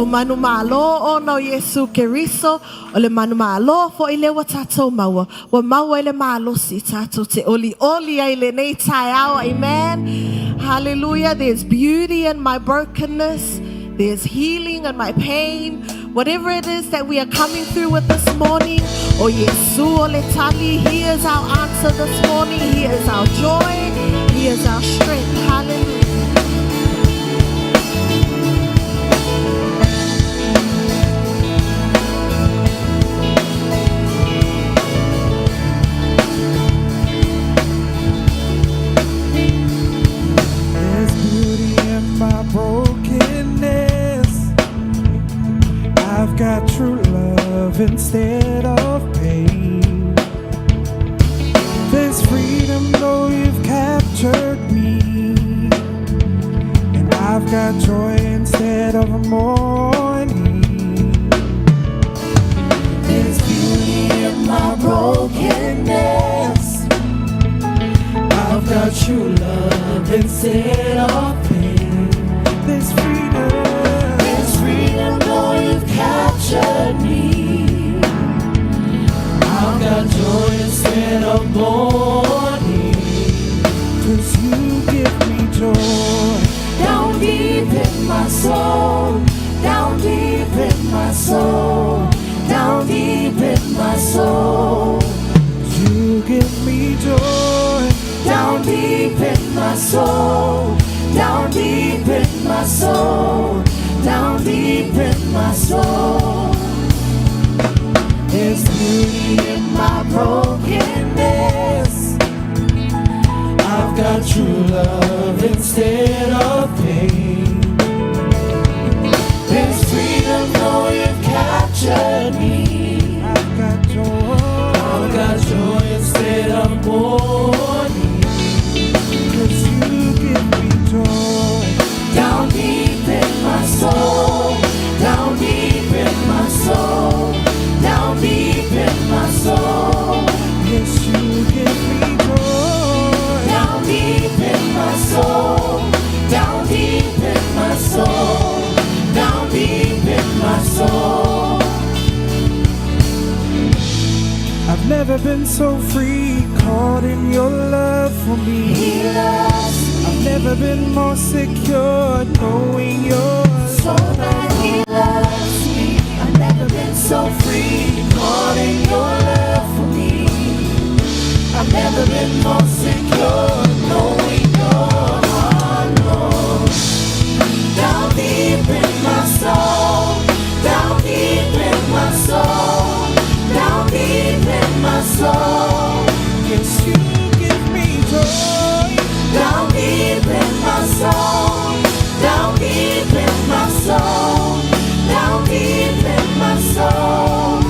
tatou manumalo ona o Iesu Keriso, o le manumalo foʻi lea ua tatou maua, ua maua ai le malosi tatou te olioli ai i lenei taeao. Amen. Hallelujah. There's beauty in my brokenness. There's healing in my pain. Whatever it is that we are coming through with this morning, o Iesu o le tali, He is our answer this morning. He is our joy. He is our strength. Hallelujah. There's beauty in my brokenness. I've got true love instead of pain. There's freedom though you've captured me. And I've got joy instead of mourning. There's beauty in my brokenness. I've got true love instead of pain. There's freedom. There's freedom though you've captured me. I've got joy instead of mourning. 'Cause you give me joy. Down deep in my soul, down deep in my soul, down deep in my soul. You give me joy. Down deep in my soul, down deep in my soul, down deep in my soul. There's beauty in my brokenness. I've got true love instead of pain. There's freedom though you've captured me. I've got joy. I've got joy instead of mourning. 'Cause you give me joy. Down deep in my soul, down deep in my soul, down deep in my soul, Yes, you give me joy. Down deep in my soul, down deep in my soul, down deep in my soul. I've never been so free, caught in your love for me. He loves me. I've never been more secure, knowing your So that he loves me. I've never been so free, caught in your love for me. I've never been more secure, knowing your heart, Lord. Down deep in my soul, down deep in my soul, down deep in my soul. Yes, you give me joy. Down deep in my soul, down deep in my soul, down deep in my soul.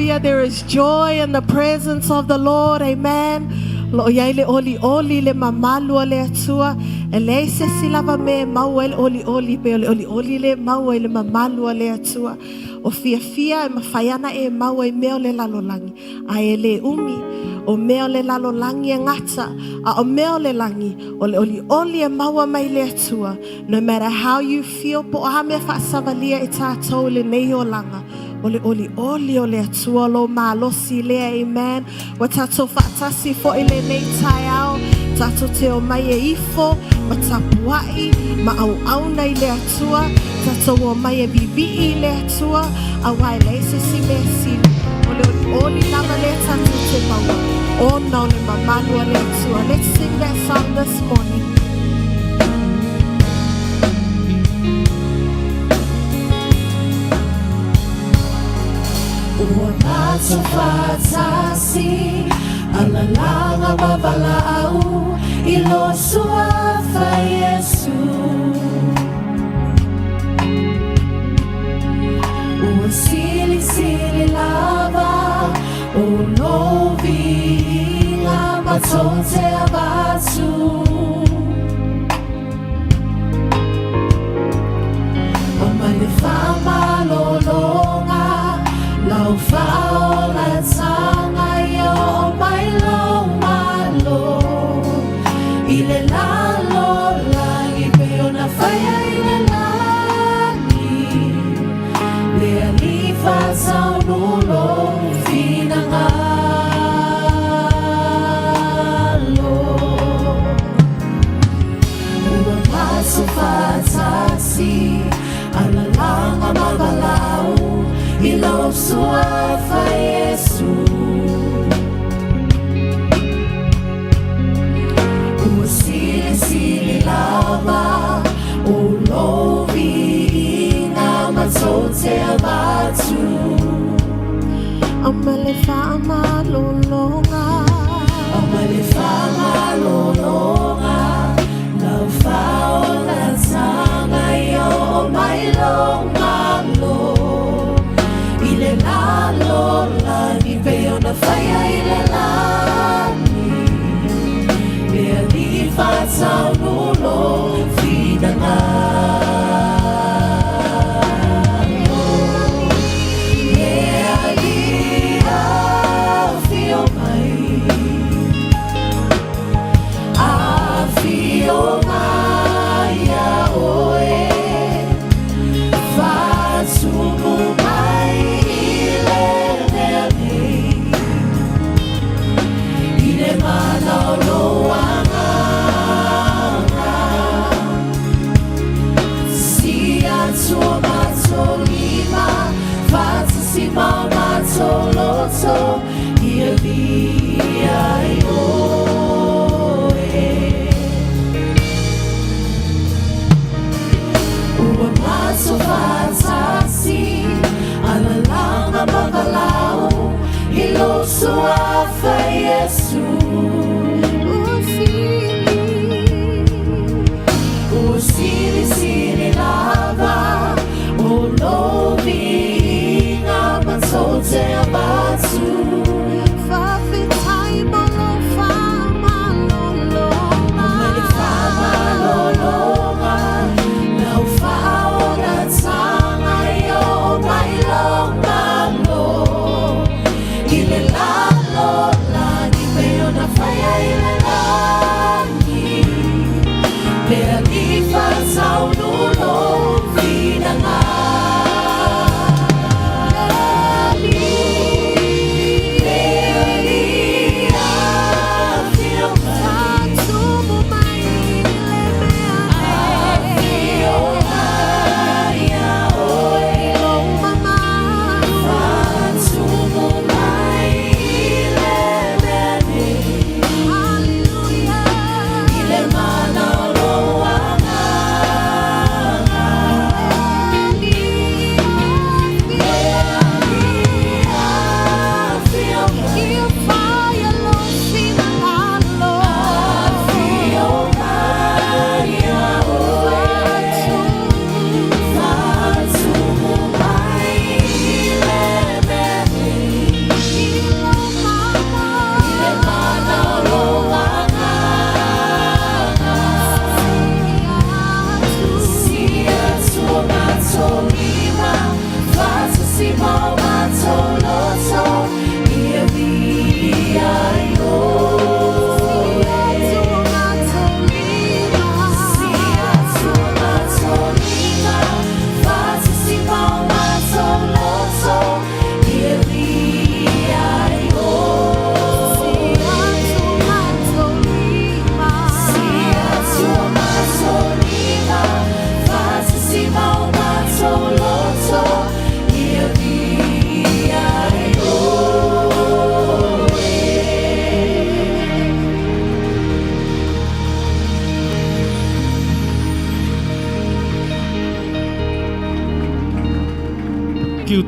Hallelujah. There is joy in the presence of the Lord. Amen. Lo o iai le olioli le mamalu o le Atua. E leai se isi lava mea e maua ai le olioli pei o le olioli lea e maua i le mamalu o le Atua. O fiafia e mafai ana e maua i mea o le lalolagi, ae e le umi. O mea o le lalolagi e gata, a o mea o le lagi, o le olioli e maua mai le Atua. No matter how you feel, po o a mea faasavalia e tatou i lenei olaga, o le olioli o le Atua o lou malosi lea, amen. Ua tatou faatasi foi i lenei taeao, tatou te omai e ifo ma tapuai ma auauna i le Atua, tatou omai e vivii i le Atua, auā e leai se isi mea sili, o le olioli lava lea tatou te maua, ona o le mamalu o le Atua. Let's sing that song this morning. Ua matou faatasi alalaga ma valaau i lo suafa Iesu. Ua silisili lava o lou viiga matou te avatu. Aumai le faamalologa, lau faaolataga ia oo mai lou Malo i le lalolagi pei ona faia i le lagi. Le Alii faataunu lou finagalo. Ua matou faatasi alalaga ma valaau i lou suafa Iesu. Ua silisili lava o lou viiga matou te avatu. Aumai le faamalologa. Aumai le faamalologa, lau faaolataga ia oo mai lou Malo i le lalolagi pei ona faia i le lagi. Le Alii faataunu lou finagalo. Le Alii afio mai, afio mai ia oe, faatumu mai i le mea nei, i le mana o lou Agaga.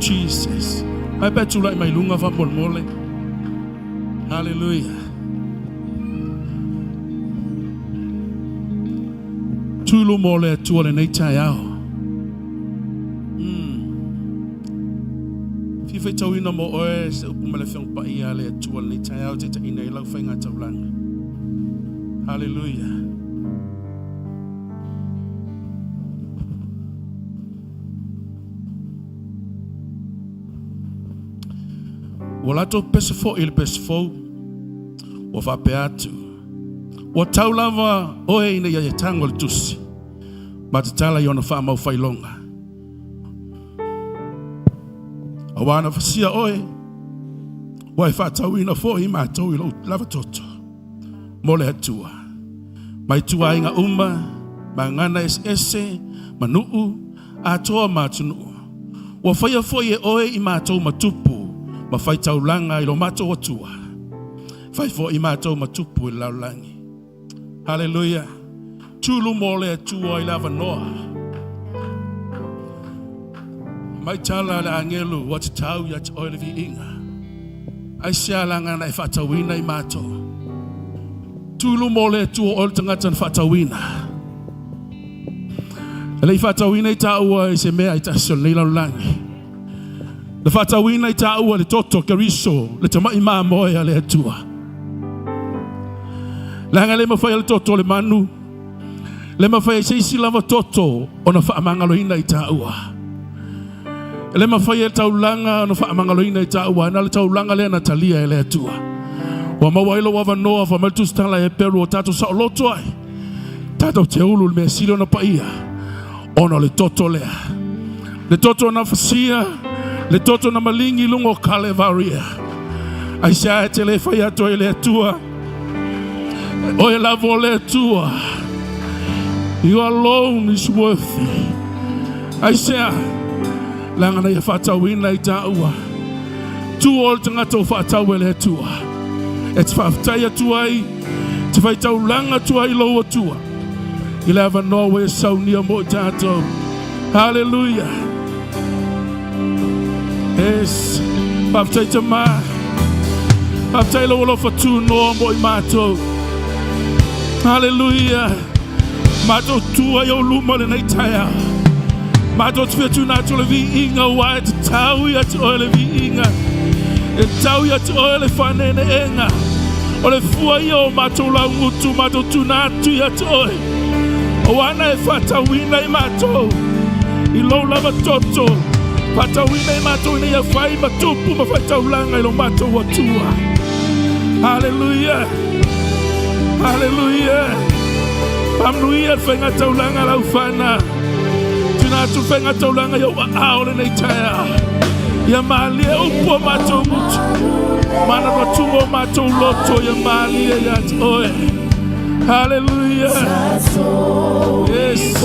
Jesus. Mai pe tulai mai lunga faamolemole. Hallelujah. Tu luma o le Atua lenei taeao. Mm. Fia faitauina mo oe se upu ma le Afioga Paia a le Atua lenei taeao e taitaiina ai lau faiga taulaga. Hallelujah. Ua latou pese foi i le pese fou, ua faapea atu, Ua tau lava oe ina ia e tago le tusi, ma tatala i ona faamaufailoga. Aua na fasia oe, ua e faatauina foi i matou i lou lava toto mo le Atua. Mai tuaiga uma, ma gagana eseese, ma nuu, atoa ma atunuu. Ua faia foi e oe i matou ma tupu ma faitaulaga i lo matou Atua. Fai foi i matou ma tupu i le lalolagi. Haleluia. Tu luma o le Atua i le avanoa. Mai tala le agelu ua tatau ia te oe le viiga. Aisea laga na e faatauina i matou. Tu luma o le Atua o oe le tagata na faatauina. E le i faatauina i tāua i se mea i tasi o lenei lalolagi. Na faatauina i tāua le toto Keriso, le tama'i mamoe a le Atua. Leaga le mafai e le toto o le manu, le mafai e se isi lava toto ona faamagaloina i tāua. E le mafai e taulaga ona faamagaloina i tāua, na le taulaga lea na talia e le Atua. Ua maua ai lou avanoa, fai mai le tusitala e Peru o tatou saoloto ai. Tatou te ulu le mea sili ona paia, ona o le toto lea. Le toto na fasia, le toto na malingi i luga o Kalevaria. Aisea e te le fai atu ai le Atua, Oe lava o le Atua. You alone is worthy. Aisea, leaga na ia faatauina i tāua. Tu o le tagata o faatau e le Atua. E te faafetai atu ai, te whai taulanga atu ai lou Atua. I le avanoa ua e saunia mo i tātou. Hallelujah. Yes. Faafetai Tama. Faafetai lou alofa tunoa mo i mātou. Hallelujah. Mātou tua i ou luma lenei taeao. Mātou te whiatuna atu le viiga ua e te tau ia te oe le viiga. E tau ia te oe le whaneneenga. O le fua ia o mātou laungutu, mātou tuna atu ia te oe. O ana e whātauina i mātou. I lou lava toto. Whātauina i mātou ina ia whai ma tupu ma whai taulanga i lo mātou atua. Hallelujah. Hallelujah. Whamnuia le whainga taulanga lau whana. Tuna atu le whainga taulanga i au aao lenei taeao. Ia mālie upu o mātou mutu. Mana noa tunga o mātou loto ia mālie ia te oe. Hallelujah. Yes.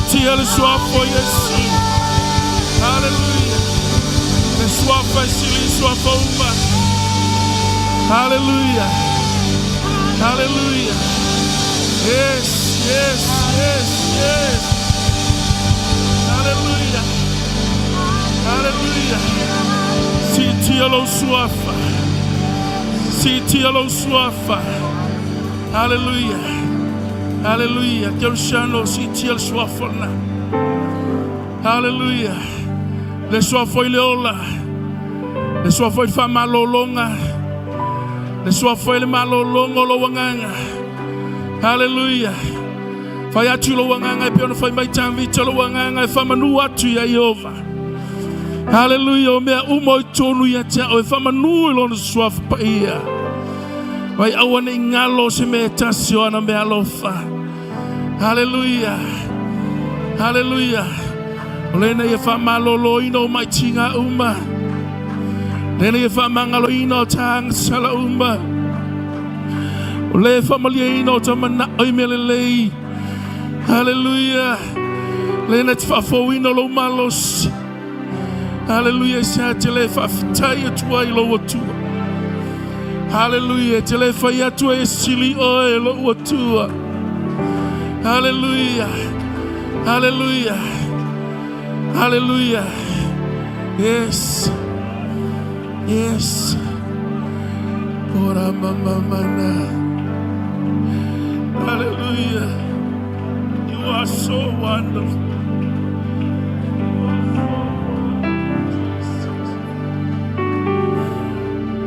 Siitia le suafa o Iesu. Haleluia. Le suafa e sili i suafa uma. Haleluia. Haleluia. Yes, yes, yes, yes. Haleluia. Haleluia. Siitia lou suafa. Siitia lou suafa. Haleluia. Haleluia. Kerusiano, siitia le suafa lena. Haleluia. Le suafa i le ola. Le suafa i le faamalologa. Le suafa i le malologa o lou agaga. Haleluia. Fai atu lou agaga e pei ona fai mai Tavita lou agaga e faamanu atu iā Ieova. Haleluia. O mea uma o i totonu ia te au e faamanu i lona suafa paia. Mai aua ne i galo se mea e tasi o ana meaalofa. Haleluia. Haleluia. O lena ia faamaloloina o maitiga uma. Lena ia faamagaloina o ta agasala uma. O le faamalieina o ta manao i mea lelei. Haleluia. Lena te faafouina o lou malosi. Haleluia. I se a te le faafetai atu ai i lou Atua. Haleluia. Te le fai atu ai e sili oe e lou Atua. Haleluia. Haleluia. Haleluia. Yes. Yes. Ora mama mana. Hallelujah. You are so wonderful.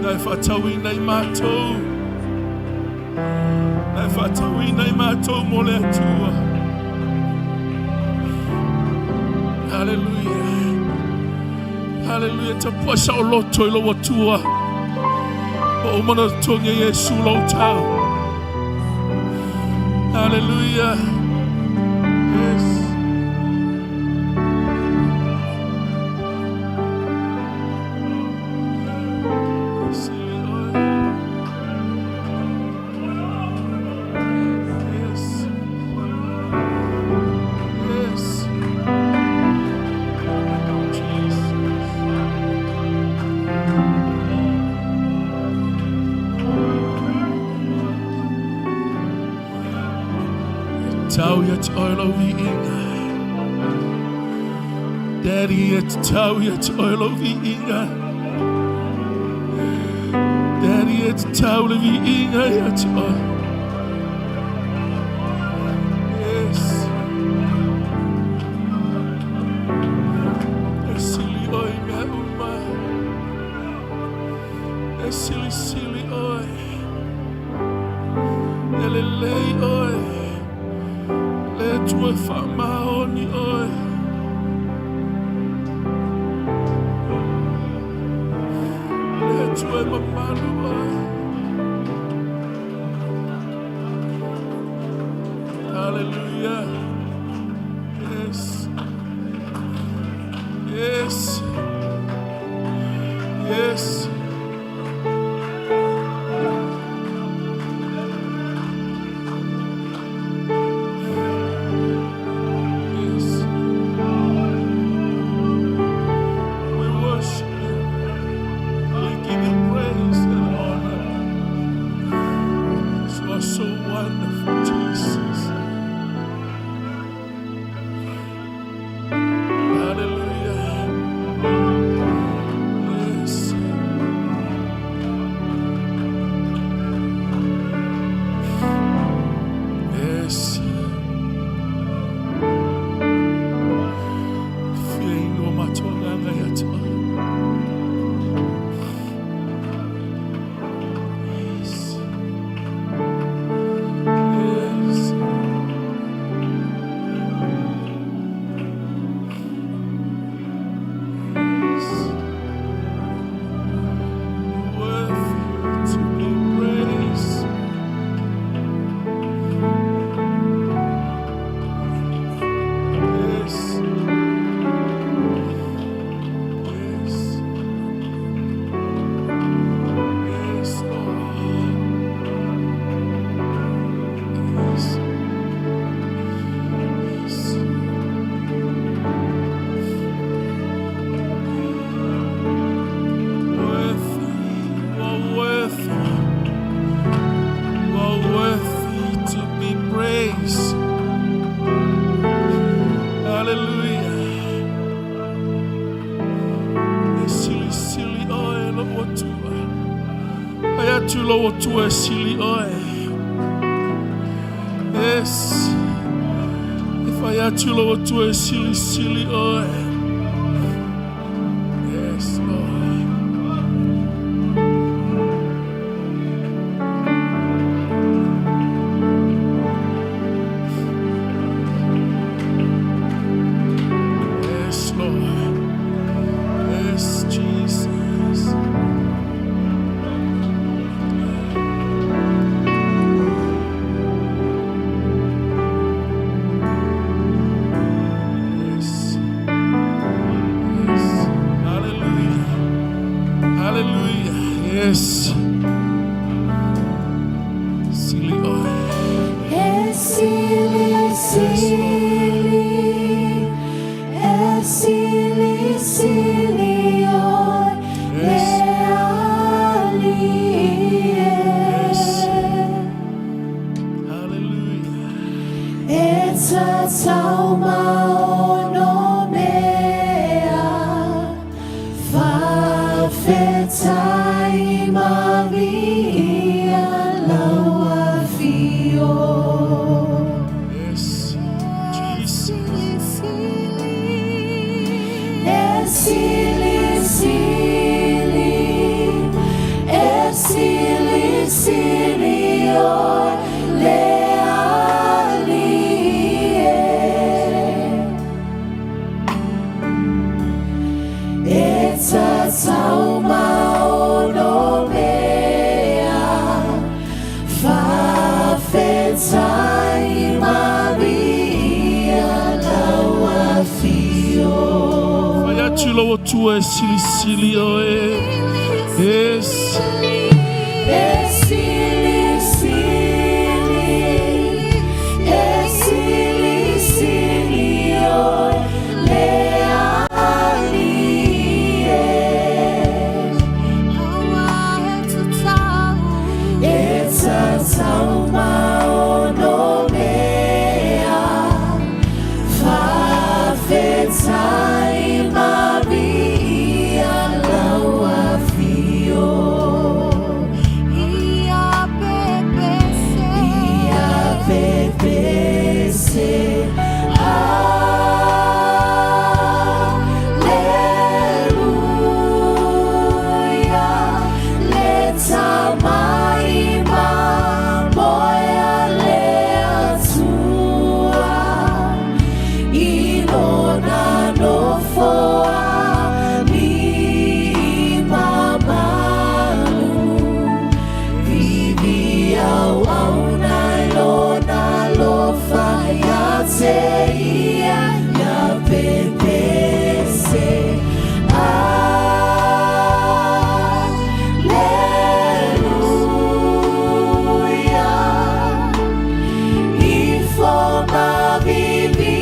Na e faatauina i matou. Na e faatauina i matou mo le Atua. Hallelujah. Hallelujah. Tapuai saoloto i lou Atua. Ua uma ona totogi e Iesu lou tau. Hallelujah. Yes. Sili oe. Yes. Yes. Jesus. E tau ia te oe lou viiga. Daddy, e tau ia te oe lou viiga. Daddy, e tau le viiga ia te oe. Yes. E sili oe i mea uma. E silisili oe. E lelei oe. Le Atua e faamaoni oe. Le Atua e mamalu oe. Hallelujah. Yes. Yes. Yes. Yes. We worship you. We give you praise and honor. You are so wonderful, Jesus. atu lou Atua e sili oe. Yes. E fai atu lou Atua e silisili oe. Yes, Lord. Yes, Lord. Yes, Jesus. Yes. Yes. Hallelujah. Hallelujah. Yes. Sili oe. E sili sili, e sili sili oe le Alii e. Yes. Hallelujah. E tatau ma ono mea, faafetai ma viia lau afio. Yes. Jesus. E sili sili, e sili sili oe le Alii e. E tatau ma ono mea, faafetai ma viia lau afio. Fai atu lou Atua e silisili oe. Yes. E sili sili, e sili sili oe le Alii e. E tatau ma ono mea, faafetai ma viia lau afio. Ia pepese. Ia pepese, Hallelujah, le Tama i mamoe a le Atua, i lona nofoa alii mamalu. Viviia auauna i lona alofa ia te ia, ia pepese. Hallelujah. Ifo ma vivi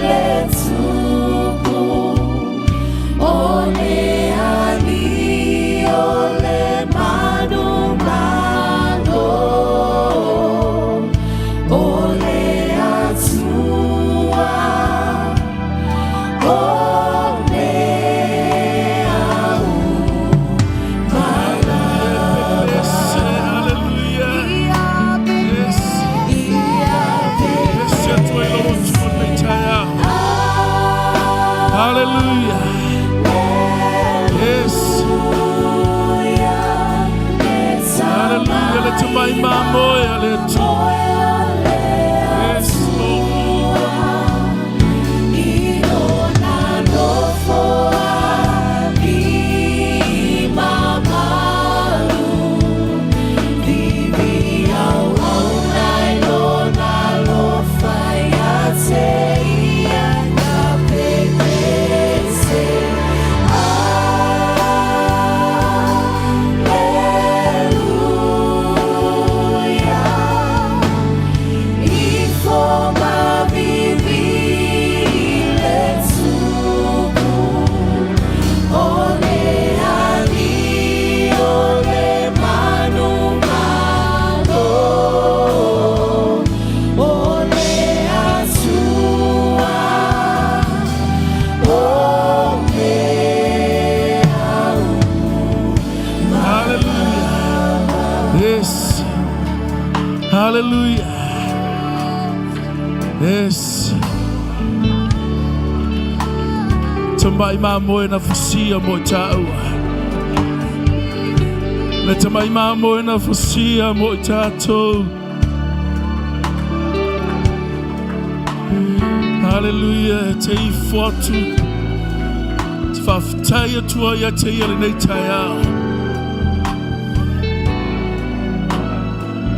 le tupu, o le Alii o le manumalo, o le Atua, o mea uma lava. Yes. Hallelujah. Yes. Ia Yes, Atua i lou Atua lenei taeao. Hallelujah. Yes. Hallelujah. Le Tama i mamoe a le Atua. Yes, Lord. I lona nofoa alii mamalu. Viviia auauna i lona alofa ia te ia, ia pepese. Hallelujah. Hallelujah. Yes. Tamai mamoe na fusia mo i tāua. Le tamai mamoe na fusia mo i tātou. Hallelujah. Te ifo atu. Te whawhitai atua ia te ia lenei taeao.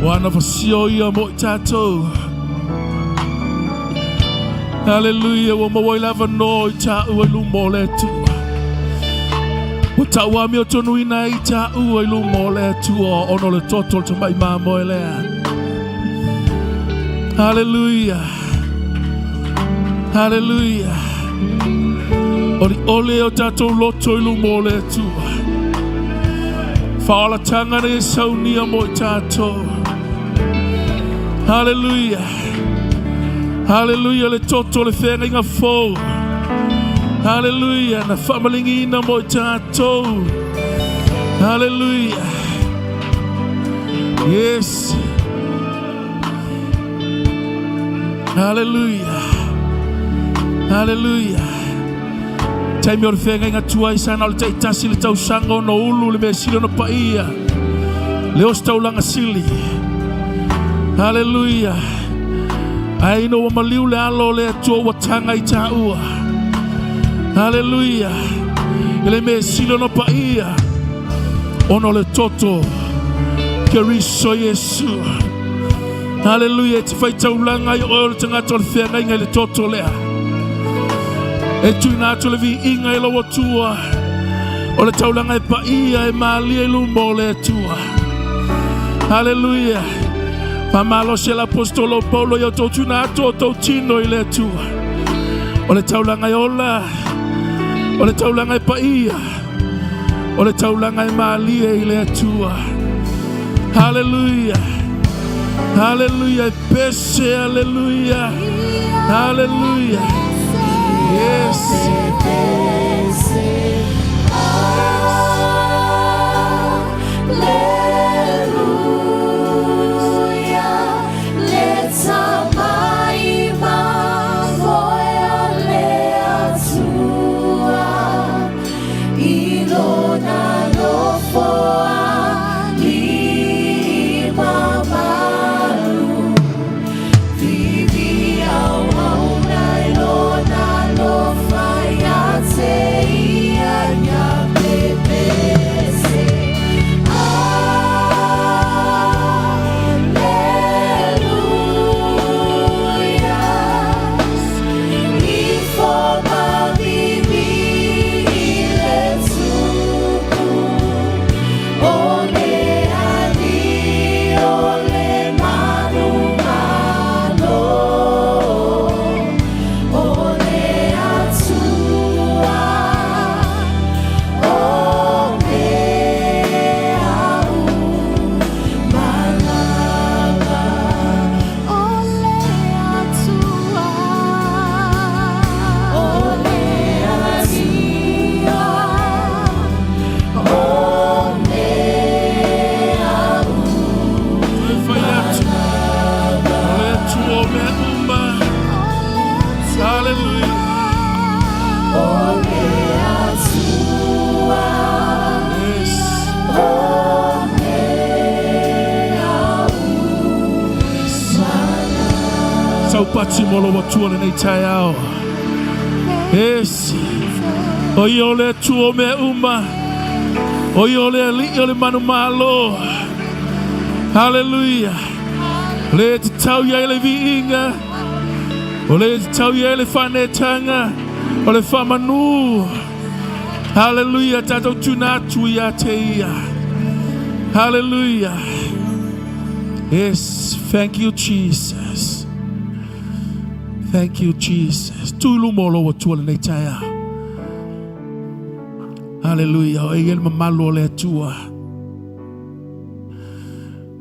Ua na fasia o ia mo i tātou. Hallelujah. Ua maua i le avanoa i tāua i luma o le Atua. Ua tauamio tonuina ai tāua i luma o le Atua ona o le toto o le tamai mamoe lea. Hallelujah. Hallelujah. Olioli o tātou loto i luma o le Atua. Whaolatanga nei e saunia mo i tātou. Hallelujah. Hallelujah le toto le whengainga fou. Hallelujah. Na whamalingiina mo i tātou. Hallelujah. Yes. Hallelujah. Hallelujah. Taimi o le whengainga tuai sana o le taitasi le tausaga ona ulu le mea sili ona paia. Le osi taulaga sili. Hallelujah. Ai ina ua maliu le alo o le Atua ua taga i tāua. Hallelujah. I le mea sili ona paia ona o le toto Keriso Iesu. Hallelujah. E te whai taulanga i oe o le tangata o le wheangainga i le toto lea. E tuina atu le viiga i lau Atua. O le taulaga e paia e malie i luma o le Atua. Hallelujah. Faamalosi e le Aposetolo o Paulo i a outou tuina atu o outou tino i le Atua. O le taulaga e ola, o le taulaga e paia, o le taulaga e malie i le Atua. Hallelujah. Hallelujah. E pese, hallelujah. Hallelujah. Yes. Whai atu. O le Atua o mea uma. Hallelujah. Yes. Saupati mo lou Atua lenei taeao. Yes. O ia o le Atua o mea uma. O ia o le Alii o le manumalo. Hallelujah. O le tatau i ai le viiga. O le tatau i ai le whanetanga. O le whamanu. Hallelujah. Tātou tuna atu ia te ia. Hallelujah. Yes. Thank you, Jesus. Thank you, Jesus. Tu i luma o lou Atua lenei taeao. Hallelujah. O e ia le mamalu o le Atua.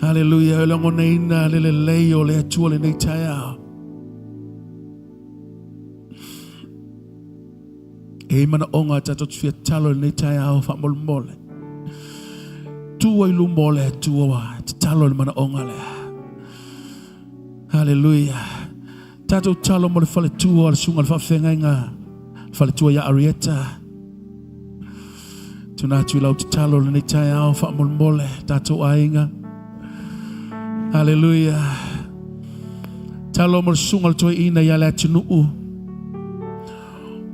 Hallelujah. E lagonaina le lelei o le Atua lenei taeao. E i manaoga tatou te fia tatalo i lenei taeao faamolemole. Tu ai luma o le Atua, tatalo i le manaoga lea. Haleluia. Tatou talo mo le faletua o le susuga i le faafeagaiga, le faletua ia Arieta. Tuna atu i lau tatalo lenei taeao faamolemole tatou aiga. Haleluia. Talo mo le susuga o le toeaina ia le atunuu.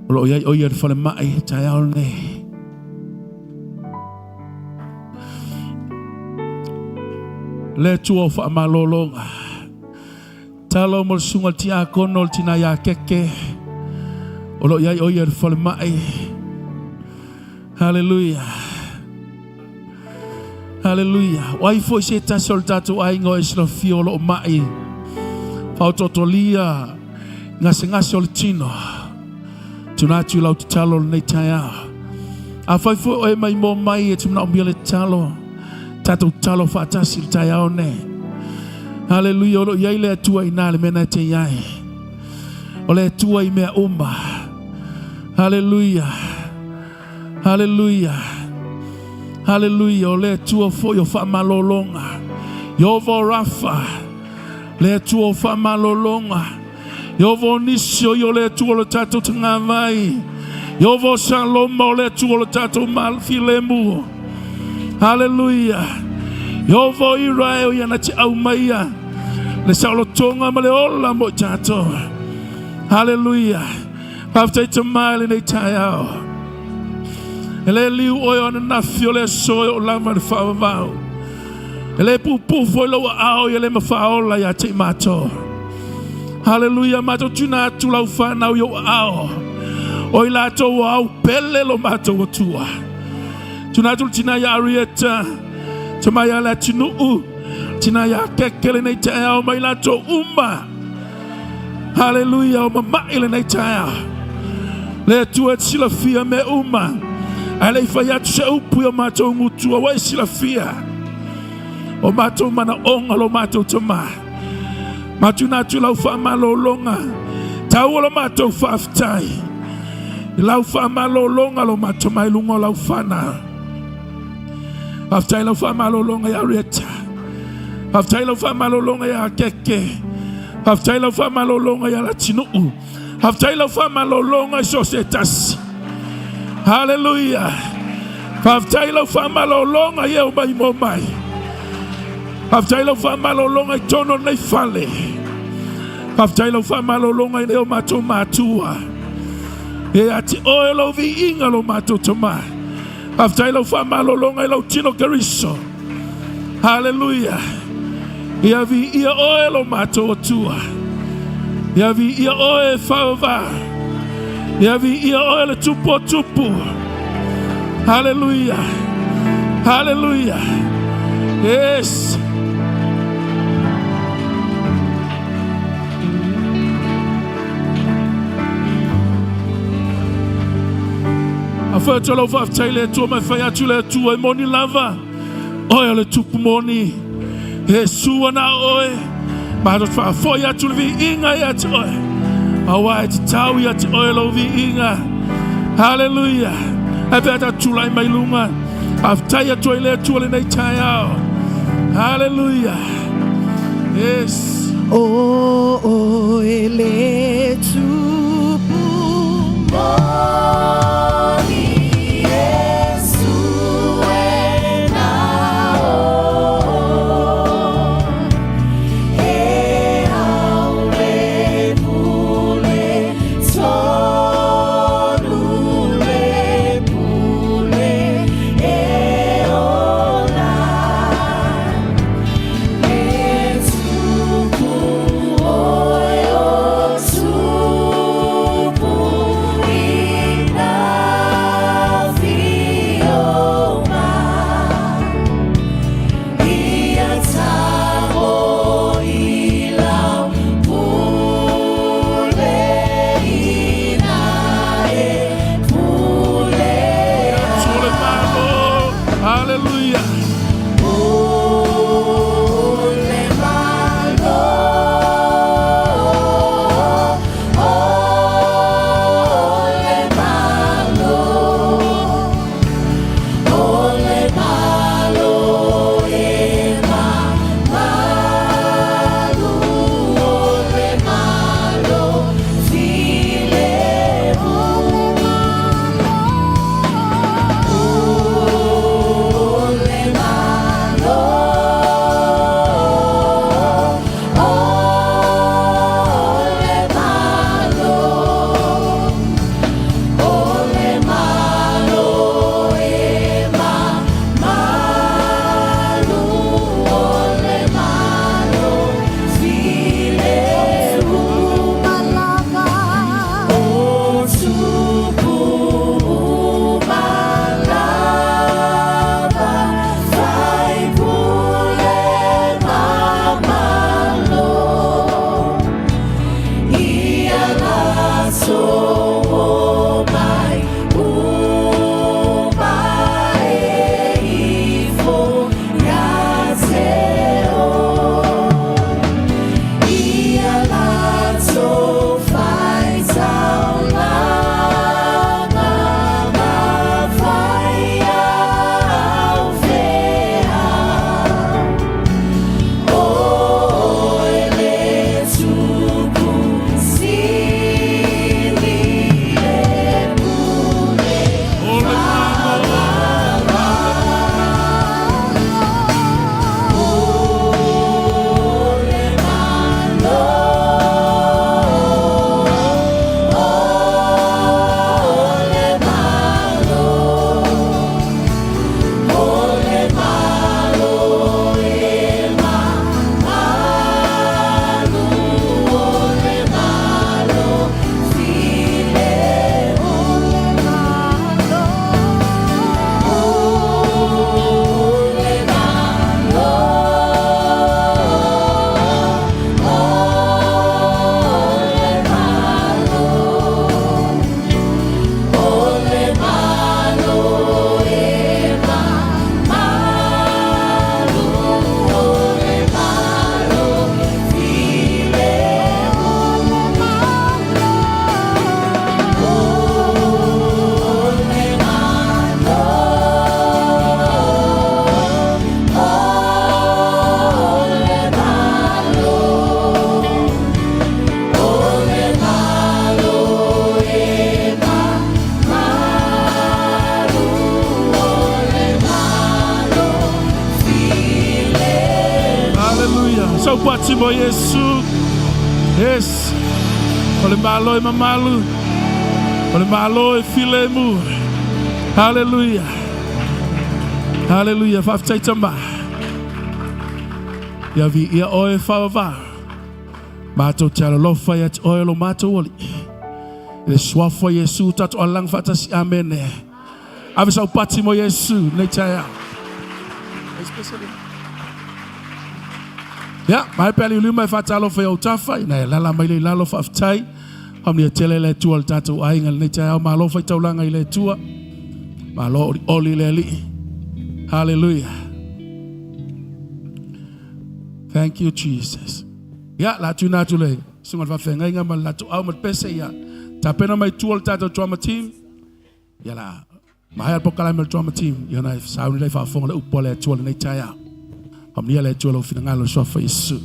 O lo o i ai o ia i le falemai taeao lenei. Le Atua o faamalologa. Talo mo le susuga i le tiakono o le tina ia Keke. O lo o i ai o ia i le falemai. Haleluia. Haleluia. O ai foi se tasi o le tatou aiga o e silafia o lo o mai. Faaototolia gasegase o le tino. Tuna atu i lau tatalo lenei taeao. Afai foi o e maimoa mai e te manaomia le tatalo, tatou tatalo faatasi i le taeao nei. Haleluia, o lo o i ai le Atua i ina le mea na e te i ai. O le Atua i mea uma. Haleluia. Haleluia. Haleluia, o le Atua foi o faamalologa. Iehova o Rafa, le Atua o faamalologa. Iehova o nisi o ia o le Atua o le tatou tagavai. Iehova o Saloma o le Atua o le tatou filemu. Haleluia. Iehova o Irae o ia na te aumaia le saolotoga ma le ola mo i tatou. Haleluia. Faafetai Tama i lenei taeao. E le liu oe o ananafi o le aso e oo lava i le faavavau. E le puupuu foi lou aao ia le mafaaola ia te i matou. Haleluia, matou tuina atu lau fanau i ou aao. O i latou o au pele lo matou Atua. Tuina atu le tina ia Arieta, tama ia le atunuu, tina ia Keke lenei taeao ma i latou uma. Haleluia, o mama'i lenei taeao. Le Atua e te silafia mea uma. Ae le i fai atu se upu i o matou gutu, aua e silafia o matou manaoga lo matou tamā. Matuna atu lau faamalologa, taua lo matou faafetai. I lau faamalologa lo matou mai luga o lau fanau. Faafetai lau faamalologa ia Arieta. Faafetai lau faamalologa ia Keke. Faafetai lau faamalologa ia Latinuu. Faafetai lau faamalologa i so o se tasi. Haleluia. Faafetai lau faamalologa i e o mai mo mai. Faafetai lau faamalologa i totonu o lenei fale. Faafetai lau faamalologa i le o matou matua. E ati oe lou viiga lo matou tama. Faafetai lau faamalologa i lau tino Keriso. Haleluia. Ia viia oe lo matou Atua. Ia viia oe e faavavā. Ia viia oe le tupu o tupu. Haleluia. Haleluia. Yes. A fai atu lau faafetai le Atua mai fai atu le Atua e moni lava. Oe o le tupu moni. E sua na oe. Matou faafoi atu le viiga ia te oe. Aua e tatau ia te oe lou viiga. Haleluia. Ae pe a tatou tulai mai luga. Faafetai atu ai le Atua lenei taeao. Haleluia. Yes. O oe le tupu moni Iesu e na o E au le pule tonu le pule e ola Le tupu oe o sau pati mo Iesu. Yes. O le Malo e mamalu. O le Malo e filemu. Hallelujah. Hallelujah. Faafetai Tama. Ia viia oe faavavau. Matou te alolofa ia te oe lo matou Alii. I le suafa o Iesu tatou alaga faatasi. Amene. Ave sau pati mo Iesu nei taeao. Ia, mai pe aliuliu mai faatalofa i ou tafa, ina e lala mai le i lalo faafetai. Faamanuia tele le Atua i le tatou aiga lenei taeao. Malo faitaulaga i le Atua. Malo olioli le Alii. Hallelujah. Thank you, Jesus. Ia, la tuina atu le susuga i le faafeagaiga ma le latou au ma le pese, ia tapena mai tua le tatou drama team. Ia la maea le polokalame o le drama team, ia ona e sauni lea i faafofoga le upu a le Atua lenei taeao. Faamanuia le Atua i lou finagalo i le suafa o Iesu.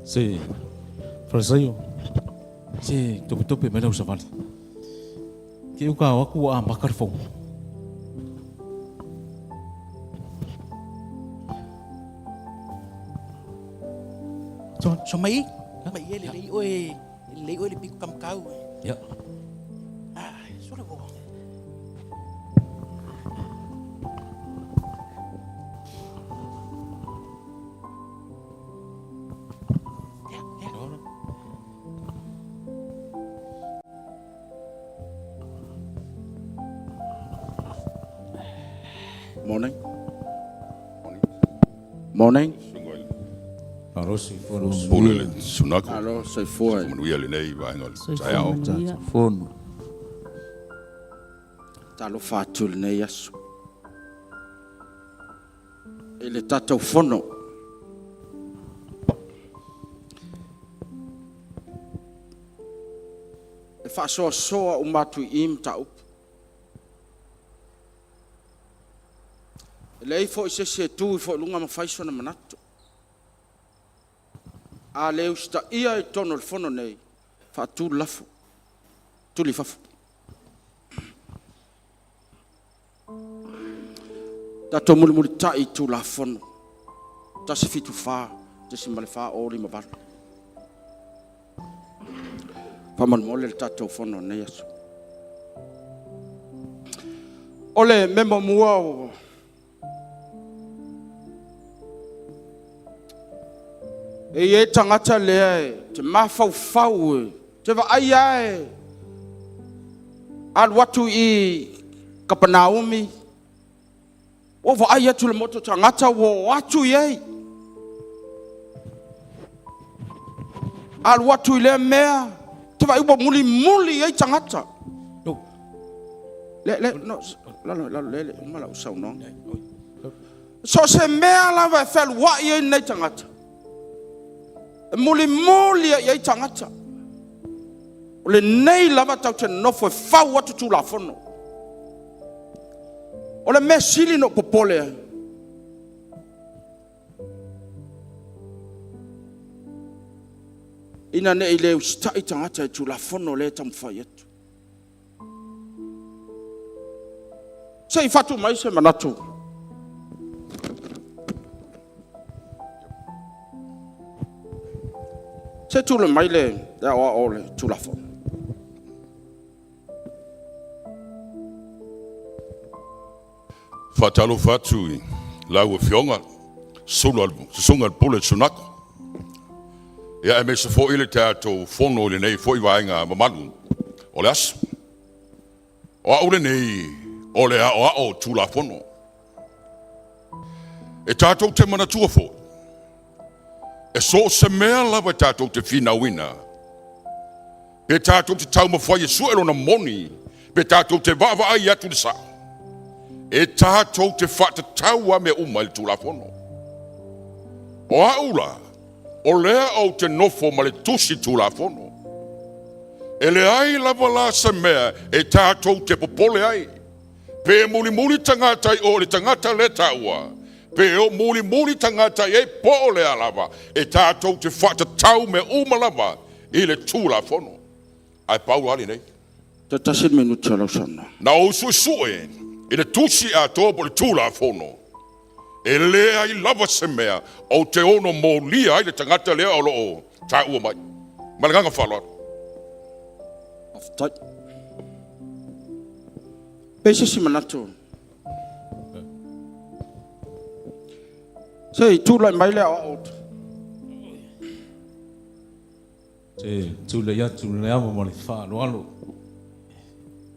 Se Farisaio, se topetope mai lau savali. Ke uka o aku ua amaka le fono. So, so mai, mai e le lei oe, le lei oe le piko kamakau. Ia. Ah, sore wo. Morning. Morning. Alo soifua le Pule le sunako. Alo soifua. Manuia lenei vaega o le Soifua taeao. manuia. Fono. Talofa atu i lenei aso. I le tatou fono. E faasoasoa uma atu i i mataupu. E leai foi se isi e tu ifo i luga ma fai sona manatu. A le usitaia i totonu o le fono nei, faatu le lafo, tuli i fafo. Tatou mulimulitai i Tulafono 174.58. Faamolemole le tatou fono i lenei aso. O le mea muamua o e i ai tagata lea e te mafaufau e te vaai lava e alu atu i Kapanaumi, ua vaai atu i le motu tagata ua o atu i ai. Alu atu i lea mea, te vaai ua mulimuli i ai tagata. Le, le, no, lalo, lalo, le, le, uma lau saunoaga. So o se mea lava e fealuai ai lenei tagata, e mulimuli ai i ai tagata. O lenei lava tatou te nonofo e fau atu Tulafono. O le mea sili ona ou popole ai, ina ne i le usitai tagata i Tulafono lea e taumafai atu. Se i fatu mai se manatu. Se tulai mai le aoao o le Tulafono. Faatalofa atu i lau Afioga, Susuga i le Pule Sunako. Ia aemaise foi le tatou fono i lenei foi vaega mamalu o le aso. O au lenei o le aoao Tulafono. E tatou te manatua foi, e so o se mea lava e tatou te finauina, pe tatou te taumafai e sue lona moni, pe tatou te vaavaai atu i le sao, e tatou te faatatau lava mea uma i le Tulafono. O au la, o lea ou te nofo ma le tusi Tulafono. E leai lava la se mea e tatou te popole ai, pe mulimuli tagata i o i le tagata lea taua, pe o mulimuli tagata i ai po o le a lava, e tatou te faatatau mea uma lava i le Tulafono. Ae pau lava lenei. Toe tasi le minute o lau saunoaga. Na ou suesue i le tusi atoa po o le Tulafono, e leai lava se mea ou te ono molia ai le tagata lea o lo o taua mai. Ma le agaga faaaloalo. Faafetai. Pe i se isi manatu. Se i tulai mai le aoao. Se tulai atu le ava ma le faaaloalo,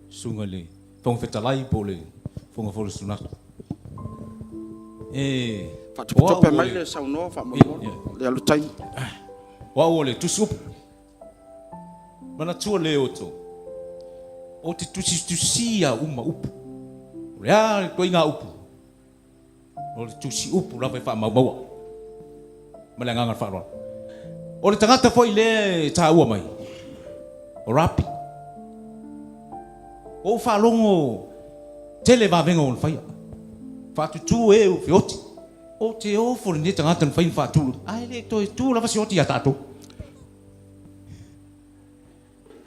susuga i le Fofoga Fetalai po o le Fofoga foi o le Sunaka. E Faatopetope mai le saunoa faamolemole. Le alu taimi. O au o le tusi upu. Manatua le outou, ou te tusitusia uma upu. O le a le ituaiga upu? O le tusi upu lava e faamaumaua ma le agaga o le faaaloalo. O le tagata foi lea e taua mai, o Rapi. Ua ou faalogo tele vavega o ona faia. Faatutu e o feoti. Ou te ofo i lenei tagata na fai ma faatulaga, ae le toe tu lava se oti ia tatou.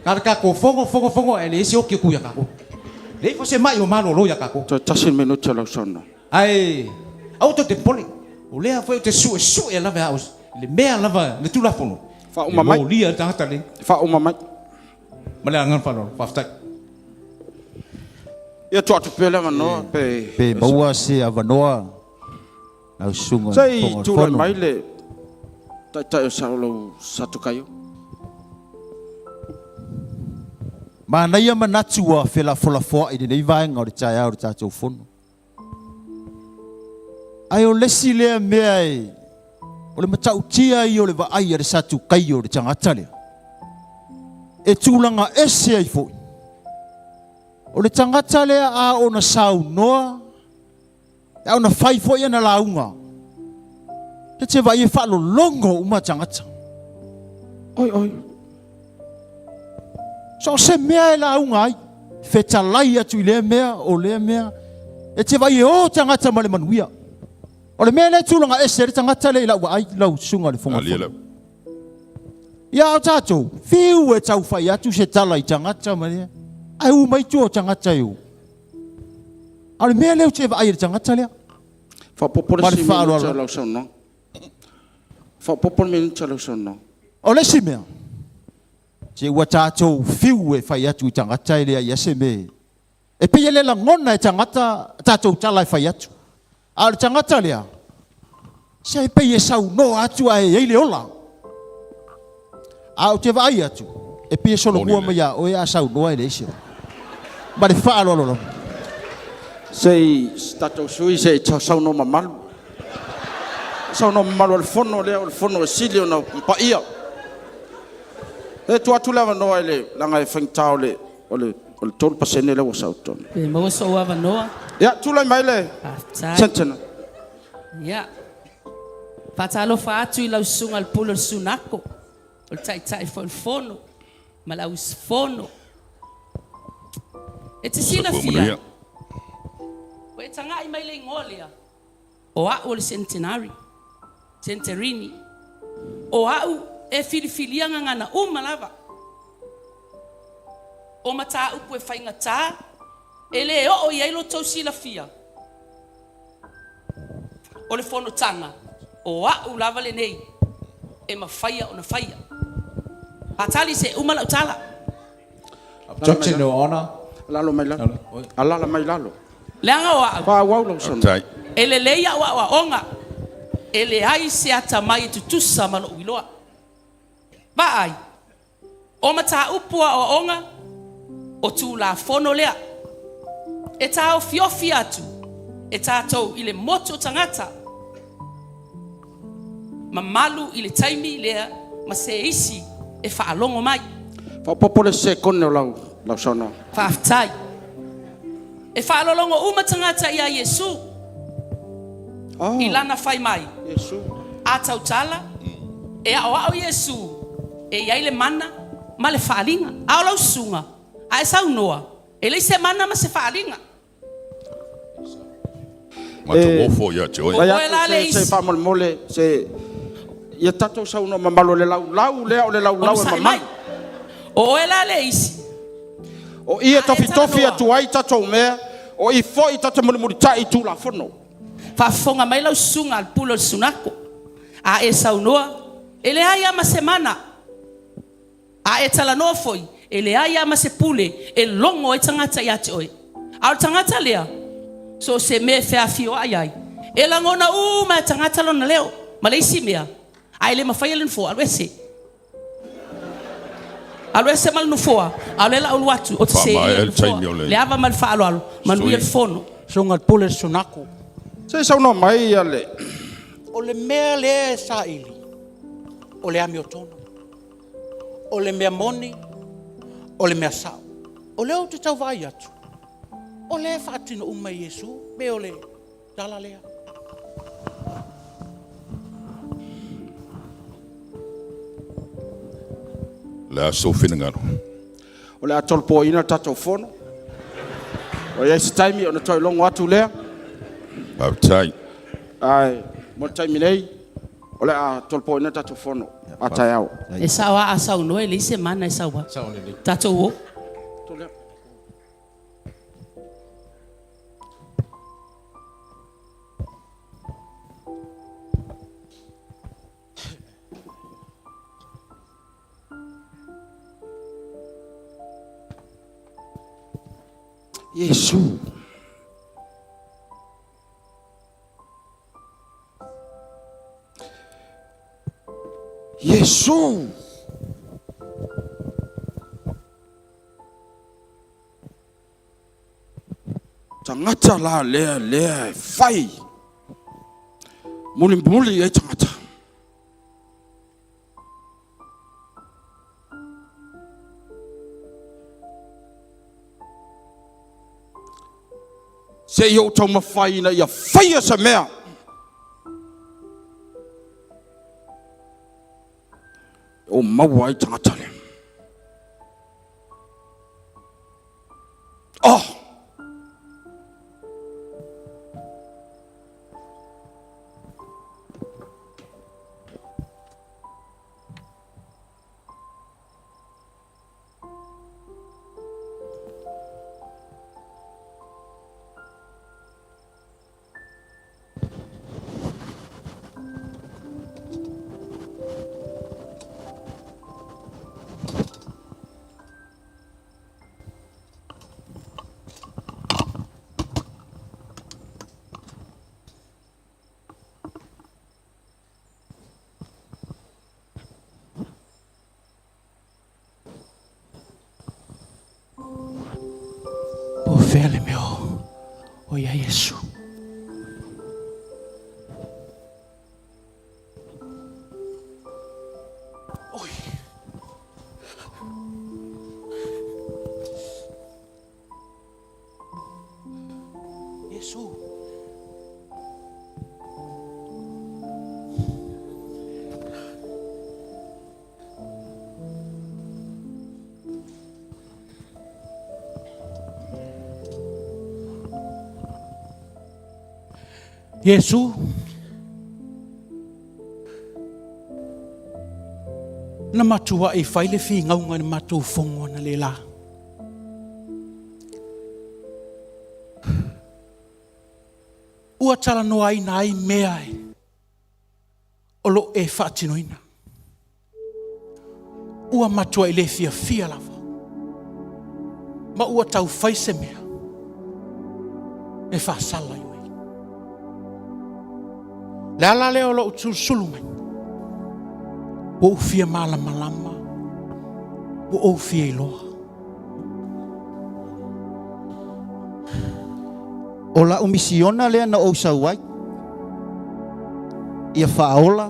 Na o le tatou fono, fono, fono ae leai se oti o tu ia tatou. Leai foi se mai o malolo ia tatou. Toe tasi le minute o lau saunoaga. Ae aua tou te popole, o lea foi ou te suesue lava e au le mea lava, le Tulafono Faauma e mai. molia ai le tagata lenei. Faauma mai. Ma le agaga faaaloalo. Faafetai. Ia tuu atu pea le avanoa pe. Pe maua se avanoa lau susuga i le Se i Fofoga o le tulai Fono. mai le Taitai o Saolo Satukaio. Manaia manatu ua felafolafoai i lenei vaega o le taeao i le tatou Fono. Ae o le isi lea mea e, o le matautia ia o le vaai a le Satukaio i le tagata lea, e tulaga ese ai foi. O le tagata lea a ona saunoa, a ona fai foi ana lauga, e te vaai e faalologo uma tagata. Oi, oi. So o se mea e lauga ai, fetalai atu i lea mea, o lea mea, e te vaai e o tagata ma le manuia. O le mea lea e tulaga ese ai le tagata lea i lau vaai, lau susuga i le Fofoga Alia Fetalai. lau. Ia o tatou, fiu e tau fai atu se tala i tagata ma lea, ae u mai tua o tagata e o. A o le mea lea ou te vaai i le tagata lea. Faaopoopo le Ma le isi minute faaaloalo. o lau saunoaga. Faaopoopo le minute o lau saunoaga. O le isi mea, se ua tatou fiu e fai atu i tagata e leai lava se mea. E pei e le lagona e tagata tatou tala e fai atu. A o le tagata lea, se e pei e saunoa atu ae i ai le ola. A ou te vaai atu, e pei e solomua mai ia oe a saunoa e leai se ola. Ma le faaaloalo lava. Se i tatou sui se i saunoa mamalu. Saunoa mamalu o le fono lea, o le fono e sili ona paia. E tuu atu le avanoa i le, leaga e faigata o le, o le, o le 3% lea ua sau i totonu. Pe maua sou avanoa. Ia, tulai mai le Faafetai. Sentinel. Ia. Faatalofa atu i lau susuga i le pule o le Sunako, o le taitai foi o le fono, ma le auusufono. E te Soifua silafia, manuia. ua e tagai mai i le igoa lea, o au o le Centenary, Centerini. O au e filifilia gagana uma lava. O mataupu e faigata, e le oo i ai lo tou silafia. O le fonotaga, o au lava lenei e mafaia ona faia. Faatali se uma lau tala. Objection, Your Honor. Lalo mai lalo. Alala mai lalo. Leaga o au. Faaauau lau saunoaga. Faafetai. E lelei au aoaoga, e leai se atamai e tutusa ma lou iloa. Vaai, o mataupu aoaoga, o Tulafono lea e taofiofi atu e tatou i le motu o tagata mamalu i le taimi lea ma se isi e faalogo mai. Faaopoopo le sekone o lau, lau saunoaga. Faafetai. E faalologo uma tagata iā Iesu Oh. i lana fai mai. Iesu. A tautala, e aoao Iesu e i ai le mana ma le faaaliga. A o lau susuga, a e saunoa, e leai se mana ma se faaaliga. Matagofo ia te oe. Fai Oe la atu le se, se isi. faamolemole, se ia tatou saunoa mamalu o le laulau lea o le laulau e Onosai mai. mamalu. O oe la le isi. O i e A e tofitofi talanoa. atu ai tatou mea, o i foi ta te mulimulitai i Tulafono. Faafofoga mai lau susuga a le pule o le Sunako. A e saunoa, e leai lava ma se mana. A e talanoa foi, e leai lava ma se pule e logo ai tagata ia te oe. A o le tagata lea, so o se mea e feafioai ai, e lagona uma e tagata lona leo, ma le isi mea, a e le mafaia le nofoa, alu ese. Alu ese ma le nofoa, a o lea o le a ou alu atu, ou te seia Faamaea le le taimi nofoa. o le Le ava ma le faaaloalo, manuia sui. le fono. Susuga i le pule o le Sunako. Se i saunoa mai ia le O le mea lea e saili, o le amiotonu. O le mea moni, o le mea sao. O lea ou te tau vaai atu, o lea e faatino uma e Iesu, pe o le tala lea. Le a sou finagalo. O le a tolopoina le tatou fono. Ua i ai se taimi ona toe logo atu lea. Faafetai. Ae Mo le taimi nei, o le a tolopoina le tatou fono. A taeao. E sao a saunoa e leai se mana e sau ai. Tatou o. Iesu. Iesu. Tagata la lea lea e fai mulimuli ai tagata. Se i ou taumafai ina ia faia se mea o maua ai tagata lea. Oh! Po o fea le mea o i ai Iesu? Oi. Iesu. Iesu. Na matuaʻi fai le figauga i le matou fono analeila. Ua talanoaina ai mea e o lo o e faatinoina. Ua matuai le fiafia lava ma ua tau fai se mea e faasala ai oe. Le ala lea o lou sulusulu mai, ua ou fia malamalama, ua ou fia iloa. O la'u misiona lea na ou sau ai, ia faaola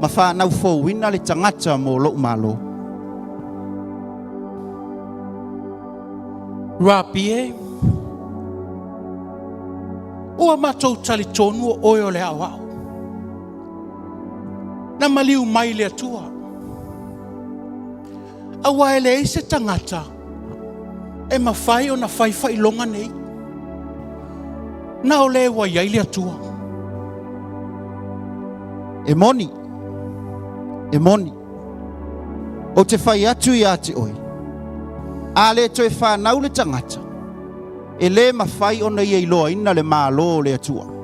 ma fanau fouina le tagata mo lo'u malo. Rabi e, ua matou talitonu o oe o le aoao. Na maliu mai le Atua. Aua e leai se tagata e mafai ona fai faailoga nei, na o le ua i ai le Atua. E moni, e moni, ou te fai atu iā te oe, a le toe fanau le tagata, e lē mafai ona ia iloaina le Malo o le Atua.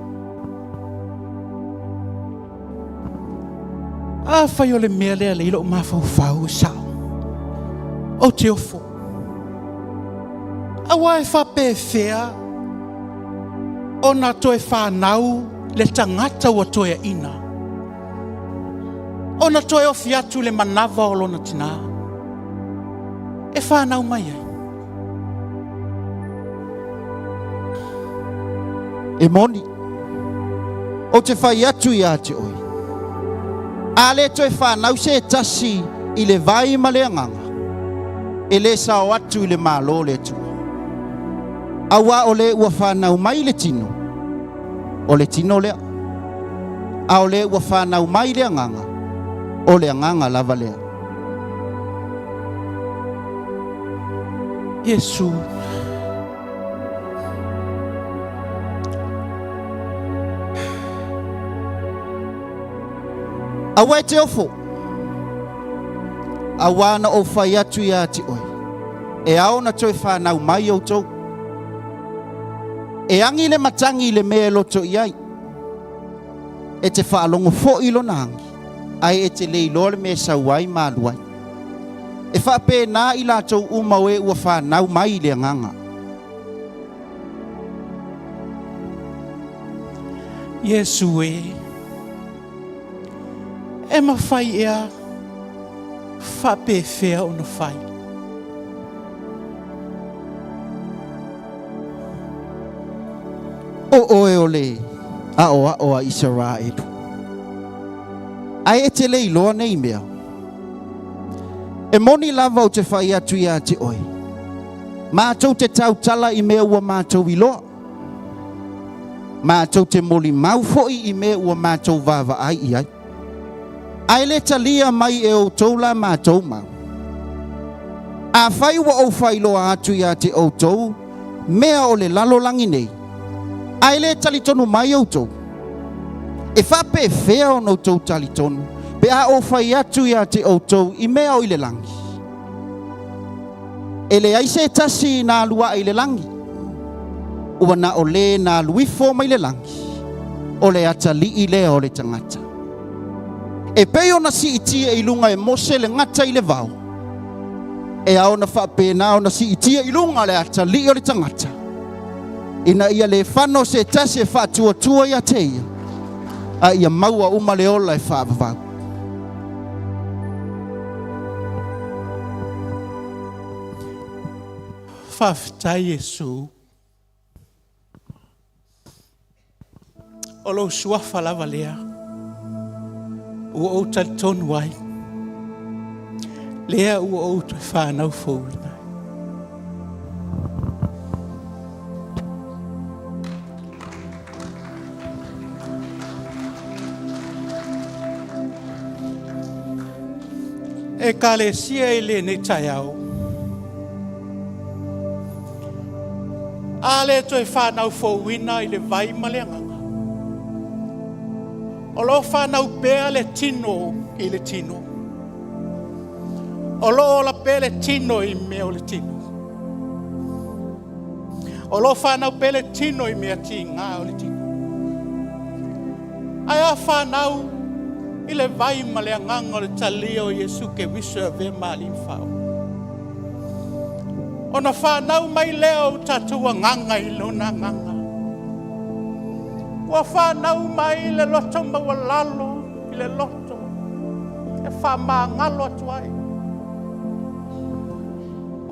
Afai o le mea lea lea i lou mafaufau e sao, ou te ofo. Aua e faapefea ona toe fanau le tagata ua toeaina, ona toe ofi atu i le manava o lona tinā e fanau mai ai. E moni, ou te fai atu iā te oe, a le toe fanau se tasi i le vai ma le Agaga, e lē sao atu i le Malo o le Atua. Auā o le ua fanau mai i le tino, o le tino lea, a o le ua fanau mai i le Agaga, o le Agaga lava lea. Iesu. Aua e te ofo, auā na ou fai atu iā te oe, e ao ona toe whanau mai outou. E agi le matagi i le mea e loto i ai, e te faalogo foi i lona agi, ae e te le iloa le mea e sau ai ma alu ai. E faapena i latou uma o e ua fanau mai i le Agaga. Iesu e, e mafai ea faapefea ona fai? O oe o le aʻoaʻo a Isaraelu, ae e te le iloa nei mea. E moni lava ou te fai atu iā te oe, matou te tautala i mea ua matou iloa, matou te molimau foi i mea ua matou vaavaai i ai. Ae le talia mai e outou la matou mau. Afai ua ou faailoa atu iā te outou mea o le lalolagi nei, ae le talitonu mai outou, e faapefea ona outou talitonu pe a ou fai atu iā te outou i mea o i le lagi? E leai se tasi na alu ae i le lagi, ua na o lē na alu ifo mai le lagi, o le atalii lea o le tagata. E pei ona siitia i luga e Mose le gata i le vao, e ao ona faapena ona siitia i luga le atalii o le tagata, ina ia le fano se tasi e faatuatua ia te ia, a ia maua uma le ola e faavavau. Faafetai Iesu. O lou suafa lava lea ua ou talitonu ai, lea ua ou toe fanau fouina. Ekalesia i lenei taeao. A le toe fanau fouina i le vai ma le agaga. O lo o fanau pea le tino i le tino. O lo o ola pea le tino i mea o le tino. O lo o fanau pea le tino i mea tiga o le tino. Ae a fanau i le vai ma le agaga o le talia o Iesu Keriso e avea ma Alii ma Faaola. Ona fanau mai lea o tatou agaga i lona agaga. Ua fanau mai le loto maualalo i le loto e faamagalo atu ai.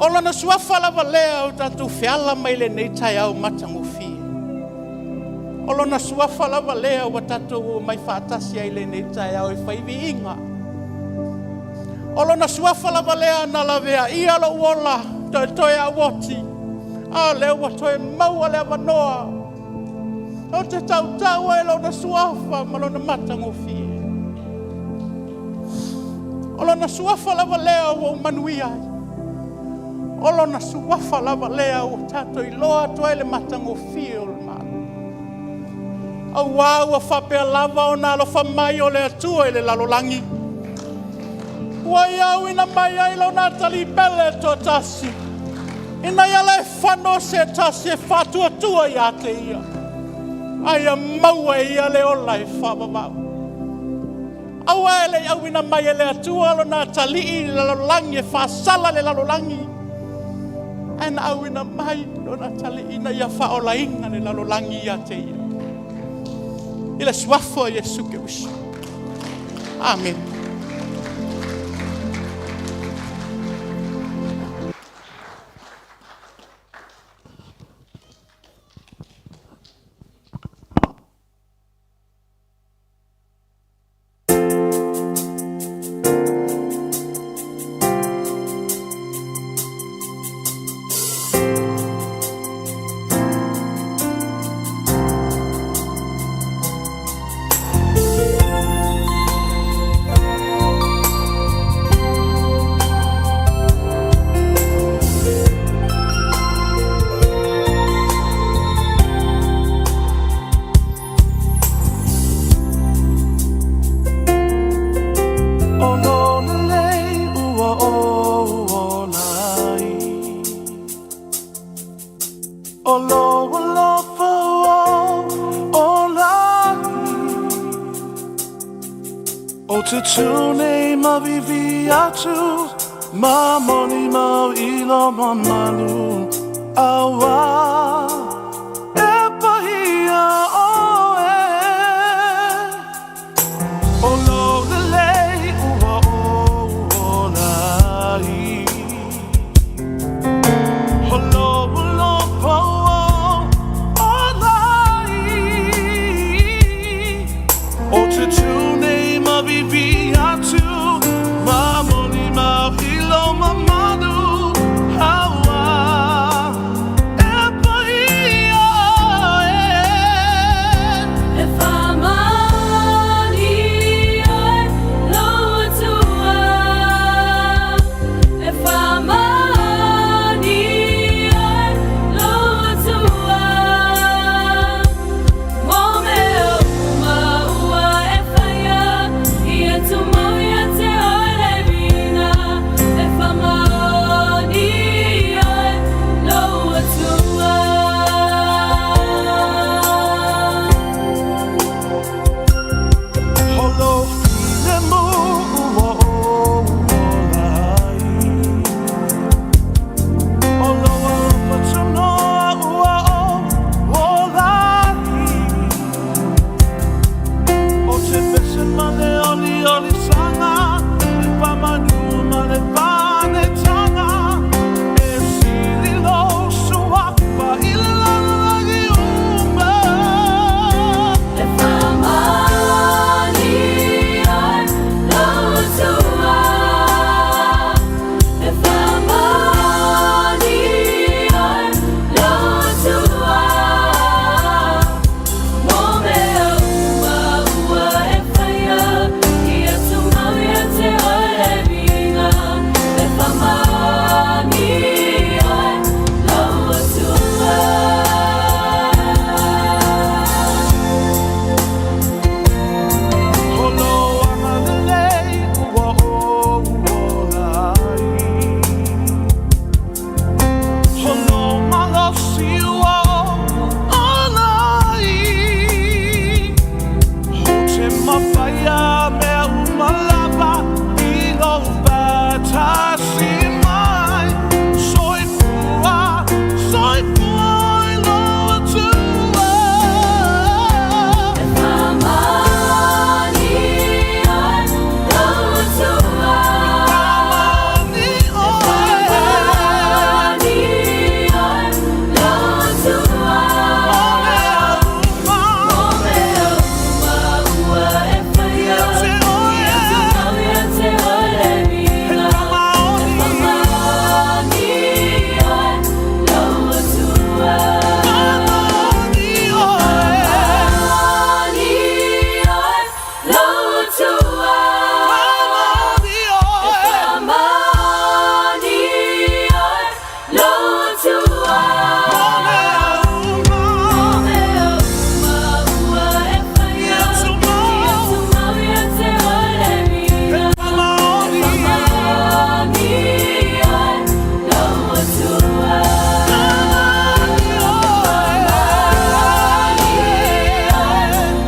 O lona suafa lava lea o tatou feala mai lenei taeao matagofie. O lona suafa lava lea ua tatou omai faatasi ai lenei taeao e fai viiga. O lona suafa lava lea na laveaia lou ola toetoe au oti, a o lea ua toe maua le avanoa ou te tautau ai lona suafa ma lona matagofie. O lona suafa lava lea ua ou manuia ai. O lona suafa lava lea ua tatou iloa atu ai le matagofie o le Malo. Auā ua faapea lava ona alofa mai o le Atua i le lalolagi, ua ia auina mai ai lona atalii pele toatasi, ina ia le fano se tasi e faatuatua ia te ia, a ia maua e ia le ola e faavavau. Aua e le i auina mai e le Atua lona atalii i le lalolagi e faasala le lalolagi, ae na auina mai lona atalii ina ia faaolaina le lalolagi ia te ia. I le suafa o Iesu Keriso. Amene. O te tū nei mavivi atu Ma moni mau i lo mamalu Aua e pahia oe O lou lelei ua ou ola ai O lou alofa ua ou ola ai O te tū nei mavivi atu Ma moni mau i lou mamalu Aua e paia oe. E faamaoni oe lou Atua, E faamaoni oe lou Atua, Mo mea uma ua e faia, Ia tumau ia te oe le viiga, E faamaoni oe lou Atua. O lou filemu ua ou ola ai O lou alofa tunoa ua ou ola ai O te pese ma le oliolisaga Le faamanu ma le faanetaga E sili lou suafa i le lalolagi uma. E faamaoni oe lou Atua, E faamaoni oe lou Atua, Mo mea uma ua e faia, Ia tumau ia te oe le viiga, E faamaoni oe lou Atua. O lou agalelei ua ou ola ai O lou malosi ua ou ola ai O te mafaia mea uma lava i lou faatasi mai Soifua, soifua i lou Atua. E faamaoni oe lou Atua, Faamaoni oe. Faamaoni oe lou Atua, O mea uma Mo mea uma ua e faia, Ia te oe. Ia tumau ia te oe le viiga, Faamaoni. E faamaoni oe lou Atua. Faamaoni oe. Faamaoni oe lou Atua. Faamaoni oe. Faamaoni oe lou Atua. O mea uma Mo mea uma ua e faia, Ia tumau. Ia tumau ia te oe le viiga, Faamaoni. Faamaoni oe lou Atua. Faamaoni oe.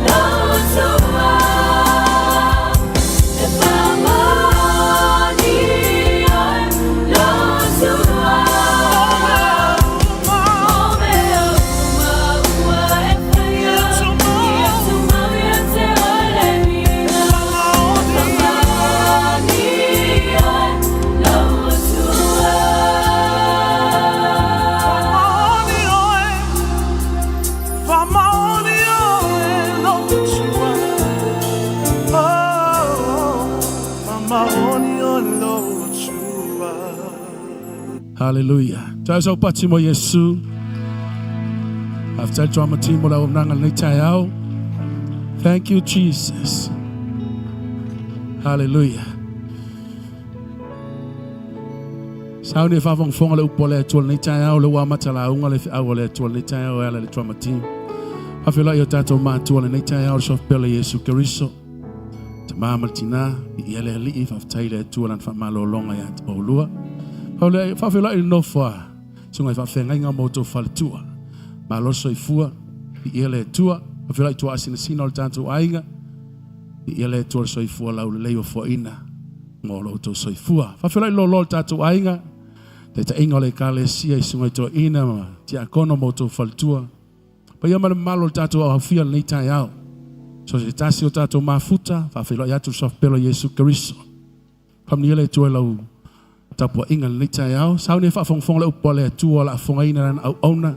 Lou Atua. E faamaoni oe lou Atua. O mea Mo mea uma ua e faia, Ia tumau. Ia tumau ia te oe le viiga, Faamaoni. Faamaoni oe lou Atua. Faamaoni oe. Faamaoni oe lou Atua. Oh, faamaoni oe lou Atua. Hallelujah. Tau sau pati mo Iesu. Faafetai drama team mo le auaunaga i lenei taeao. Thank you, Jesus. Hallelujah. Sauni e faafogafoga le upu a le Atua i lenei taeao, le ua amata lauga le feau a le Atua i lenei taeao e ala i le drama team. Faafeiloai o tatou matua i lenei taeao le suafa pele Iesu Keriso. Tama ma le tina, viia le Alii, faafetai i le Atua lana faamalologa ia te oulua. Faafeiloai i le nofo a susuga i faafeagaiga ma outou faletua. Malo le soifua, viia le Atua. Faafeiloai i tuaasinasina o le tatou aiga. Ia le Atua le soifua laulelei ua foaiina mo lo outou soifua. Faafeiloai loaloa le tatou aiga, taitaiga o le Ekalesia i susuga i toeaiina ma tiakono ma outou faletua. Paia ma le mamalu o le tatou auaufia i lenei taeao. So se tasi o tatou mafuta, faafeiloai atu le suafa pele o Iesu Keriso. Faamanuia le Atua i lau tapuaiga i lenei taeao. Sauni e faafogafoga le upu a le Atua o le a fofogaina lana auauna,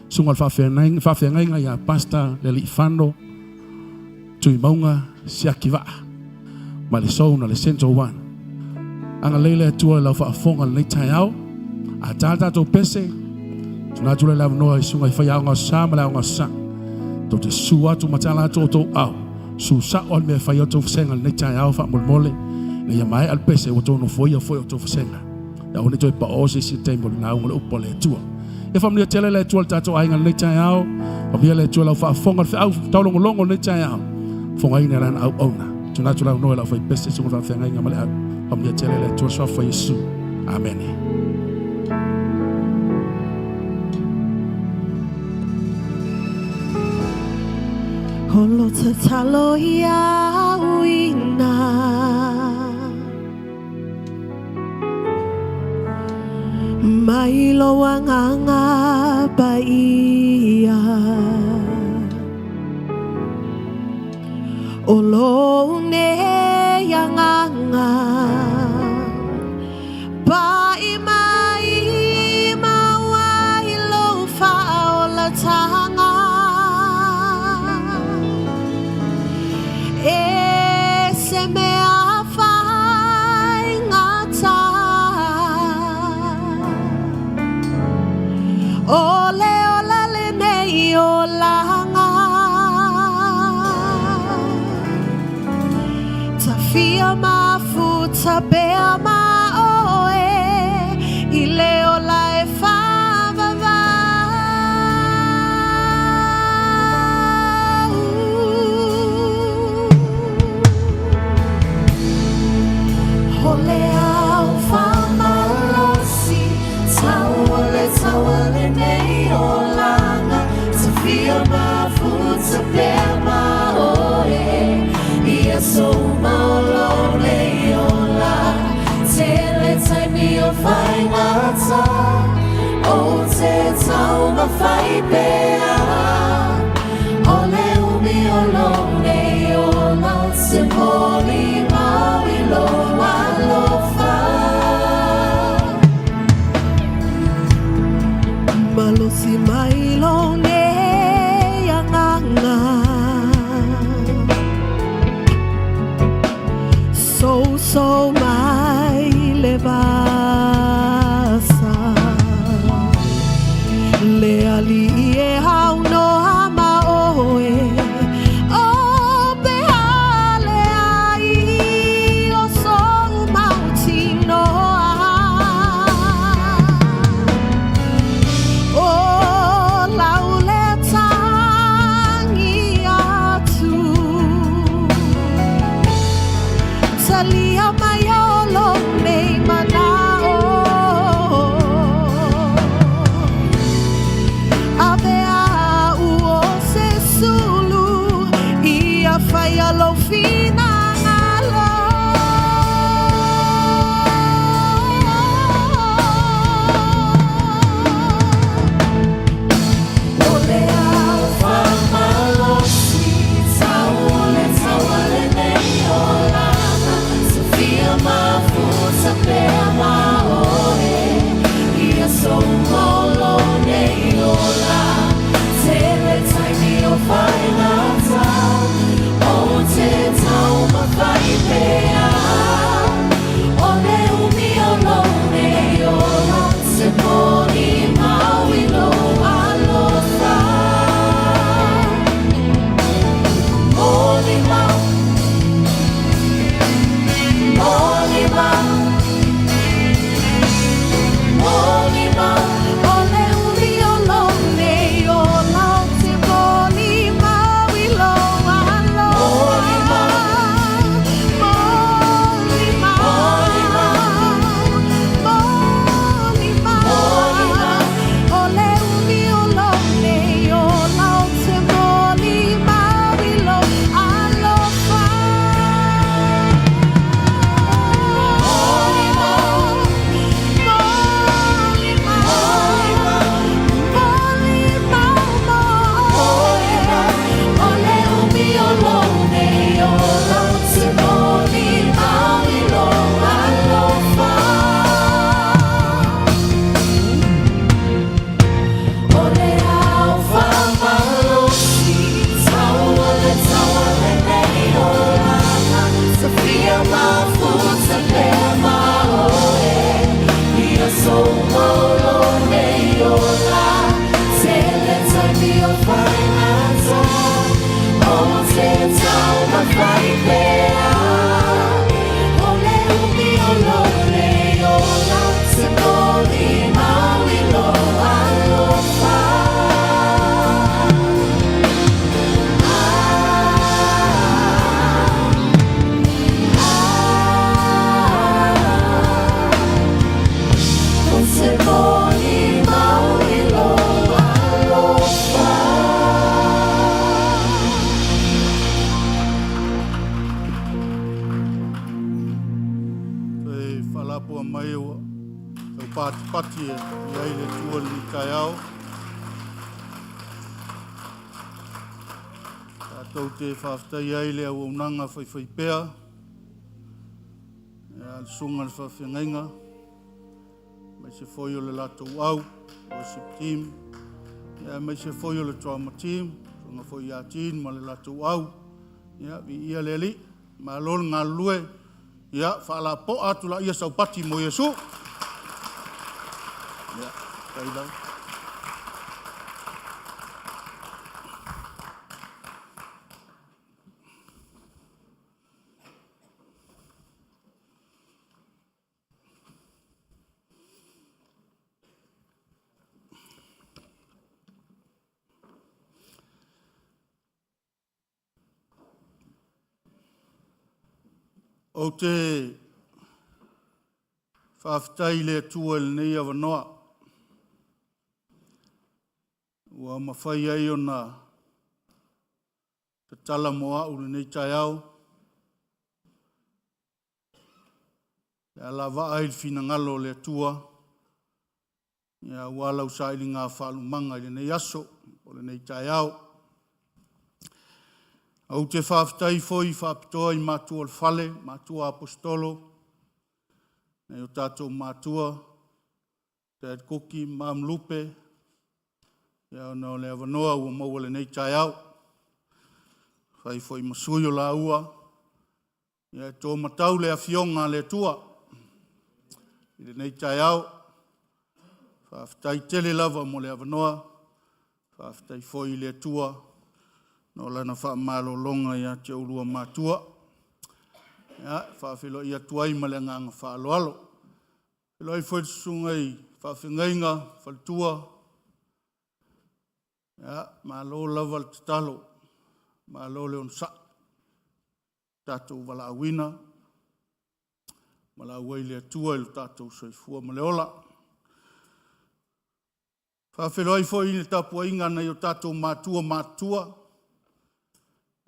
susuga i le faafeagaiga ia Pastor Lealiifano Tuimauga Siakivaa mai le Zone o le Central One. Agalelei le Atua i lau faafofoga i lenei taeao. A ta le tatou pese, tuna atu lea le avanoa i susuga i faiaoga o Sa ma le aoga o Sa. Tou te susu atu ma tala atu outou au. Susu sao le mea e fai ai outou vasega i lenei taeao faamolemole ina ia maea le pese ua outou nofoia foi outou vasega. Ia aua ne i toe paoo se isi taimi o le lauga o le upu a le Atua. Ia faamanuia tele le Atua i le tatou aiga i lenei taeao. Faamanuia le Atua i lau faafofoga i le feau taulogologo i lenei taeao. Fofogaina i lana auauna. Tuna atu le avanoa i lau faipese susuga i le faafeagaiga ma le au. Faamanuia tele le Atua i le suafa o Iesu. Amene. O lo tatalo ia uina. Mai lou agaga paia. O lou nei agaga Pai mai maua i lou faaolataga E se mea faigata O le ola lenei olaga Tafia mafuta pea ma oe I le ola e faavavau. O le ao faamalosi Tau o le taua lenei olaga Tafia mafuta pea ma oe I aso uma o lou nei ola Tele taimi o faigata Ou te taumafai pea O le umi o lou nei ola Se molimau i lou alofa Malosi mai lou nei agaga Sousou mai le vasa Le Alii e aunoa ma oe O pe a leai o sou mautinoa O lau lea tagi atu Talia mai o lou nei manao Avea au o se sulu Ia faia lou finagalo O le ao faamalosi Tau o le taua lenei olaga Tafia mafuta pea ma oe I aso uma o lou nei ola Tele taimi o faigata Ou te taumafai pea O le umi o lou nei ola Se molimau i lou alofa Molimau Molimau tapua mai ua taupatipati e i ai le Atua i lenei taeao. Tatou te faafetai ai le auaunaga faifaipea a le susuga i le faafeagaiga aemaise foi o le latou au worship team, aemaise foi o le drama team, susuga foi ia Jean ma le latou au. Ia, viia le Alii, malo le galulue, ia faalapoa atu laia saupati mo Iesu. Ia, faafetai lava. Ou te faafetai i le Atua i lenei avanoa ua mafai ai ona tatala mo au lenei taeao e alavaa i le finagalo o le Atua ia, aua lau sailiga faalumaga i lenei aso o lenei taeao. Ou te faafetai foi faapitoa i matua o le fale, matua aposetolo, nai o tatou matua, Dad Kuki, Mam Lupe, ia, ona o le avanoa ua maua lenei taeao. Fai foi ma sui o laua, ia e to matau le afioga a le Atua i lenei taeao. Faafetai tele lava mo le avanoa. Faafetai foi i le Atua no lana faamalologa ia te oulua matua. Ia, faafeiloai atu ai ma le agaga faaaloalo. Feiloai foi le susuga i faafeagaiga faletua. Ia, malo lava le tatalo, malo le onosai. Tatou valaauina, valaau ai le Atua i lo tatou soifua ma le ola. Faafeiloai foi i le tapuaiga a nai o tatou matua matutua,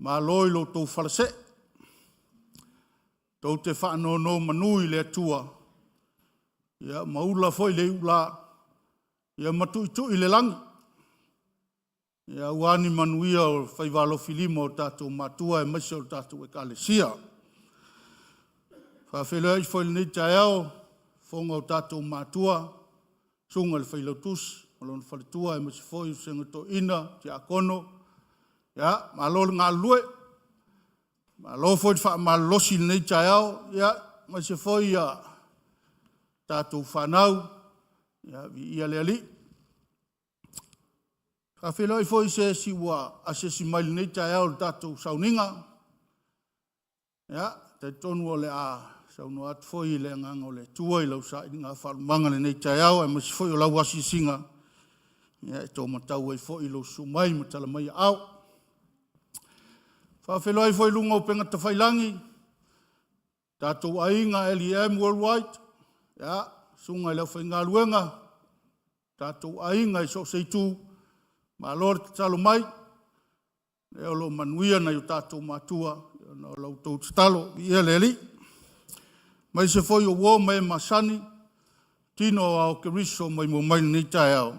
malo i lo outou falasee. Tou te faanonomanu i le Atua, ia ma ula foi le iula, ia ma tuitui le lagi. Ia aua ni manuia o faiva alofilima o tatou matua aemaise o le tatou ekalesia. Faafeiloai foi i lenei taeao, fofoga o tatou matua, susuga i le Failautusi ma lona faletua aemaise foi o susuga toeaina, tiakono. Ia, malo le galulue, malo foi le faamalolosi i lenei taeao, ia, aemaise foi ia tatou fanau, ia, viia le Alii. Faafeiloai foi i se isi ua asiasi mai i lenei taeao i le tatou sauniga. Ia, talitonu o le a saunoa atu foi i le agaga o le Atua i lau sailiga faalumaga i lenei taeao, aemaise foi o lau asiasiga, ia, e taumatau ai foi lou susu mai ma tala mai aao. Faafeiloai foi i luga o upega tafailagi, tatou aiga LEM Worldwide, ia, susuga i le aufaigaluega, tatou aiga i so o se itu, malo le tatalo mai, lea o lo o manuia nai o tatou matua, ona o la outou tatalo, viia le Alii. Aemaise foi o uo ma e masani, tino o ao Keriso mai mua mai lenei taeao,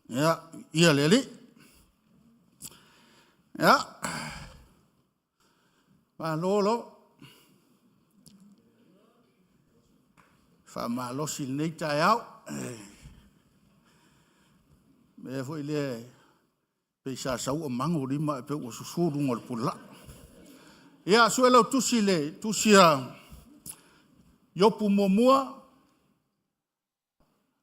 ia, viia le Alii. Ia, malo lo. Faamalosi lenei taeao. Mea foi lea pei sa sau o mago lima ae pei ua susu luga o le pulelaa. Ia, sue lau tusi le tusi a Iopu muamua,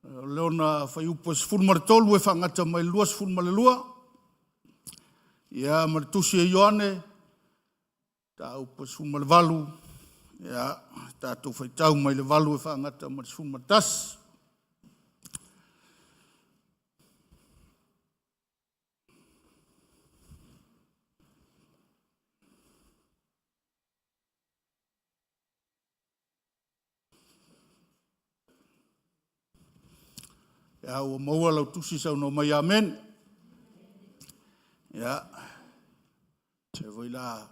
o lona fuaiupu e 13 e faagata mai le 22, ia, ma le tusi a Ioane, mataupu e 18, ia, tatou faitau mai le 8 e faagata mai le 11. Ia, ua maua lau tusi saunoa mai amen. Ia, se foi la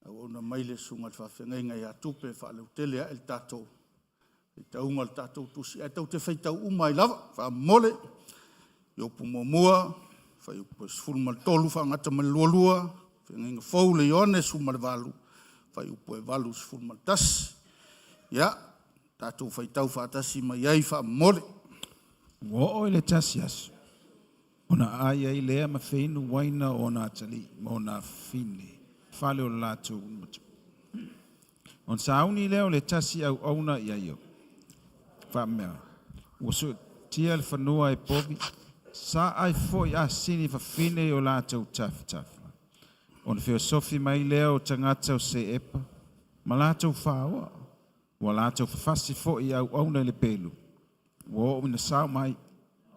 auauna mai le susuga i le faafeagaiga ia Tupe e faaleutele ae le tatou Faitauga o le tatou tusi, ae tatou te faitau uma ai lava, faamolemole, Iopu muamua, fuaiupu e 13 faagata ma le 22, Feagaiga Fou le Ioane 18, fuaiupu e 81. Ia, tatou faitau faatasi mai ai faamolemole. Ua oo i le tasi aso, ona aai ai lea ma feinu uaina o ona atalii ma ona afafine, fale o le latou matua. Ona sauni lea o le tasi auauna ia Iopu, faapea, Ua suetia le fanua e povi, sa ai foi asini fafine i o latou tafatafa. Ona feosofi mai lea o tagata o Seepa ma latou faoa, ua latou fafasi foi i auauna i le pelu, ua oo ina sao mai,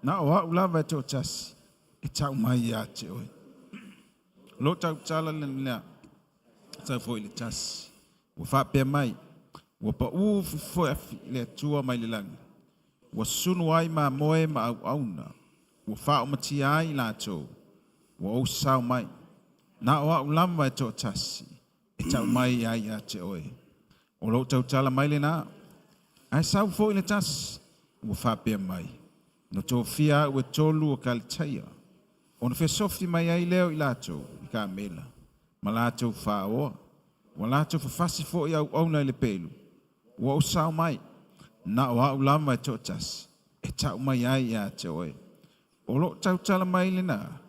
na o au lava e toatasi e tau mai ia te oe. Lo tautala lea sau foi le tasi. Ua faapea mai, ua paū foefoeafi le Atua mai le lagi. Ua sunu ai mamoe ma auauna. Ua faaumatia ai latou. Ua ou sao mai. Na o au lava e toatasi. E tau mai ai ia te oe. O lou tautala mai lena. Ae sau foi le tasi. Ua faapea mai. Na tofia au e tolu o Kalitaia. Ona fesofi mai ai lea o i latou i kamela. Ma latou faoa. Ua latou fafasi foi auauna i le pelu. Ua ou sao mai. Na o au lava e toatasi. E tau mai ai ia te oe. O lou tautala mai lena.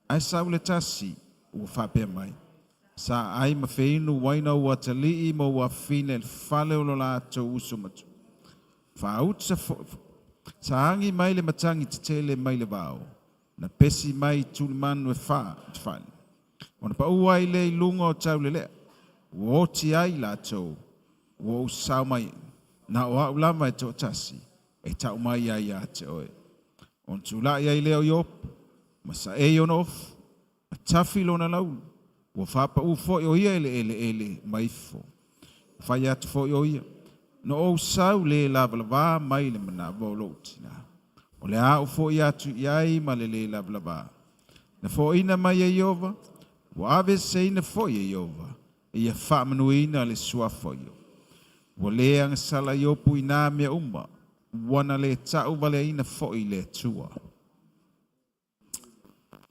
Ae sau le tasi. Ua faapea mai. Sa ai ma feinu uaina ou atalii ma ou afafine i le fale o lo latou uso matua. Faauta sa agi mai le matagi tetele mai le vao. Na pesi mai i tulimanu e fa te fale. Ona paū ai lea i luga o taulelea. Ua oti ai latou. Ua ou sao mai. Na o au lava e toatasi. E tau mai ai ia te oe. Ona tulai ai lea o Iopu. Ma saei ona ofu. Ma tafi lona laulu. Ua faapaū foi o ia i le eleele ma ifo. Fai atu foi o ia. Na ou sau le lavalavā mai le manava o lou tinā. O le a ou foi atu i ai ma le le lavalavā. Na foaiina mai e Ieova, ua aveeseina foi e Ieova, e ia faamanuiina le suafa o Iopu. Ua le agasala Iopu i nā mea uma, ua na le tauvaleaina foi i le Atua.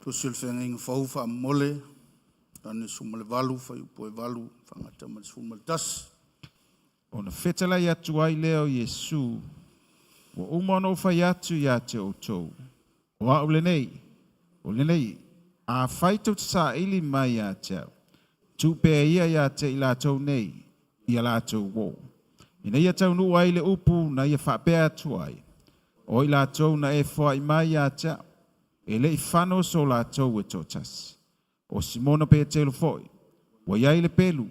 Tusi o le Feagaiga Fou faamolemole, Ioane 18, fuaiupu e 8 faagata ma le 11. Ona fetalai atu ai lea o Iesu, ua uma ona ou fai atu ia te outou. O au lenei, o lenei, afai tou te saili mai ia te au, tuu pea ia ia te i latou nei, ia latou o. Ina ia taunuu ai le upu na ia faapea atu ai. O i latou na e foai mai ia te au, e le i fano so latou e toatasi. O Simona Petelo foi, ua iai le pelu,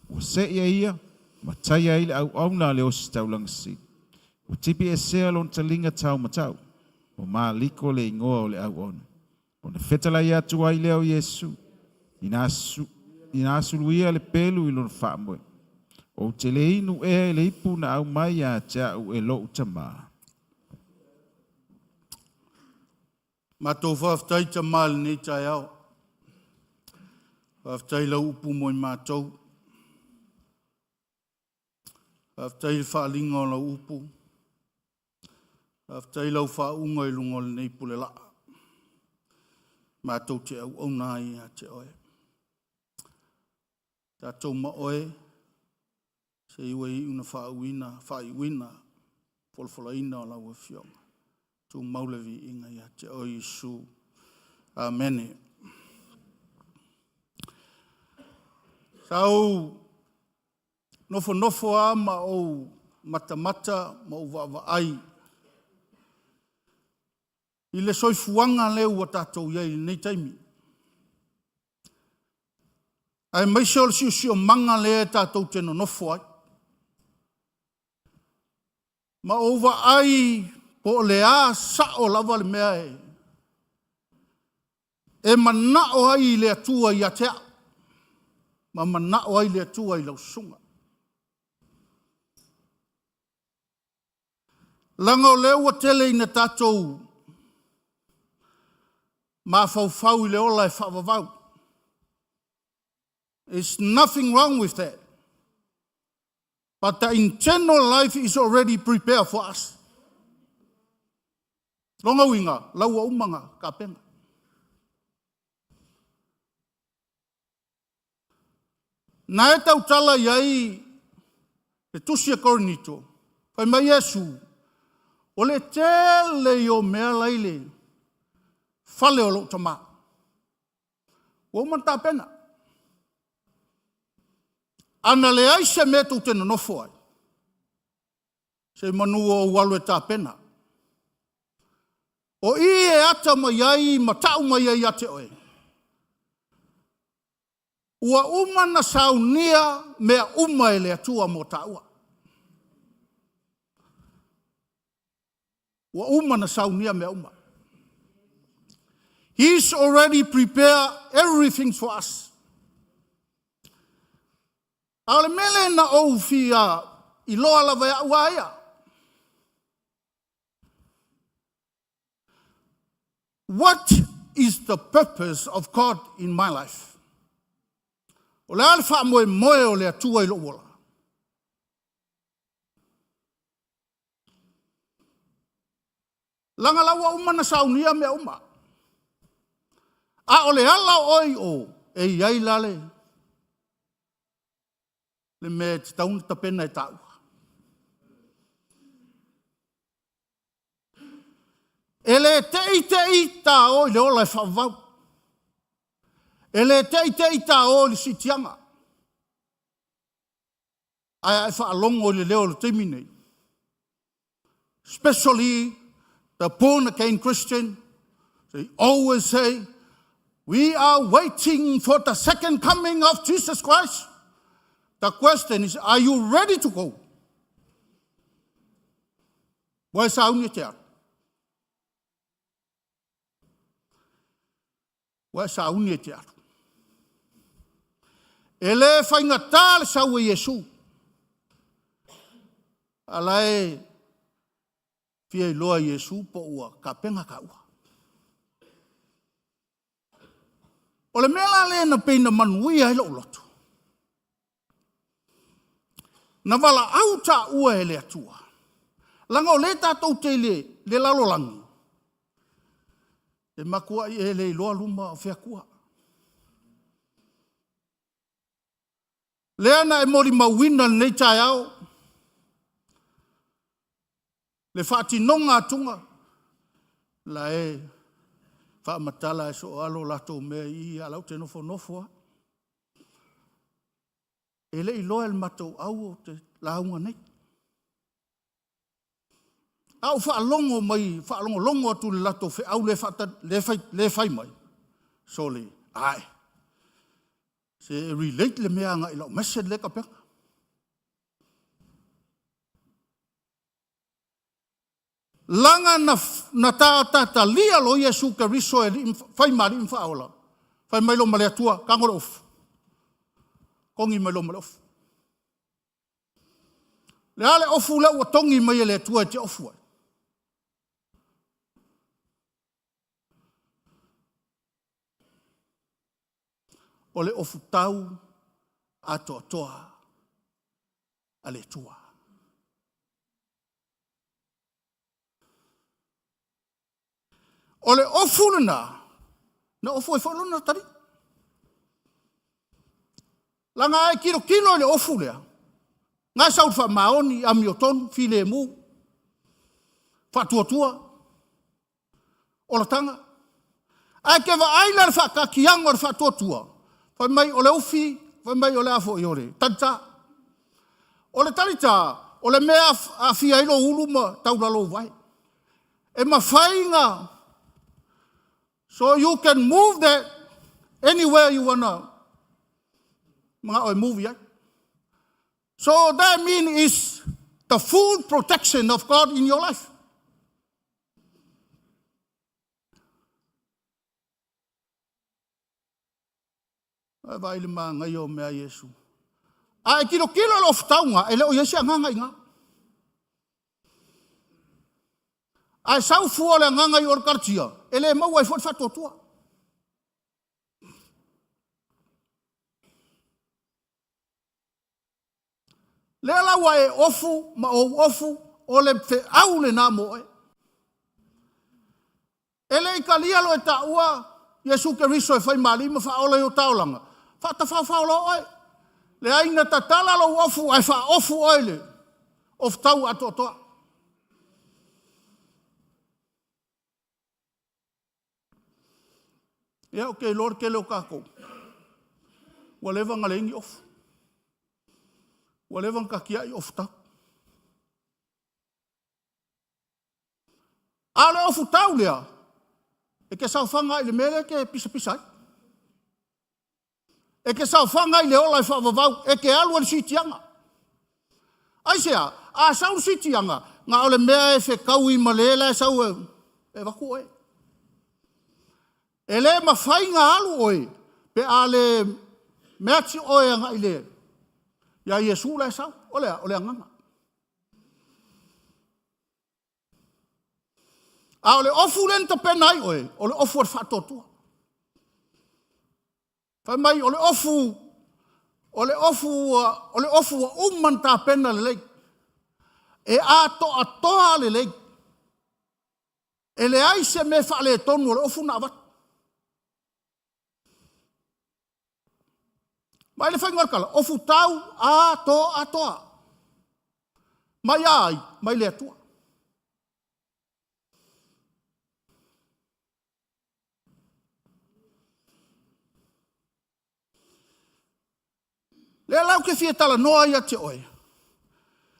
ua se'i e ia, ma taia ai le auauna a le ositaulaga sili. Ua tipi esea lona taliga taumatau, o Maliko le igoa o le auauna. Ona fetalai atu ai lea o Iesu, ina suluia le pelu i lona faamoe. Ou te le inu ea i le ipu na aumai ia te au e lou Tamā. Matou faafetai Tamā i lenei taeao. Faafetai i lau upu mo i matou. Faafetai i le faaaliga o lau upu. Faafetai i lau faauuga i luga o lenei pulelaa. Matou te auauna ai ia te oe. Tatou ma oe, se i ua iu na faaiuina, folafolaina o lau Afioga. Tumau le viiga ia te oe Iesu. Amene. Sa ou nofonofo lava ma ou matamata ma ou vaavaai i le soifuaga lea ua tatou i ai i lenei taimi, aemaise o le siosiomaga lea tatou te nonofo ai. Ma ou vaai po o le a sao lava le mea e manao ai le Atua ia te au, ma manao ai le Atua i lau susuga. Leaga o lea ua tele ina tatou mafaufau i le ola e faavavau. It's nothing wrong with that. But the internal life is already prepared for us. Longa uiga, lau ua uma na tapena. Na e tautala i ai le tusi a Korinito, fai mai Iesu, o le tele ia o mea la i le fale o lou tama. Ua uma ona tapena. Ana leai se mea tou te nonofo ai, seimanu o ou alu e tapena. O i e ata mai ai ma tau mai ai ia te oe, ua uma na saunia mea uma e le Atua mo taua. Ua uma na saunia mea uma. He's already prepared everything for us. A o le mea lea na ou fia iloa lava e au a ia. What is the purpose of God in my life? O le a le faamoemoe o le Atua i lou ola? Leaga la ua uma na saunia mea uma. A o le ala o oe i o, e i ai la le, le mea e tatau ona tapena e taua. E le te i te i ta o i le ola e faavavau. E le te i te i ta o i le siitiaga. Ae a e faalogo i le leo o le taimi nei, especially the born again Christian, they always say, we are waiting for the second coming of Jesus Christ. The question is, are you ready to go? Ua e sauni e te alu. Ua e sauni e te alu. E le faigata le sau e Iesu. A la e fia iloa e Iesu po ua tapena taua. O le mea la lea na pei na manuia ai lou loto, na valaau taua e le Atua, leaga o lea tatou te i le, le lalolagi, e matuai e le iloa luma o fea tua. Lea na e molimauina lenei taeao, le faatinoga atuga, la e faamatala e sooalo latou mea i i, a o la ou te nofonofo lava. E le i iloa e le matou au ou te lauga nei. A ou faalogo mai, faalogologo atu i le latou feau lea e fai, lea e fai mai, sole, ae, se e relate le mea agai i lau message lea e tapena. Laga na, na ta tatalia lo Iesu Keriso e alii, fai ma alii ma faaola. Fai mai lo ma le Atua, tago le ofu. Togi mai lo ma le ofu. Le a le ofu lea ua togi mai e le Atua e te ofu ai? O le ofu tau atoatoa a le Atua. O le ofu lena, na ofu ai foi lona talii. Laga a e tilotilo i le ofu lea, na e sau i le faamaoni, amiotonu, filemu, faatuatua, olataga. Ae te vaai la i le faataatiaga o le faatuatua, fai mai o le ufi, fai mai o le a foi, o le talita. O le talita, o le mea e aafia ai lou ulu ma taulalo uvae. E mafai na So you can move that anywhere you wanna mana'o e move i ai. So that mean is the full protection of God in your life. Ae vaai i le manaia o mea a Iesu. A e tilotilo i le ofutauga, e le o i ai se agaga i ina. A e sau fua o le agaga i o le Karatia, e le maua ai foi le faatuatua. Lea la ua e ofu ma ou ofu, o le feau lenā mo oe. E le i talia loa e taua Iesu Keriso e fai ma Alii ma Faaola i o ta olaga, faatafaofao loa oe. Leai na tatala lou ofu ae faaofu oe i le ofutau atoatoa. Ia, ou te iloa le tele o tatou, ua leva ona leai ni ofu. Ua leva ona tatiai ofutau. A o le ofutau lea, e te saofaga ai i le mea lea e te pisapisa ai. E te saofaga ai i le ola e faavavau, e te alu ai i le siitiaga. Aisea? A sau le siitiaga, na o le mea e fetaui ma le la e sau e avatu oe. E le mafai ona alu oe pe a le meati oe agai le ia Iesu la e sau. O le a? O le agaga. A o le ofu lea na tapena ai oe, o le ofu o le faatuatua. Fai mai, o le ofu, o le ofu ua, o le ofu ua uma ona tapena lelei. E atoatoa lelei. E leai se mea faaletonu o le ofu na avatu. Vaai le faiga o le tala, ofu tau atoatoa. Mai a ai? Mai le Atua. Lea la ou te fia talanoa ia te oe.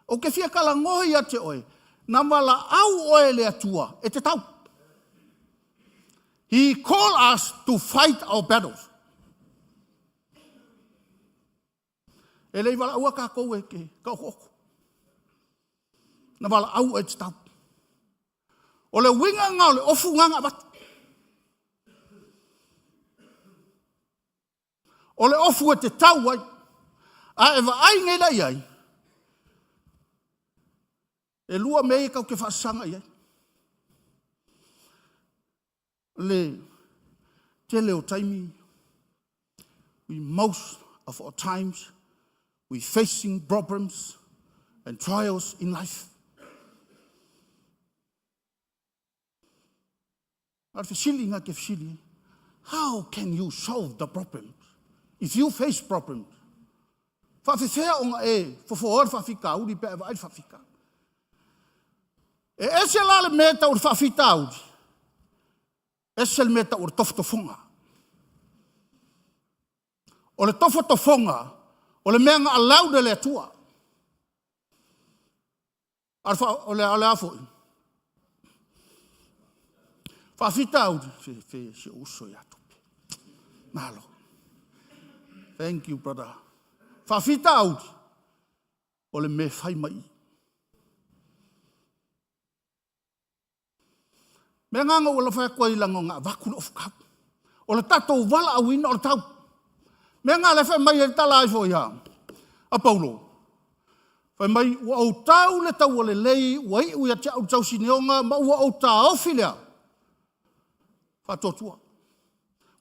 Ou te fia talanoa ia te oe. Na valaau oe e le Atua e te tau. He called us to fight our battles. E le i valaua tatou e te taotooto. Na valaau oe e te tau. O le uiga lena o le ofu lena na avatu. O le ofu e te tau ai. A e vaai nei la i ai, e lua mea ia tatou te faasaga i ai. Le tele o taimi, we most of our times, we facing problems and trials in life. A o le fesili na te fesili, how can you solve the problem? If you face problems, faafefea ona e fofoa le faafitauli pe a e vaai le faafitauli? E ese la le mea e tau o le faafitauli, ese le mea e tau o le tofotofoga. O le tofotofoga, o le mea na allow e le Atua. O le a foi? Faafitauli, fe, fe, si ou uso ia Tupe. Malo. Thank you, brother. Faafitauli, o le mea fai mai i. Mea ngā ua lofa atu ai langa ngā vaku le ofu kau. O le tatou valaauina o le tau. Mea ngā le whai mai e tala ai fo ia. A Paulo. Fai mai, ua ou tau le taua lelei, ua iu ia te au le tausineoga, ma ua ou taofi lea. Faatuatua.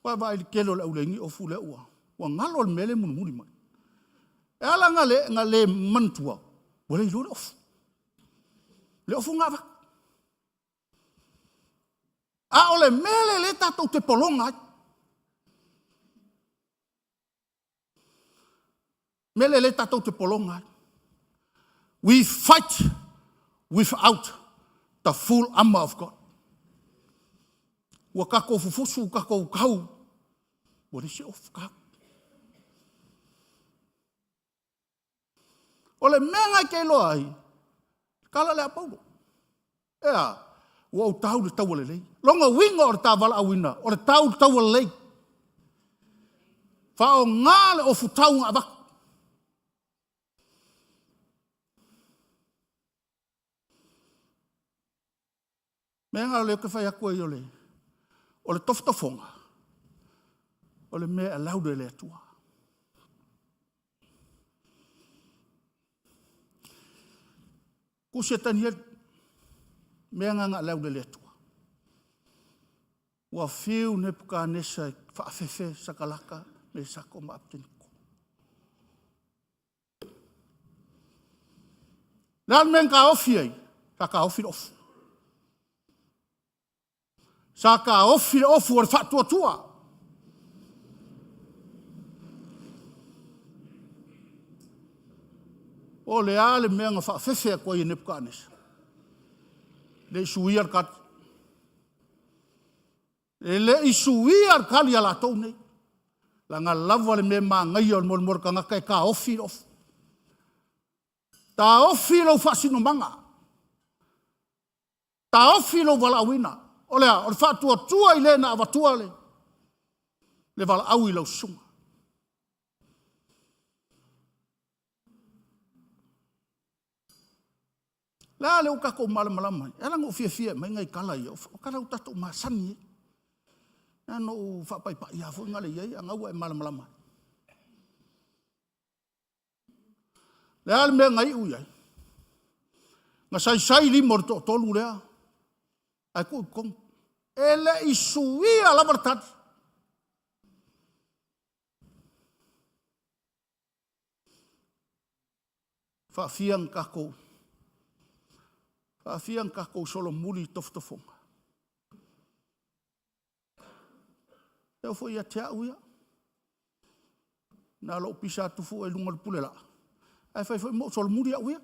Ua vaai le tele o le auleini ofu lea ua, ua ngalo le mea le mulimuli mai. E ala nga le, nga le manatua, ua le iloa le ofu. Le ofu ngā avatu. A o le mea le le tatou te pologa ai. Mea lea le tatou te pologa ai. We fight without the full armor of God. Ua tatou fufusu, tatou tau, ua leai se ofu tau. O le mea na e te iloa ai, kala le a Paulo. Ea, ua ou tau le taua lelei. Lona uiga o le ta valaauina, o le tau le taua lelei. Faaaoga le ofutau na avatu. Mea na o lea ou te fai atu ai o le, o le tofotofoga, o le mea e allowed e le Atua. Tusi e Tanielu, mea na na allowed e le Atua. Ua fiu Nepukanesa e faafefe Sakalaka, Mesako ma Apeteneko. Le a le mea na taofi ai? Sa taofi le ofu. Sa taofi le ofu o le faatuatua. O le a le mea na faafefe atu ai e Nepukaanesa? Le i suia le tali. E le i suia le tali a latou nei. Leaga lava le mea manaia o le molemole tagata e taofi le ofu. Taofi lou faasinomaga. Taofi lou valaauina. O le a? O le faatuatua i le na avatua le, le valaau i lau susuga. Le a le ua tatou malamalama ai? E ala ona ou fiafia e aumai nai tala ia, o tala ua tatou masani ai. Na ona ou faapaipai lava foi na le i ai, a na ua e malamalama ai. Le a le mea na iu i ai? Na saisai lima o le toatolu lea, ae tuu i totonu. E le i suia lava le tali. Faafia ona tatou faafia ona tatou solomuli i tofotofoga. E oo foi ia te au ia, na lou pisa atu fua i luga o le pule laa, ae fai foi ma ou solomuli au ia.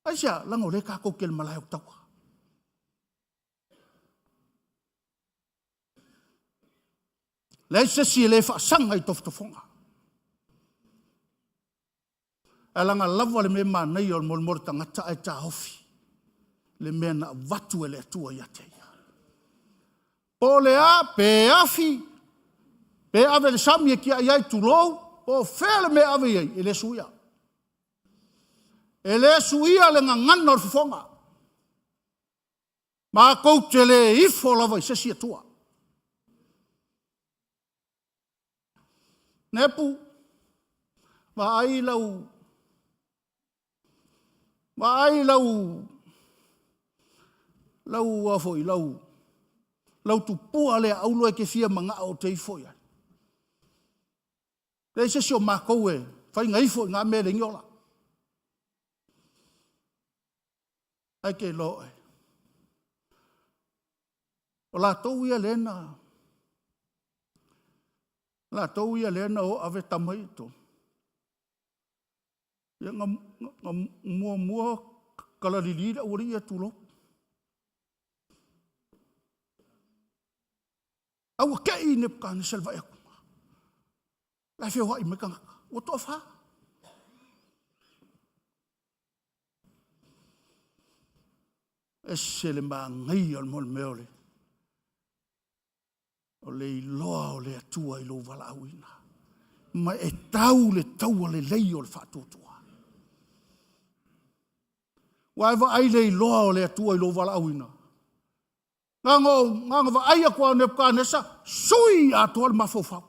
Aisea? Leaga o lea tatou te i le malae o taua. Leai se isi e le faasaga i tofotofoga. Ae leaga lava le mea manaia o le molemole tagata ae taofi le mea na avatu e le Atua ia te ia. Po o le a, pe afi, pe ave i le sami e tiai ai, tulou, po o fea le mea e ave i ai, e le suia. E le suia le gagana o le fofoga. Matou te le ifo lava i se isi Atua. Nepu, vaai lau vaai lau lau a foi lau lau tupua lea aulo e te fia manao ou te ifo i ai. Leai se isi o matou e fai na ifo i na mea e leai ni ola. Ai ke iloa oe. O latou ia lea na latou ia lea na o ave tama ia i totonu. Ia na, na, na muamua kalalili le aualii ia tulou. A ua te i Nepukanesa i le vaai atu. La e feoai mai tagata. Ua toafa. Ese le manaia o le mea o le o le iloa o le Atua i lou valaauina. Ma e tau le taua lelei o le faatuatua. Ua e vaai le iloa o le Atua i lou valaauina. Na ona vaai atu lava o Nepukanesa, sui atoa le mafaufau.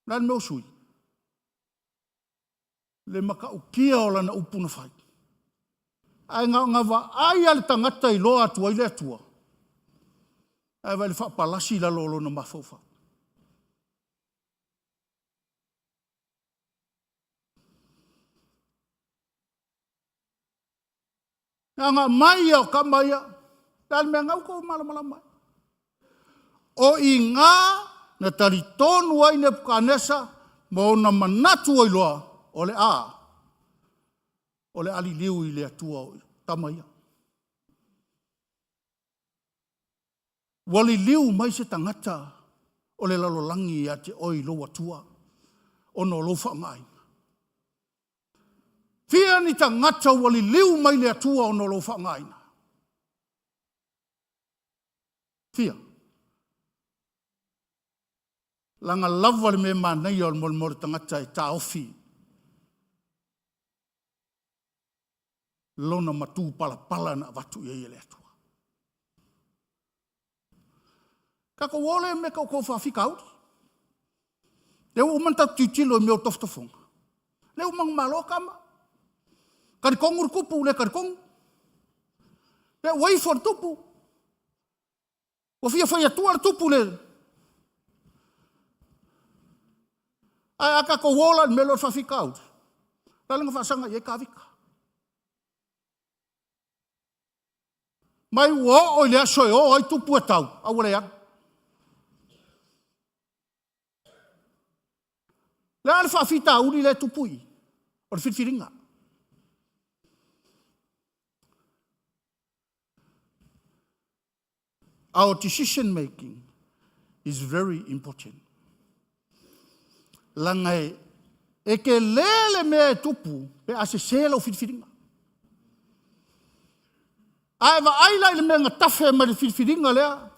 O le a le mea ua sui? Le matautia o lana upu na fai. Ae na ona vaai lava le tagata iloa atu ai le Atua, ae vaai i le faapalasi i lalo o lona mafaufau. Na ona aumai lava o tama ia. Le a le mea na ua outou malamalama ai. O i ina na talitonu ai Nepukanesa ma ona manatu ai loa, o le a, o le a liliu i le Atua o tama ia. Ua liliu mai se tagata o le lalolagi ia te oe i lou Atua ona o lou faaaogaina. Fia ni tagata ua liliu mai le Atua ona o lou faaaogaina? Fia? Laga lava le mea manaia o le molemole tagata e taofi lona matupalapala na avatu i ai e le Atua. Tatou o lea me tatou faafitauli. Lea ua uma ona tatou tilotilo i mea o tofotofoga. Lea ua manumalo tama. Talitonu le tupu, le talitonu. Lea ua ifo le tupu. Ua fia fai atua le tupu le... Ae a tatou o la i le mea lea o le faafitauli, o le a le na faasaga i ai Tavita? Mai ua oo i le aso e o ai tupu e tau, a ua le alu. O le a le faafitauli lea e tupu i i? O le filifiliga. Our decision making is very important. Langa e, e tele le mea e tupu pe a sese lau filifiliga. A e vaai la i le mea na tafe mai le filifiliga lea,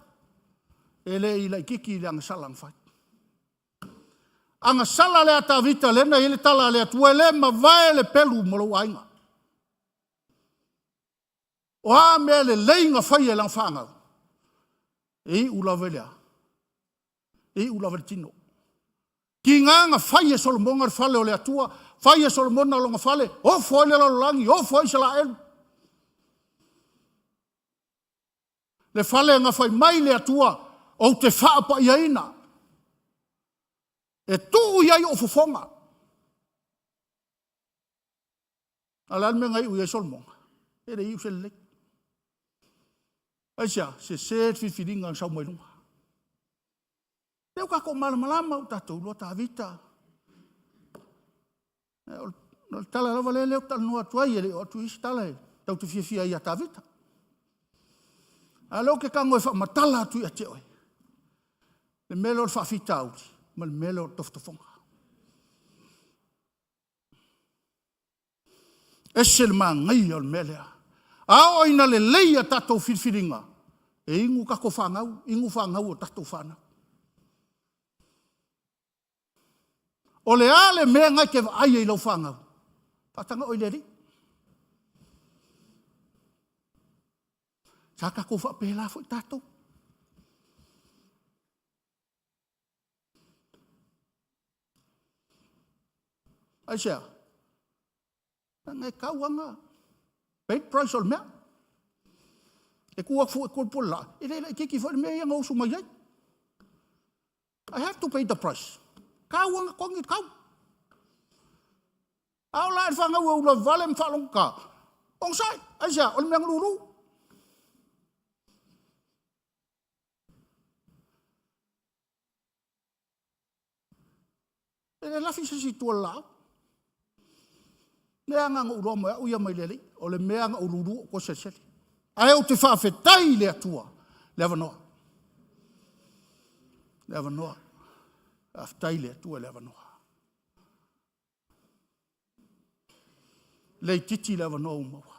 e le i laitiiti le agasala na fai. Agasala lea a Tavita lea na i ai le tala a le Atua, e le mavae le pelu ma lou aiga. O a mea lelei na faia e lana fanau, e iu lava i le a? E iu lava i le tino. Tiga na fai e Solomona le fale o le Atua, fai e Solomona lona fale, ofo ai le lalolagi, ofo ai Isaraelu. Le fale na fai mai le Atua, ou te faapaiaina, e tuu i ai ou fofoga. A o le a le mea na iu i ai Solomona? E le iu se lelei. Aisea? Sese le filifiliga na sau mai luga. Lea ua tatou malamalama, ua tatou iloa Tavita. O le tala lava lea lea ou te talanoa atu ai, e le o atu isi tala e tatou te fiafia ai ia Tavita. A o lea ou te tago e faamatala atu ia te oe, le mea lea o le faafitauli ma le mea lea o le tofotofoga. Ese le manaia o le mea lea. A oo ina lelei a tatou filifiliga, e inu tatou fanau, inu fanau o tatou fanau. O le a le mea na e te vaai ai i lau fanau? Faataga oe i le Alii. Sa tatou faapela foi tatou. Aisea? Leaga e tau lava na pay price o le mea. E tu atu foi e tua le laa, e le laitiiti foi le mea ia na usu mai ai. I have to pay the price. Tau lava na togi le tau. A oo la i le fanau e ulavale ma faalogotata, onosai, aisea? O le mea na lulu. E le lafi se isi i tua o le laau. Lea na ona ou iloa mo au ia mai le Alii, o le mea na ou lulu ou toe selesele. Ae ou te faafetai i le Atua le avanoa. Le avanoa. Faafetai i le Atua le avanoa. Le itiiti le avanoa ua maua.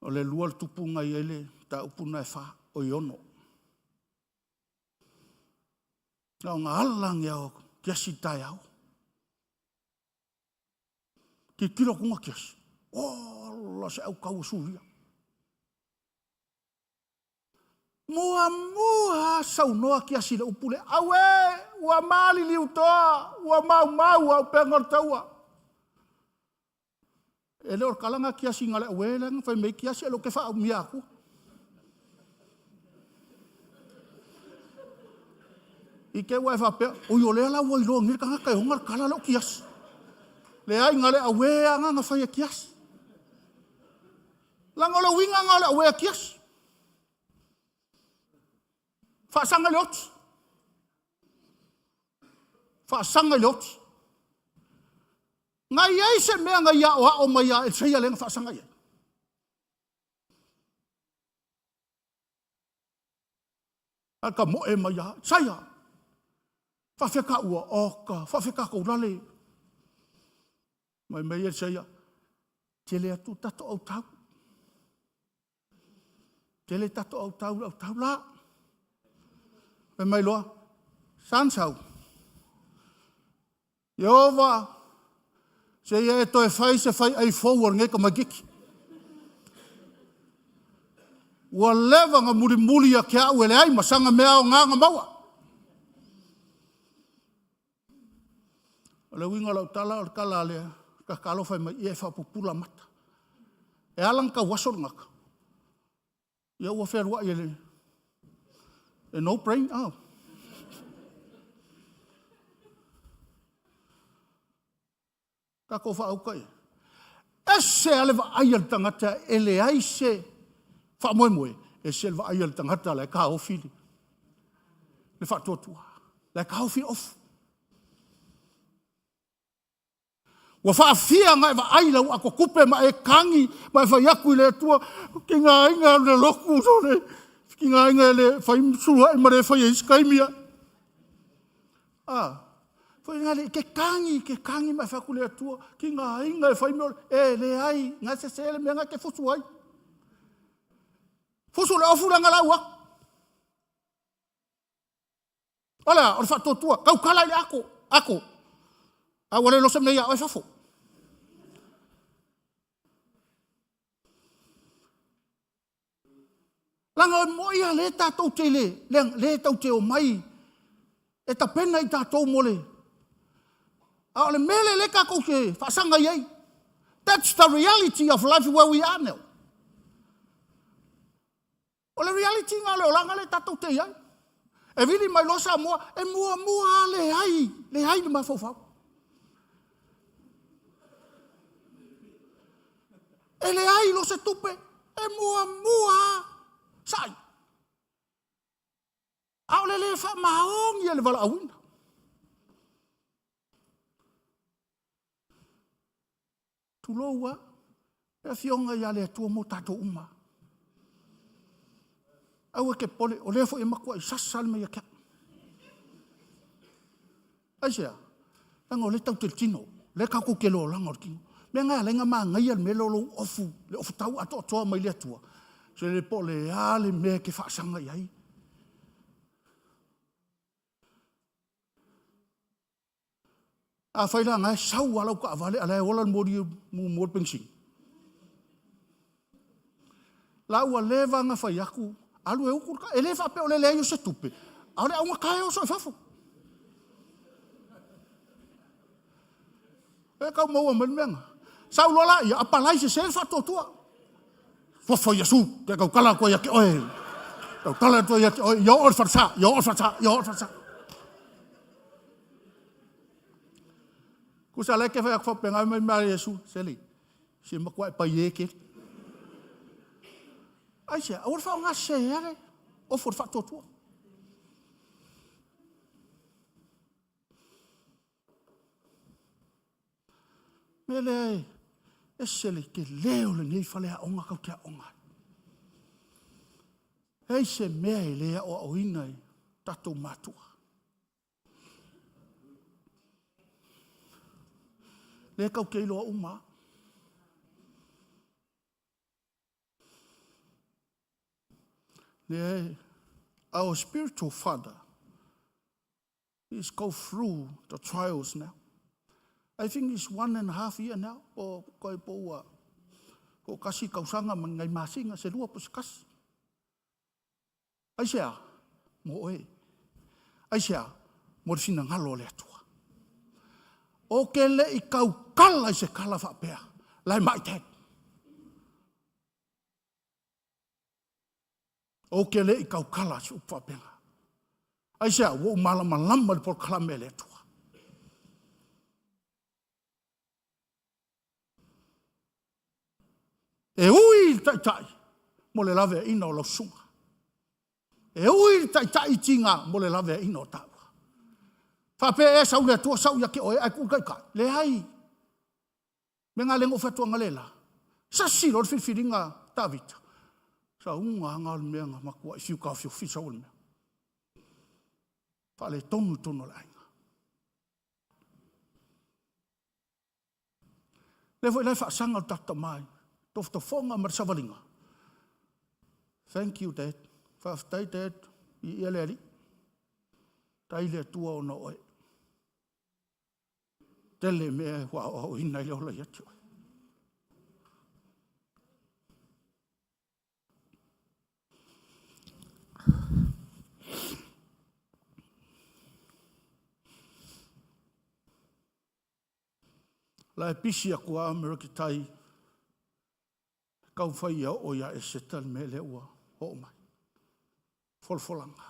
O le lua le tupu na i ai le mataupu na e fa, oi ono. Na ona ala ni ao kiasi taeao. Tilotilo atu na kiasi. Ola se au tau o Suria. Muamua saunoa kiasi i le upu lea, Auē, ua maliliu toa, ua maumau auupega o le taua. E le o le tala lena a kiasi na o le auē lea na fai mai ai kiasi, ae o lea ou te faaumia atua. I te i ua e faapea, oi o lea la ua iloa nei le tagata e ona le tala lea o kiasi. Leai, na o le auē lava lena na fai e kiasi. Leaga o le uiga lena o le auē a kiasi. Faasaga i le oti. Faasaga i le oti. Na i ai se mea na ia aoao mai ia Elisaia lea na faasaga i ai? A tamoe mai ia Saia. Faafia ka ua oka, faafia tatou lale. Mai mai Elisaia, tele atu tatou autau. Tele tatou autau le autau la. Fai mai loa, san sau. Ieova, seia e toe fai se fai ai fou o lenei tamaitiiti. Ua leva na mulimuli ia te au e leai ma sana mea aoga na maua. O le uiga o lau tala, o le tala a le tatalo fai mai, ia e faapupula mata. E ala ona tauaso le tagata, ia ua fealuai e le e no brain, ah. Tatou faauta ia. Ese lava le vaai a le tagata e leai se faamoemoe, ese le vaai a le tagata la e taofi le faatuatua, la e taofi le ofu. Ua faafia ona e vaai i lau atotupe ma e tagi ma e fai atu i le Atua, tigaina e alu i le lotu, sole, tigaina e le fai suluai ma le fai e isi taimi. Ah, foi ngale ke tagi, ke tagi ma e fai atu i le Atua, tigaina e fai mea, e leai, na se se le mea na te fusu ai. Fusu le ofu langa lau atu. O le a, o le faatuatua, tautala i le ato, ato. A ua le iloa se mea ia oe fafo. Leaga o moi a lea tatou te le, le tatou te omai e tapena i tatou mo le... A o le mea lea tatou te faasaga i ai. That's the reality of life where we are now. O le reality na o le olaga lea tatou te i ai. E vili mai loa Samoa, e muamua lava leai, leai le mafaufau. E leai lo se tupe, e muamua lava sai. A o le le faamaoni e le valaauina. Tulou lava, le afioga ia le Atua mo tatou uma. Aua e te popole, o lea foi e matuai sasa le mea ia te au. Aisea? Leaga o lea tatou te i le tino, o lea tatou te i le olaga o le tino. O le mea lena e ala ai ona manaia le mea lea o lou ofu, le ofu tau atoatoa mai le Atua. Se le po o le a le mea e te faasaga i ai. Afai la na e sau lava lau taavale a o la e ola le moli muamua o le penisini. La ua leva ona fai atu, alu e utu le ta... E le faapea o le leai o se tupe, a o le augata e oso i fafo. E tau maua mai le mea lena. Sau loa laia, apalai sese le faatuatua. Fofo Iesu, te tautala atu ai ia te oe. Tautala atu ai ia te oe, ia oo i le falesa, ia oo i le falesa, ia oo i le falesa. Tusa la e te fai atu faapena mai mai Iesu, seli, se matua e pai e kele. Aisea, aua le faaaoga sese ale, ofu o le faatuatua. Mea lea e ese le tele o lenei faleaoga tatou te aoga ai. Leai se mea e le aoaoina e tatou matua. Lea tatou te iloa uma lava. Lea our spiritual father is go through the trials now. I think it's 1.5 year now, po koe po ua po kasi tausaga ma ngai masina se lua po se kasi. Aisea, mo oe. Aisea, mo le finagalo o le Atua. O ke le i tautala i se tala faapea, lai mai te. O ke le i tautala se upu faapea. Aisea, ua ou malamalama i le polokalame a le Atua. E ui i le taitai mo le laveaiina o lau susuga. E ui i le taitai i tiga mo le laveaiina o taua. Faapea ea sau le Atua sau ia te oe ae tuu le taitai? Leai. Mea nga le na ou fai atu analeila. Sasi loa le filifiliga a Tavita. Sauga anga o le mea na matuai fiu taofiofi sau o le mea. Faaletonu i totonu o le aiga. Lea foi la e faasaga o le tatou tama i tofotofoga ma le savaliga. Thank you, Dad. Faafetai, Dad. Viia le Alii. Tai le Atua ona o oe. Tele mea ua aoaoina i le ola ia te oe. La e pisi aku a Amerika tai kau fai ia o ia Eseta le mea lea ua oo mai. Folafolaga.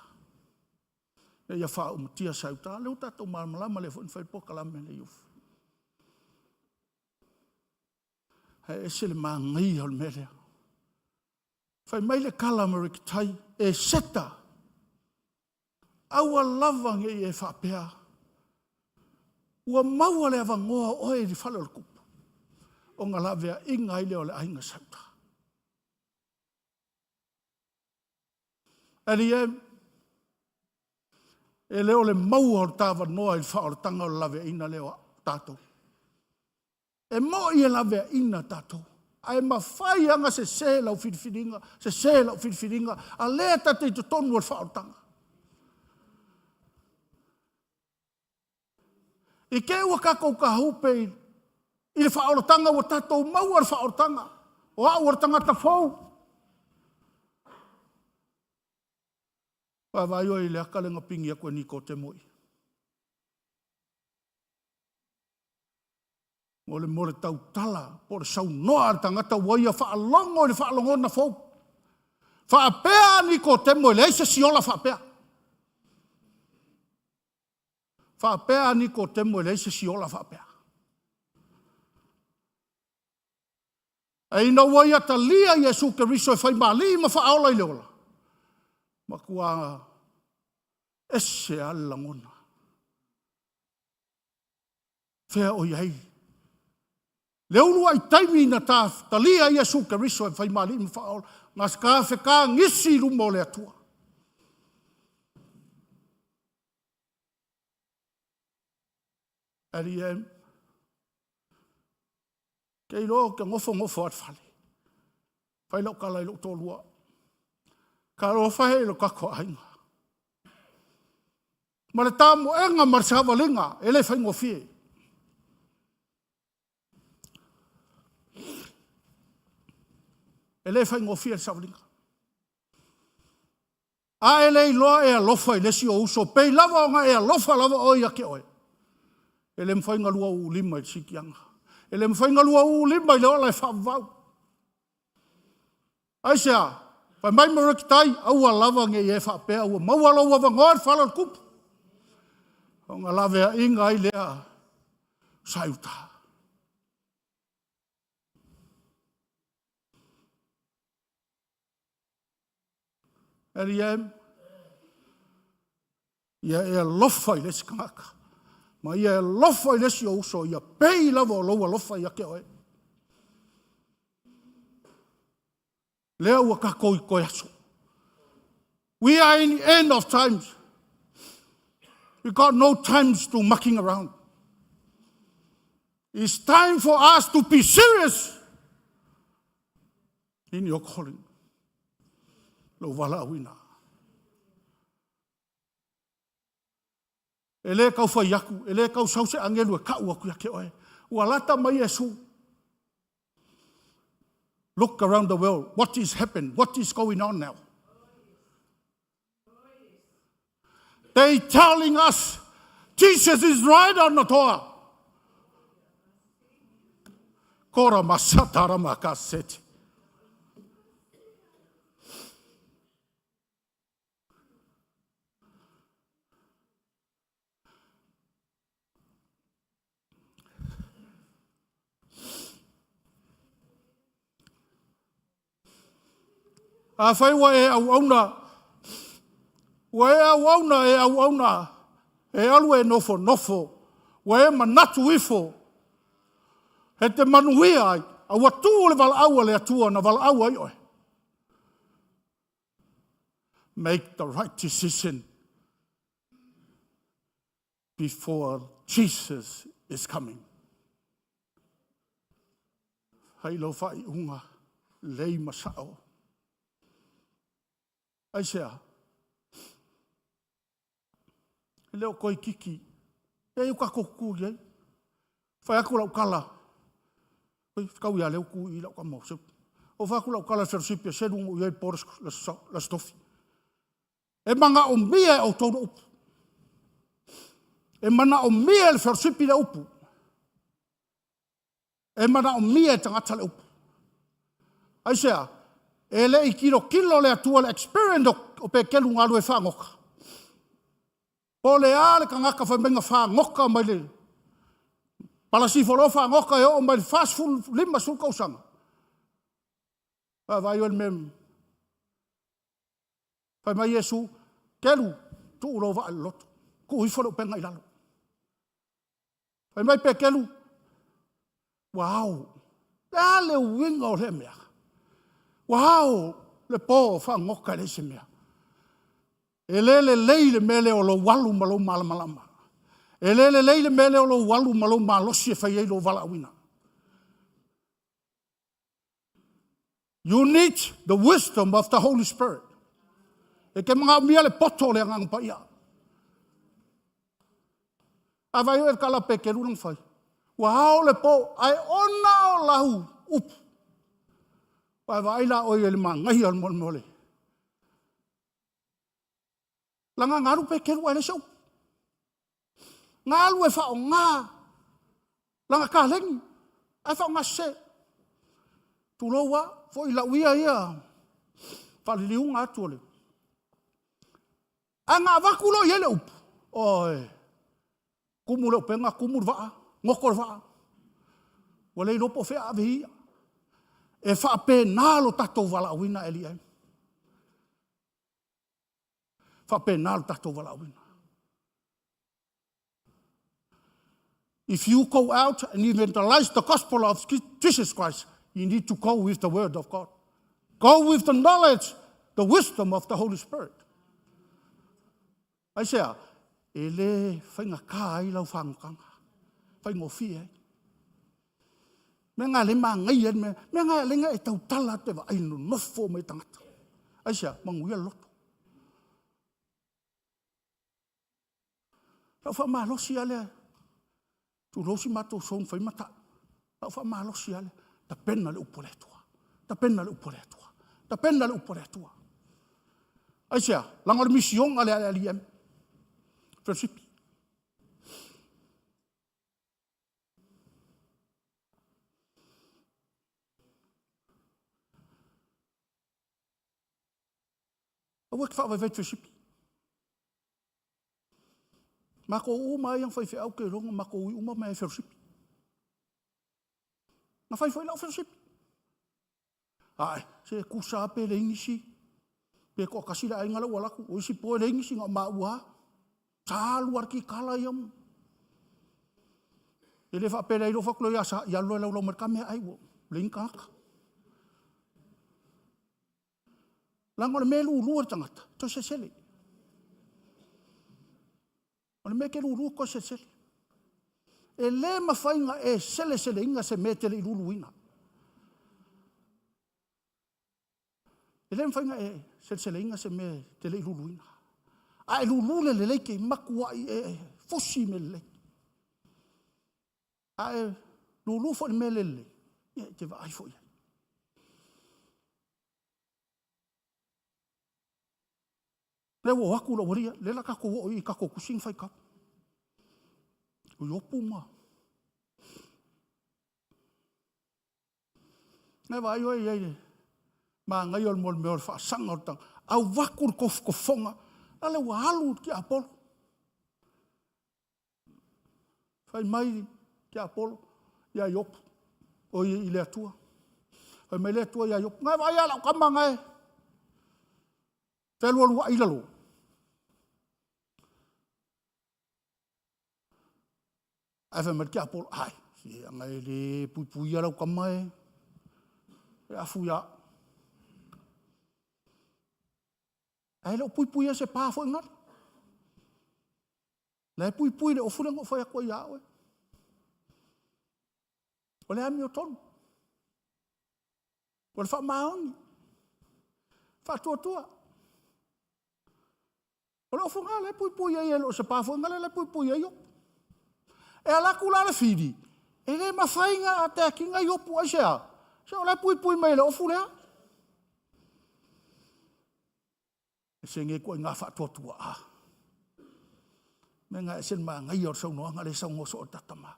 Ina ia faaumatia sa uta. Lea ua tatou malamalama lea foi na fai le polokalame a le youth. Ae ese le manaia o le mea lea. Fai mai le kala ma Rikitai, e seta, aua lava ne i e faapea, ua maua le avanoa o oe i le fale o le tupu, ona laveaiga ai lea o le aiga Sauta. Alii e, e le o le maua o le tavanoa i le faaolataga o le laveaiina lea o tatou. E moi e laveaiina tatou, ae mafai lava ona sese lau filifiliga, sese lau filifiliga, a lea ta te i totonu o le faaolataga. I te i ua tatou tahupe i le faaolataga, ua tatou maua le faaolataga, o au o le tagata fou. Vaavaai oe i le ata lea na pigi atu e Nikotemo i. Mo le mo le tautala po o le saunoa a le tagata ua ia faalogo i le faalogona fou. Faapea Nikotemo e leai se siola faapea. Faapea Nikotemo e leai se siola faapea. Ae ina ua ia talia Iesu Keriso e fai ma Alii ma faaola i le ola, matua ese lava le lagona. Fea o i ai le uluai taimi na ta talia Iesu Keriso e fai ma Alii ma faaola, na ta fetagisi i luma o le Atua. Alii e, ke iloa ou te nofonofo lava i le fale. Fai lau tala i lou toalua. Talofa e i lo tatou aiga. Ma le tamoega ma le savaliga, e le faigofie. E le faigofie le savaliga. A e le iloa e alofa i le isi ou uso, pei lava ona e alofa lava oe ia te oe. E le mafai ona lua uulima i le siitiaga. E le mafai ona lua uulima i le ola e faavavau. Aisea? Fai mai Moreketai, aua lava ne i e faapea ua maua lou avanoa i le fale o le tupu. Ona laveaiga ai lea sa i uta. Alii e, ia e alofa i le isi tagata, ma ia e alofa i le isi ou uso, ia pei lava o lou alofa ia te oe. Lea ua tatou i toe aso. We are in the end of times. We got no times to mucking around. It's time for us to be serious in your calling. Lou valaauina. E le tau fai atu, e le tau sau se agelu e kau atu ia te oe. Ua lata mai Iesu. Look around the world. What is happening? What is going on now? They telling us Jesus is right on the door. Kora masatara makasete. Afai ua e auauna, ua e auauna, e auauna, e alu e nofonofo, ua e manatu ifo, e te manuia ai, a ua tu le valaau a le Atua na valaau ai oe. Make the right decision before Jesus is coming. Fai lau faaiuga lelei ma sao. Aisea? E le o toe itiiti. E ai o tatou tutuli ai. Fai atu lau tala. Oi, tau ia leu tu i lau tama o seu. O fai atu lau tala i le fellowship e selu na ou i ai i le po le Aso Tofi. E manaomia e outou le upu. E manaomia e le fellowship le upu. E manaomia e tagata le upu. Aisea? E le i tilotilo le Atua i le experience o Peteru na alu ai e faagoka. Po o le a le tagata fai mai na faagoka mai le palasifoloa faagoka e oo mai le 40, 50 tausaga. Vaavaai oe i le mea Fai mai Iesu, Kelu, tuu lou vaa i le lotu, tuu ifo le upega i lalo. Fai mai Peteru, ua ao. O le a le uiga o lea mea? Ua ao le po fagota e leai se mea. E le lelei le mea lea o lou alu ma lou malamalama. E le lelei le mea lea o lou alu ma lou malosi e fai ai lou valaauina. You need the wisdom of the Holy Spirit. E te manaomia le poto o le Agaga Paia. A vai oe i le tala a Peteru lana fai, ua ao le po, ae ona o lau upu. Vaavaai la oe i le manaia o le mea o le Leaga na alu Peteru ae leai se upu. Na alu e faaaoga lana taleni ae faaaoga sese. Tulou lava, foi lau ia ia faaliliuga atu o le... Ae na avatu loa i ai le upu, oi, tumu le upega tumu le vaa, goto le vaa. Ua le iloa po o fea a ave e ia. E faapena lo tatou valaauina LEM. Faapena lo tatou valaauina. If you go out and evangelize the gospel of Jesus Christ, you need to go with the word of God. Go with the knowledge, the wisdom of the Holy Spirit. Aisea, e le faigata ai lau fagotaga, faigofie ai. Mea na le manaia le mea, mea na le e tautala te vaai nonofo mai tagata. Aisea, manuia le loto. Lau faamalosi lava lea, tulou si matou soul na fai ma tau. Lau faamalosi lava lea, tapena le upu a le Atua, tapena le upu a le Atua, tapena le upu a le Atua. Aisea? Leaga o le misiona lea a le LEM, fellowshipi. Aua e te faavaivai fellowshipi. Matou uma lava ia na faifeau ou te iloa na matou ui uma mai lava i fellowshipi. Na fai foi lau fellowshipi. Ae, se tusa lava pe leai nisi, pe toatasi le aiga la ua alu atu, o isi po e leai nisi, na o maua lava. Sa alu lava le kikala ia. E le faapea e leai loa fai atu loa ia Sa, ia alu loa e laulau mai le ta meaai ua leai ni tagata. Leaga o le mea e lulu e le tagata, e toe selesele. O le mea e te lulu e te toe selesele. E le mafai ona e seleseleina se mea e te le i luluina. E le mafai ona e seleseleina se mea e te le i luluina. A e lulu le lelei, e te matuai e fusi mea lelei. A e lulu foi i le mea le lelei, ia e te vaai foi i ai. Lea ua o atu lou alii, lea o le a tatou oo i i tatou tusi na faitau. O Iopu ma... Na vaai oe i ai i le manaia o le mea o le faasaga o le tagata. Avatu le tofotofoga, la le ua alu le tiapolo. Fai mai le tiapolo ia Iopu, oi i le Atua. Fai mai le Atua ia Iopu, na e vaai lava i lau tama na e fealualuai i lalo. Ae fai mai le tiapolo, ai, se ana e le puipuia lau tama e, e afu ia au. Ae le o puipuia e se pa foi nale. La e puipui i le ofu lea na ou fai atu ai ia oe. O le amiotonu. O le faamaoni. Faatuatua. O le ofu lena la e puipui ai e le o se pa foi lea la e puipui ai Iopu. E alu atu la le fili, e le mafai ona attack ina Iopu, aisea? Se o la e puipui mai e le ofu lea. E se nei ituaiga faatuatuaa. Mea na ese le manaia o le saunoaga lea e saunoa soo le ta tama.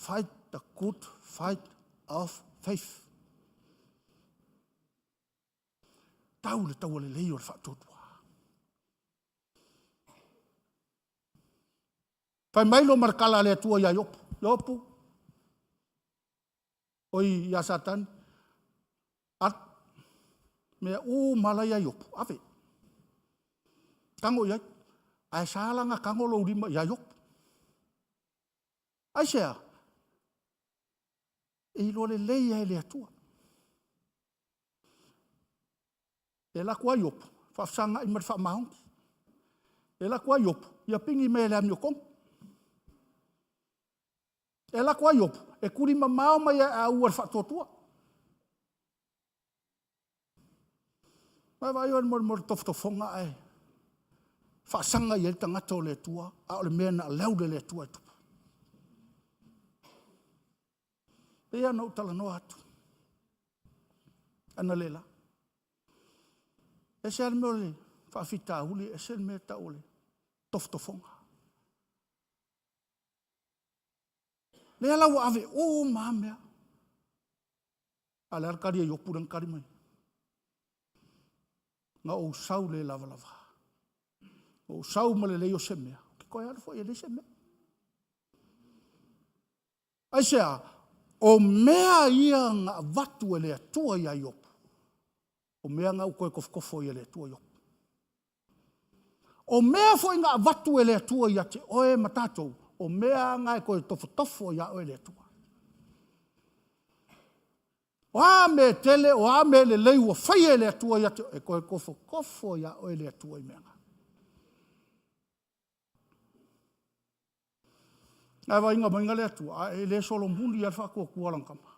Fight the good fight of faith. Tau le taua lelei o le faatuatua. Fai mai lo marakala a le Atua ia Iopu. Iopu, oi ia Satani, alu, mea uma la ia Iopu, ave. Tago i ai. Ae sa la na tago lou lima ia Iopu. Aisea? E iloa lelei lava e le Atua. E alu atu lava Iopu, faafesagai ma le faamaoni. E alu atu lava Iopu, ia pigi mai e le amiotonu. E alu atu lava Iopu, e tulimamao mai ia e le faatuatua. Vaai oe mo le tofotofoga ae faasaga i ai le tagata o le Atua, a o le mea na leaula e le Atua e tupu. E pei lava ona ou talanoa atu analeila. E ese lava le mea o le faafitauli, ese le mea e tau o le tofotofoga. Lea la ua ave uma lava mea. A o le a le tali a Iopu lea na tali mai? Na ou sau le lavalava. Na ou sau ma le leai o se mea. Ou te toe alu foi e leai se mea. Aisea? O mea ia na avatu e le Atua ia Iopu, o mea na ua toe tofotofo ai e le Atua Iopu. O mea foi na avatu e le Atua ia te oe ma tatou, o mea na e toe tofotofo ia oe e le Atua. O a mea tele, o a mea lelei ua faia e le Atua ia te oe, e toe tofotofo ia oe e le Atua i mea na. Ae vaaiga mai le Atua, a e le solomuli lava le faatuatua o lana tama.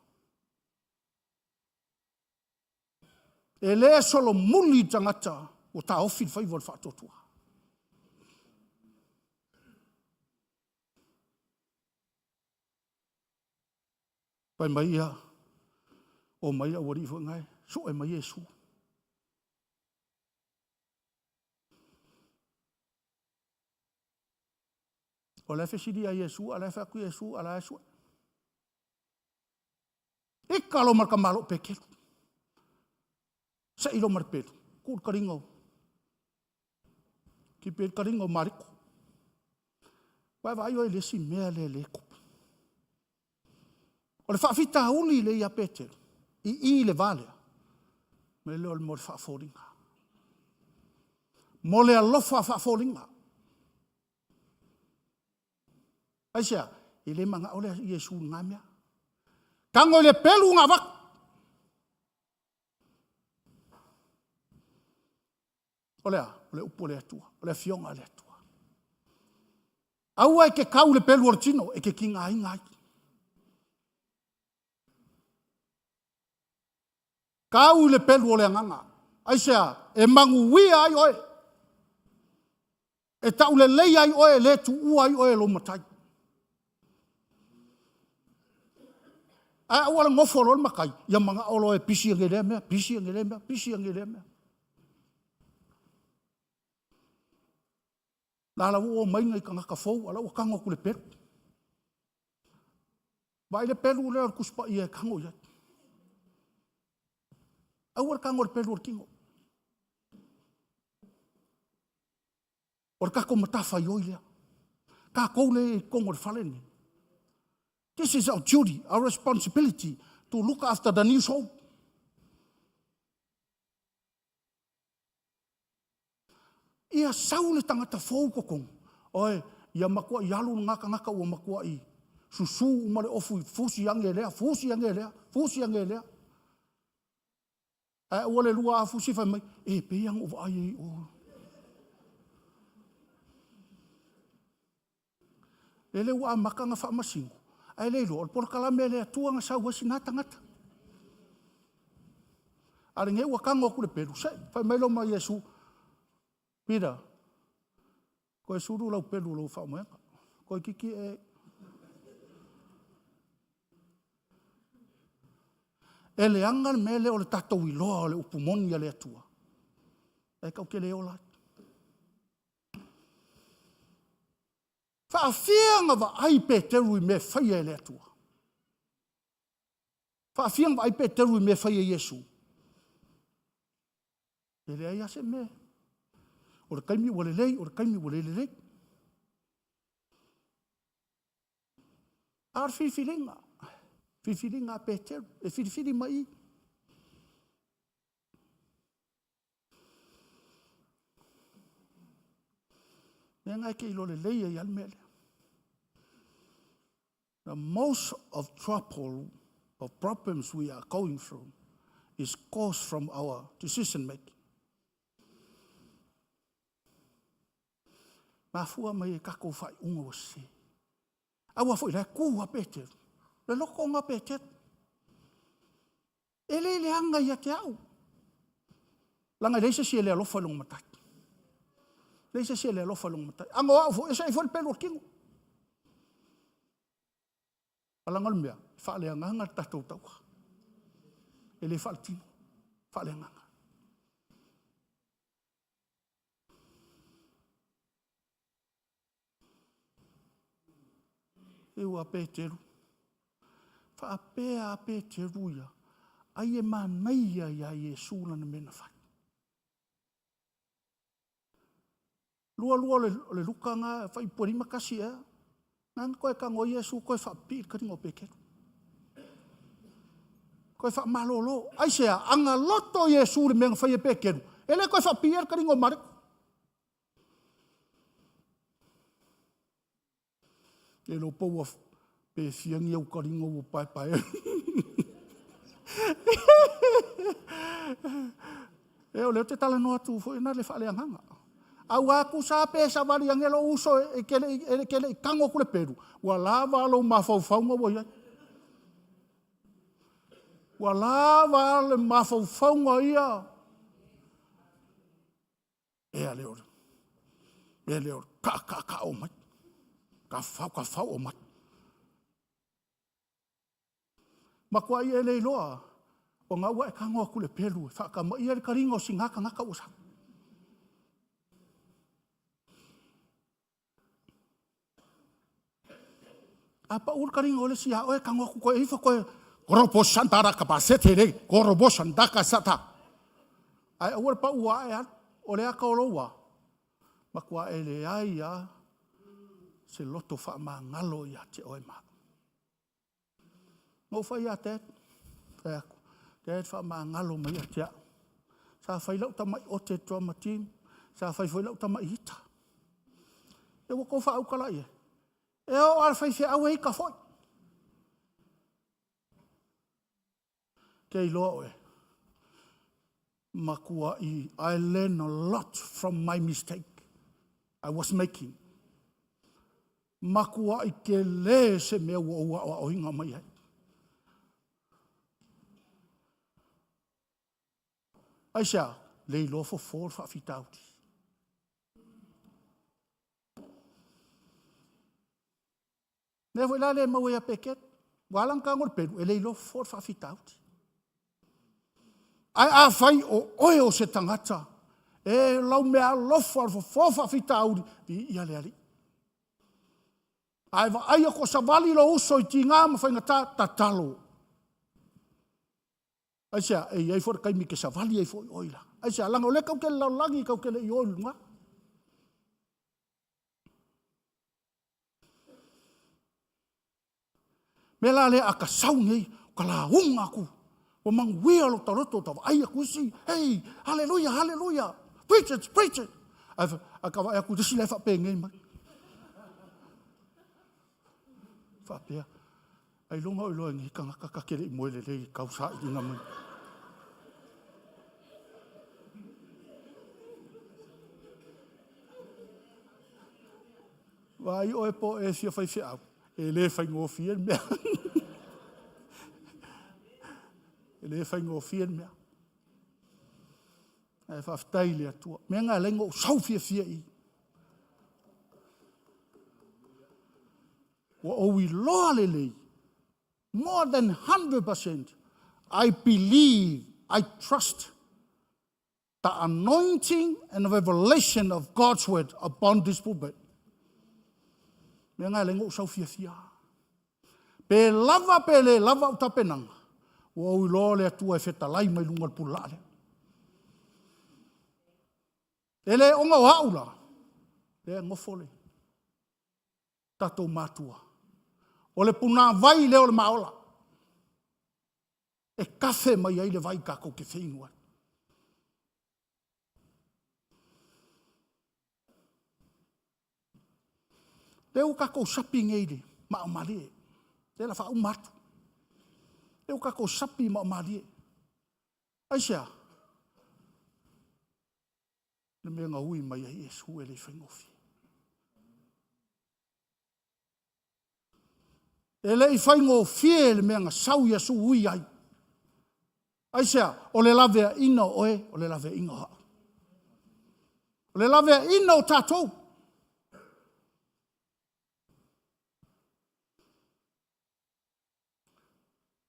E le solomuli le tagata ua taofi le faiva o le faatuatua. Fai mai ia, o mai aualii foi na e sue mai Iesu. O la e fesili ia Iesu, a o la e fai atu Iesu, a o la e sue. Ika lo ma le tamaloa Peteru. Sei lo ma le pelu, tuu le taliga o, tipi ai le taliga o Mariko. Ua e vaai oe i le isi mea lea e tupu. O le faafitauli lea ia Peteru, i i le va lea, mea lea o le mea o le faafoliga. Mo le alofa faafoliga. Aisea? E le manao le Iesu i lena mea. Tago i le pelu na avatu. O le a? O le upu a le Atua. O le afioga a le Atua. Aua e te kau i le pelu o le tino, e te tigaina ai. Kau i le pelu o le agaga. Aisea? E manuia ai oe. E taulelei ai oe, e le tuua ai oe e lou matai. Ae aua le nofo loa le matai, ia manao loa e pisi ane i lea mea, pisi ane i lea mea, pisi ane i lea mea. La la ua omai nai tagata fou, a la ua tago atu i le pelu. Vaai le pelu lea o le Tusi Paia e tago i ai. Aua le tago i le pelu o le tino. O le tatou matafaioi lea. Tatou lea i totonu o le fale lenei. This is our duty, our responsibility to look after the new soul. Ia sau le tagata fou i totonu. Oi, ia matuai alu lena tagata ua matuai susu uma le ofu i fusi ane e lea, fusi ane e lea, fusi ane e lea. Ae aua le lua afusi fai mai, e pei lava ona ou vaai ai i o. Lele ua amata ona faamasino, ae le iloa, o le polokalame a le Atua na sau ai sina tagata. A o lenei ua tago atu le pelu, se i fai mai lea ma Iesu, Peter, toe sulu lau pelu o lou faamoega. Toeitiiti e... E leaga le mea lea o le tatou iloa o le upu moni a le Atua, ae tatou te le ola ai. Faafia ona vaai Peteru i mea e faia e le Atua. Faafia na vaai Peteru i mea e fai e Iesu? E leai lava se mea. O le taimi ua lelei, o le taimi ua le lelei. A o le filifiliga, filifiliga a Peteru, e filifili mai i. Mea na e te iloa lelei ai lava le mea lea. The most of trouble or problems we are going through is caused from our decision making. Mafua mai e tatou faaiuga ua sese. Aua foi la e tu a Peteru. Le loto ona Peteru. E le leaga ia te au. Leaga e leai se isi e le alofa i lona matai. Leai se isi e le alofa i lona matai. A no au foi, e se i foi le pelu o le tino. A leaga o le mea, e faaleagaga le tatou taua. E le faaletino, faaleagaga. Ua Peteru, faapea a Peteru ia, ai e manaia ia Iesu lana mea na fai. Lua lua o le Luka na fuaiupu e 51 ea, na na toe tago ai Iesu toe faapipii i le kaliga o Peteru. Toe faamalolo. Aisea? Ana loto Iesu i le mea na fai e Peteru, e le toe faapipiia le kaliga o Mareko. Le iloa po ua pe fia ni au kaliga ua paepaea. E o lea ou te talanoa atu foi na le faaleagaga. Aua tusa pe savali ane lou uso e te le i tago atu le pelu, ua lava lou mafaufauga ua i ai. Ua lava le mafaufauga ia. Ea lea o le mea lea o le ka ka ka o mai. Ka fau ka fau o mai. Matuai e le iloa, ona ua e tago atu i le pelu e faatamaia le taliga o sina tagata ua sau. A pau le taliga o le isi ia oe, tago atu koe ifo koe, koropo santara kapasete le, koropo santaka sata. Ae aua le pau ae alu, o le ata o lou a, matua e leai lava se loto faamagalo ia te oe ma au. Na ou fai ia Dad, fai atu, Dad faamagalo mai ia te au. Sa fai lau tamai ote drama team, sa fai foi lau tamai ita. E ua tou faauta la i ai. E oo lava i le faifeau e ita foi. Ke iloa oe, matuai, I learn a lot from my mistake I was making. Matuai tele se mea ua ou aoaoina mai ai. Aisea? Le iloa fofo le faafitauli. Lea foi la le maua ia Peteru. Ua ala ona tago le pelu, e le iloa fofo le faafitauli. Ae afai o oe o se tagata, e lau meaalofa o le fofo faafitauli, viia le Alii. Ae vaai o savali lou uso i tiga ma faigata, tatalo. Aisea? E i ai foi le taimi e te savali ai foi oe i lalo. Aisea? Leaga o lea tatou te i le lalolagi, tatou te le i o i luga. Mea la lea a ta sau nei, ka lauga atu, ua manuia lo ta loto, ta vaai atu isi, hei, haleluia, haleluia, preach it, preach it. Ae ka vaai atu i le isi la e faapenei mai. Faapea, ailoga o iloa e nei tagata ta te le i moe lelei i tau sailiga mai. Vaai oe po o e fia faifeau, e le faigofie le mea. E le faigofie le mea. Ae faafetai i le Atua. Mea na alai ona ou sau fiafia i i. Ua ou iloa lelei, more than 100%, I believe, I trust the anointing and the revelation of God's word upon this pulpit. Mea na alai ona ou sau fiafia. Pe lava pe le lava au tapenaga, Ua ou iloa o le Atua e fetalai mai luga o le pulaa lea. E le ona o au la, lea e nofo le tatou matua. O le punāvai lea o le maola e kafe mai ai le vai tatou te feinu ai. Lea ua tatou sapi nei i le maa o malie. Lea o le a faauma atu. Lea ua tatou sapi i maa o malie. Aisea? Le mea na ui mai ai Iesu e le i faigofie. E le i faigofie le mea na sau Iesu ui ai. Aisea? O le laveaiina o oe, o le laveaiina o au. O le laveaiina o tatou.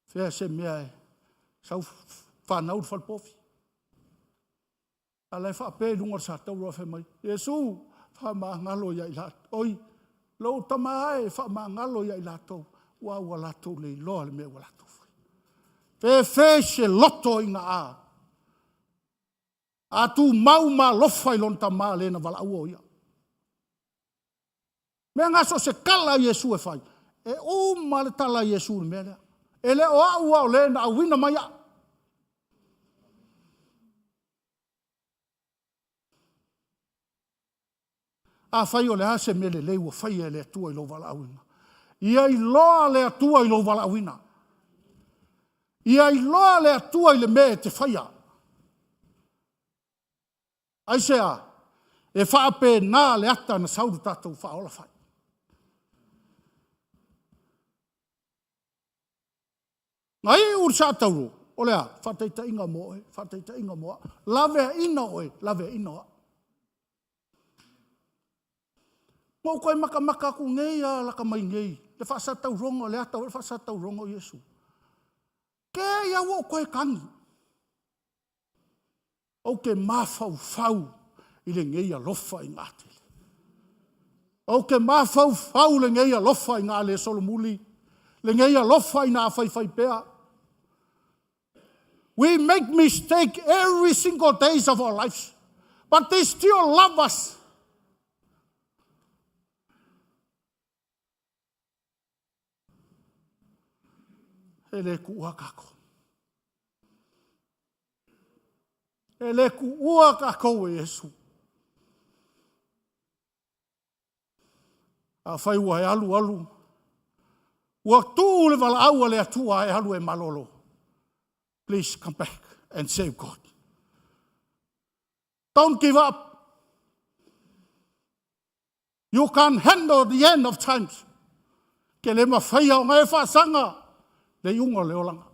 Fea se mea e sau fanau le falepofi. A la e faapea i luga o le satauro fai mai, Iesu, faamagalo ia i latou. Oi, lou tama e, faamagalo ia i latou, aua ua latou le iloa le mea ua latou faia. Pe fe se loto ina a, a tumau ma alofa i lona tama le na valaauina o ia. Mea na so o se tala a Iesu e fai, e uma le tala a Iesu i le mea lea. E le o au a o le na auina mai au. Afai o le a se mea lelei ua faia e le Atua i lou valaauina, ia iloa le Atua i lou valaauina. Ia iloa le Atua i le mea e te faia. Aisea? E faapena le ata na sau le tatou faaola fai. Na iu le saatauro, o le a? Faataitaiga mo oe, faataitaiga mo au. Laveaiina o oe, laveaiina o au. Na ou toe matamata atu nei lava lata mai nei, le faasatauroga o le ata o le faasatauroga o Iesu. Ke ia ua ou toe tagi. Ou te mafaufau i lenei alofa i gatele. Ou te mafaufau lenei alofa ina a le solomuli, lenei alofa ina a faifai pea. We make mistake every single days of our lives, but they still love us. E le tuua tatou. E le tuua tatou e Iesu. Afai ua e alu alu, ua tuu le valaau a le Atua e alu e malolo. Please come back and save God. Don't give up. You can't handle the end of times. Ke le mawhaia o ngai whaasaga le iuga o le olaga.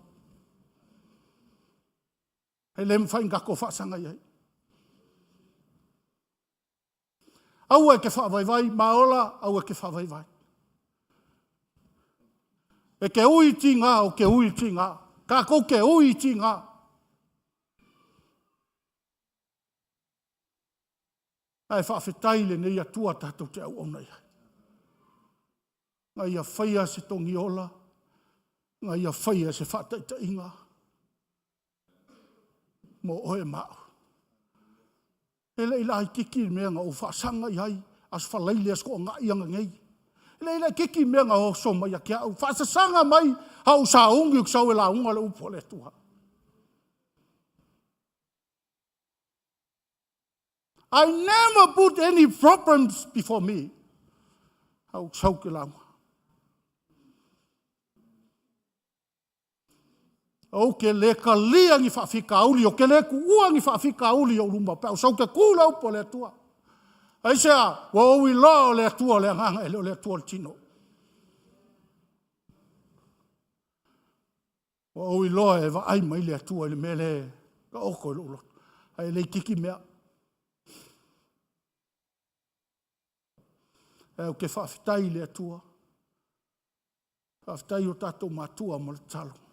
E le mawhai ngako whaasaga i ai. Aua e ke whaavaivai, maola, aua e ke whaavaivai. E ke ui ti ngā, o ke ui ti ngā. Kākou ke ui ti ngā. Ae faafetai lenei Atua tatou te auauna i ai. Na ia faia se togiola, na ia faia se faataitaiga mo oe ma au. E le i laitiiti le mea na ou faasaga i ai, aso Faraile, aso Toonai ananei. E le i laitiiti mea na oso mai ia te au. Faasasaga mai a ou sauni ou te sau e lauga le upu a le Atua. I never put any problems before me. A ou sau ke lauga. Ou ke le kalia ni faafitauli, o ke le tuua ni faafitauli i ou luma, pe au sau ke ku le upu a le Atua. Aisea, ua ou iloa o le Atua o le agaga e le o le Atua o le tino. Ua ou iloa e vaai mai le Atua i le mea lea e taoto i lou loto. Ae le itiiti mea. Ae ou te faafetai i le Atua. Faafetai i o tatou matua mo le tatalo.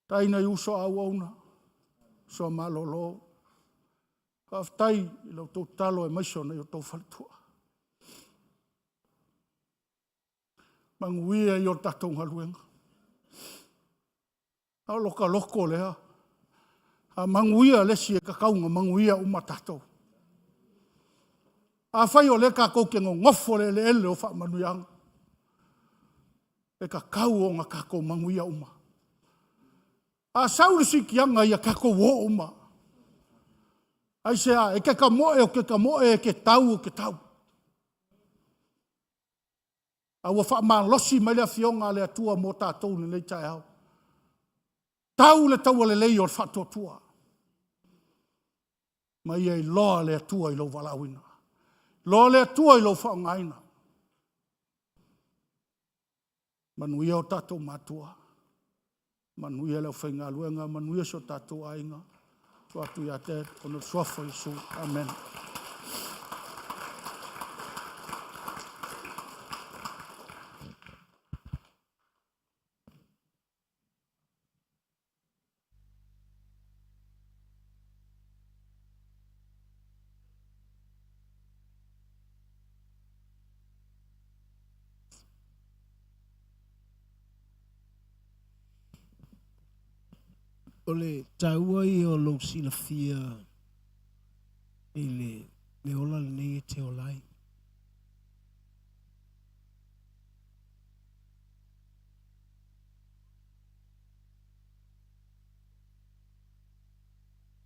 Tai nai uso a auauna, uso a malolo. Faafetai i la outou tatalo aemaise o nai o outou faletua. Manuia i o tatou galuega. A o loka loko lea. A manuia le isi e tatau ona manuia uma tatou. Afai o lea tatou te nonofo i le eleele o faamanuiaga, e tatau ona tatou manuia uma. A sau le siitiaga, ia tatou o uma. Aisea? E te tamoe ou te tamoe, e te tau ou te tau. A ua faamalosi mai le Afioga a le Atua mo tatou i lenei taeao. Tau le taua lelei o le faatuatua, ma ia iloa le Atua i lou valaauina, iloa le Atua i lou faaaogaina. Manuia o tatou matua, manuia le aufaigaluega, manuia si o tatou aiga. Tuu atu ia te ona o le suafa o Iesu. Amene. O le taua ia o lou silafia i le, le ola lenei e te ola ai.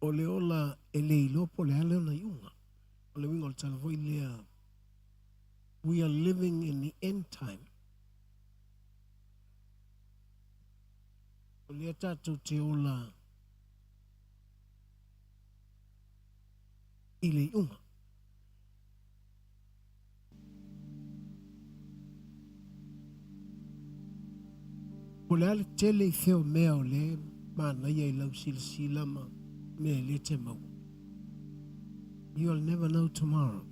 O le ola e le iloa po o le a lona iuga. O le uiga o le tala foi lea, we are living in the end time. O lea tatou te ola i le iuga. Po o le a le tele i fea o mea o lea e manaia i lau silasila ma mea e le te maua. You'll never know tomorrow.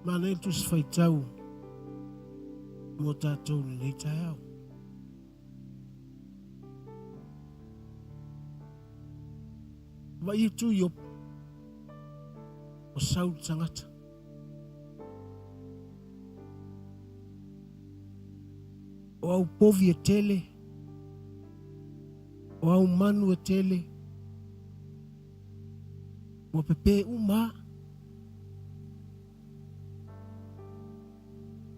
Manaia le tusi faitau mo tatou lenei taeao. Vaai atu Iopu, ua sau le tagata. O au povi e tele, o au manu e tele, ua pepe uma a.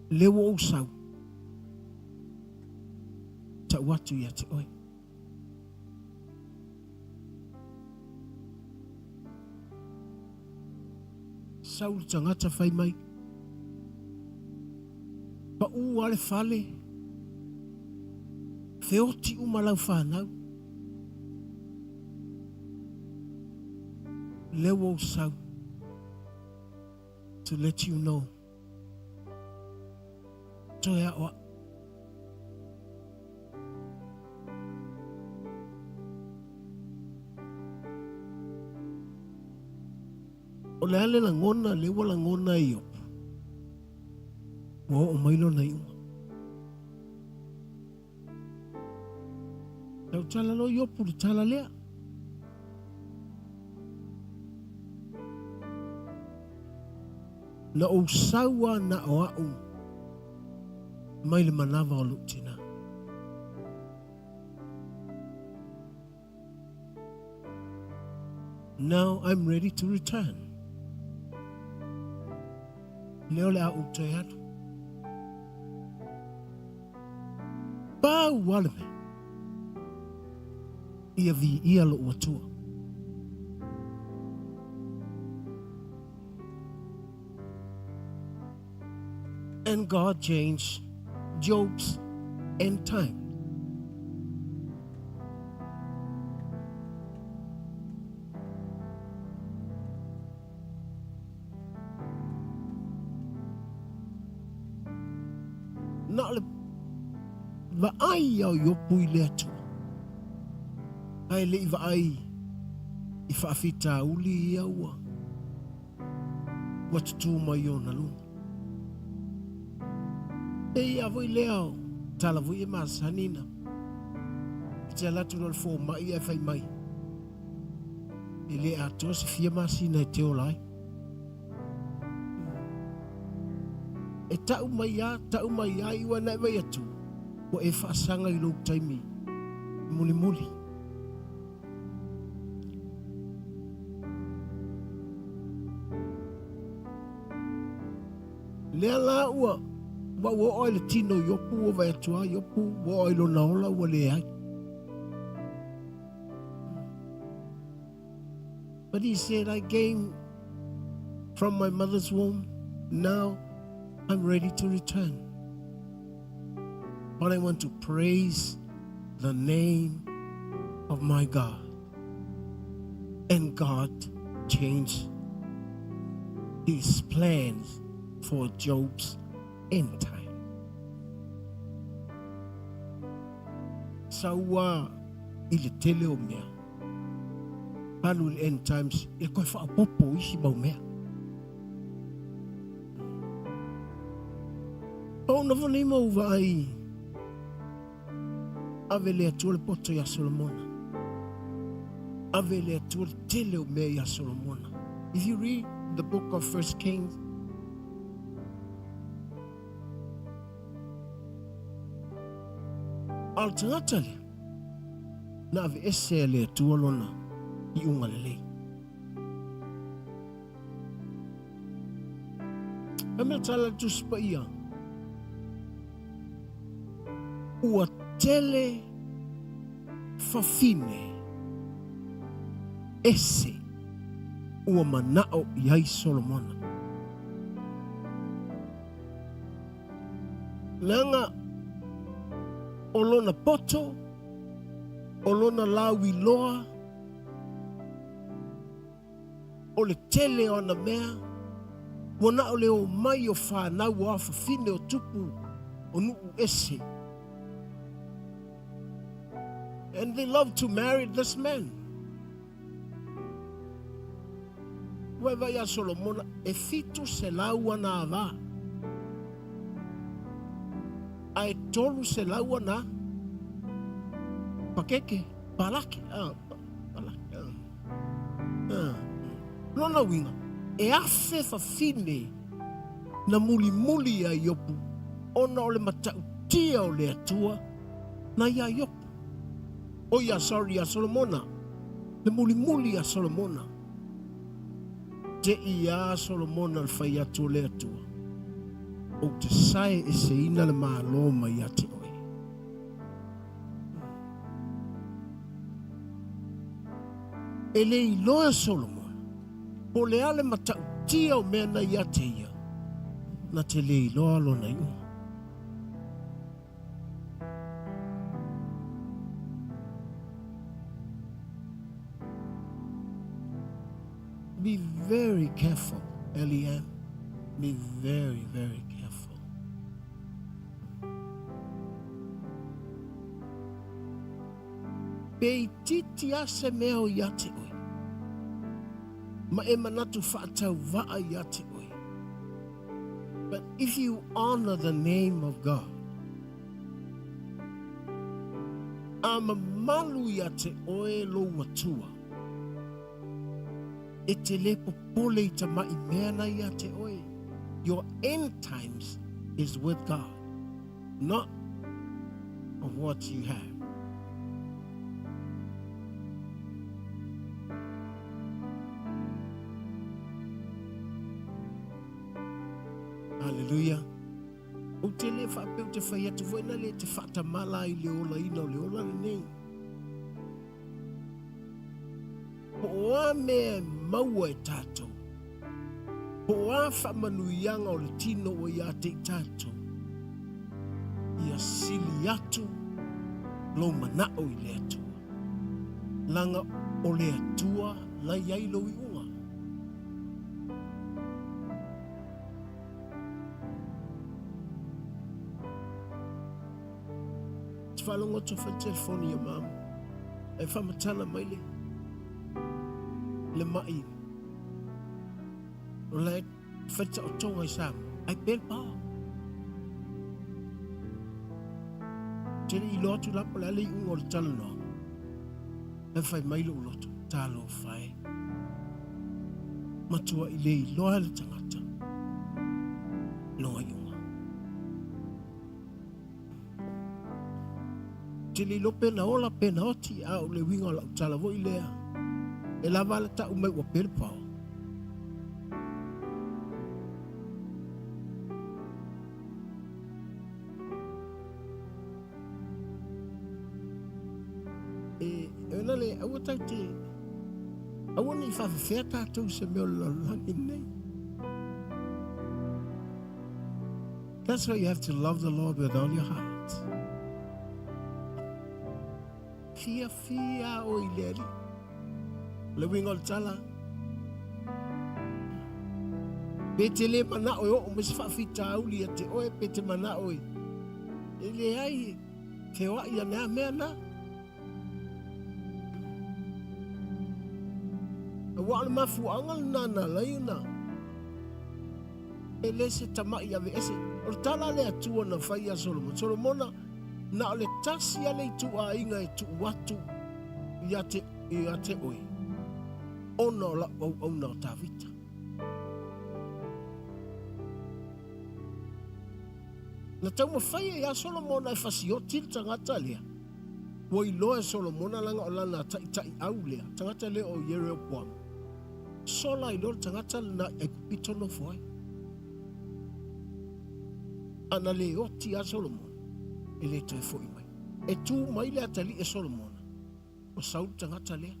Lea ua ou sau, tau atu ia te oe. Sau le tagata fai mai, Pau a le fale, feoti uma lau fanau. Lea ua ou sau to let you know. Toe aʻoaʻo. O le a le lagona, lea ua lagona e Iopu, ua oo mai lona iuga. Tautala loa Iopu i le tala lea. Na ou sau a na o a'u mai le manava o lo'u tina. Now I'm ready to return. Lea o le a ou toe alu. Pau a le mea. Ia viia lo'u Atua. And God changed Job's end time. Na o le vaai ia o Iopu i le Atua, ae le i vaai i faafitauli ia ua ua tutū mai ona luga. E ia foi lea o tala foi e masani na. E te ala atu loa le fomai ae fai mai. E le atoa se fia masina e te ola ai. E ta'u mai a, ta'u mai a, iu ana e vai atu, ua e faasaga i lou taimi mulimuli. Lea la ua ua ua oo ai le tino i Iopu, ua vaai atu lava Iopu, ua oo i lona ola ua leai. But he said, I came from my mother's womb. Now I'm ready to return. But I want to praise the name of my God. And God changed his plans for Job's end time. Saua i le tele o mea. Alu i le end times e koe faapopo isi mau mea. O nofo nei mau vaai ave le Atua le poto iā Solomona. Ave le Atua le tele o mea iā Solomona. If you read the book of First Kings, a o le tagata lea, na aveese e le Atua lona iuga lelei. E mea tala le Tusi Paia, ua tele fafine ese ua manao i ai Solomona. Leaga o lona poto, o lona lauiloa, o le tele o ana mea, ua na o le omai o fanau o afafine o tupu o nuu ese. And they love to marry this man. Ua e vai iā Solomona, e 700 ana avā, a e 300 ana pakeke, palake, palake, Lona uiga, e afe fafine na mulimuli iā Iopu ona o le matautia o le Atua na iā Iopu. O ia, sorry, iā Solomona, le mulimuli iā Solomona. Te i iā Solomona le fai atu o le Atua, Ou te sae eseina le Malo mai ia te oe. E le iloa e Solomona po o le a le matautia o mea na ia te ia, na te le iloa lona iuga. Be very careful, Eliane. Be very, very careful. Pe itiiti a se mea o ia te oe, ma e manatu faatauvaa ia te oe. But if you honor the name of God, a mamalu ia te oe lou Atua, e te le popole i tamaʻi mea na ia te oe. Your end times is with God, not of what you have. Hallelujah. Ou te le faapea ou te fai atu foi na le te faatamala ai le olaina o le ola lenei. Po o a mea e maua e tatou, po o a faamanuiaga o le tino ua ia te i tatou, ia sili atu lou manao i le Atua. Leaga o le Atua la i ai lou iuga. Te faalogo atu fai telefoni ia mama. E faamatala mai le le mai. O la e fai taotoga i Samoa. Ai pea le paoa. Te le iloa atu la po o le a le iuga o le talanoaga. E fai mai lou loto, talofa e. Matua i le iloa le tagata lona iuga. te le iloa pe na ola pe na oti, a o le uiga o lau tala foi lea, e lava a le ta'u mai ua pe le power. E, e ona le, aua tau te, aua ne i faafefea tatou i se mea o le lalolagi lenei. That's why you have to love the Lord with all your heart. Fia fia o i le Alii. O le uiga o le tala, pe te le manao e oo mai se faafitauli ia te oe, pe te manao e, e leai, feoai ane a mea na. Aua o le mafuaaga lena na ala ai ona e le se tama'i aveese. O le tala a le Atua na fai ia Solomona, Solomona, na o le tasi lava le ituaiga e tuu atu ia te, ia te oe, ona o lau auauna o Tavita. Na taumafai ai lava Solomona e fasioti le tagata lea. Ua iloa e Solomona leaga o lana taitaiau lea, tagata lea o Ieroboama. Sola ai loa le tagata lena i Aikupito nofo ai. A na le oti lava Solomona, e le toe foi mai. E tu mai le atalii e Solomona, ua sau le tagata lea.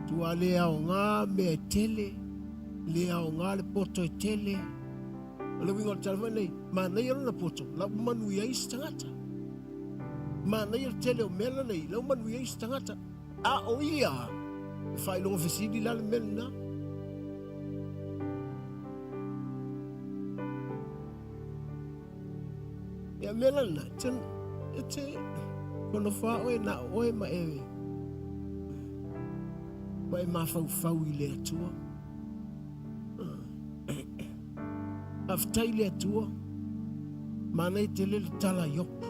Tua le aoga mea e tele, le aoga le poto e tele. O le uiga o le tala foi nei, manaia lona poto, la ua manuia ai isi tagata. Manaia le tele o mea lana i, la ua manuia ai isi tagata. A o ia, e faailoga fesili la le mea lena. Ia mea la lena, e te, e te konofa oe na o oe ma e, ma e mafaufau i le Atua. Faafetai i le Atua, manaia tele le tala i Iopu.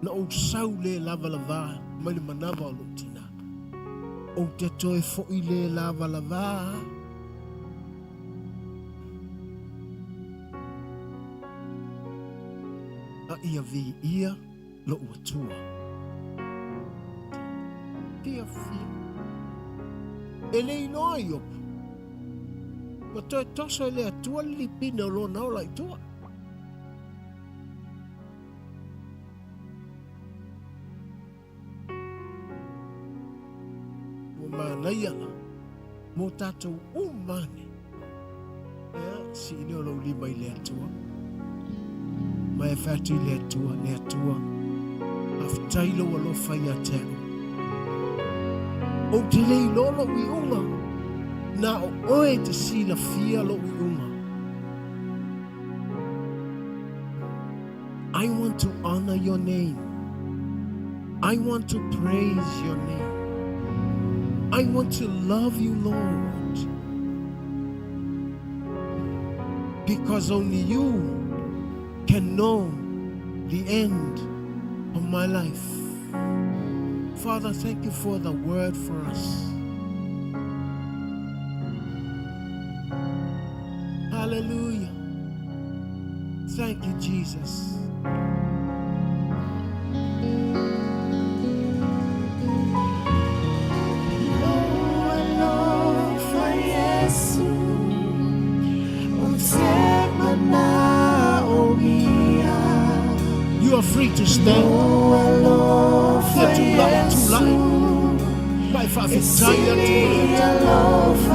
Na ou sau le lavalavā mai le manava o lou tinā. Ou te toe foi le lavalavā. A ia viia lou Atua. Fiafia. E le iloa Iopu, ua toe toso e le Atua le lipine o lona ola i tua. Ua manaia la mo tatou uma ane. Ea, sii lea o lou lima i le Atua. Ma e fai atu i le Atua, le Atua, faafetai lou alofa ia te au. Ou te le iloa lou iuga, na o oe te silafia lou iuga. I want to honor your name. I want to praise your name. I want to love you, Lord. Because only you can know the end of my life. Father, thank you for the word for us. Hallelujah. Thank you, Jesus. You are free to stand. Ia tulai, tulai. Ma e faafetai atu i le Atua.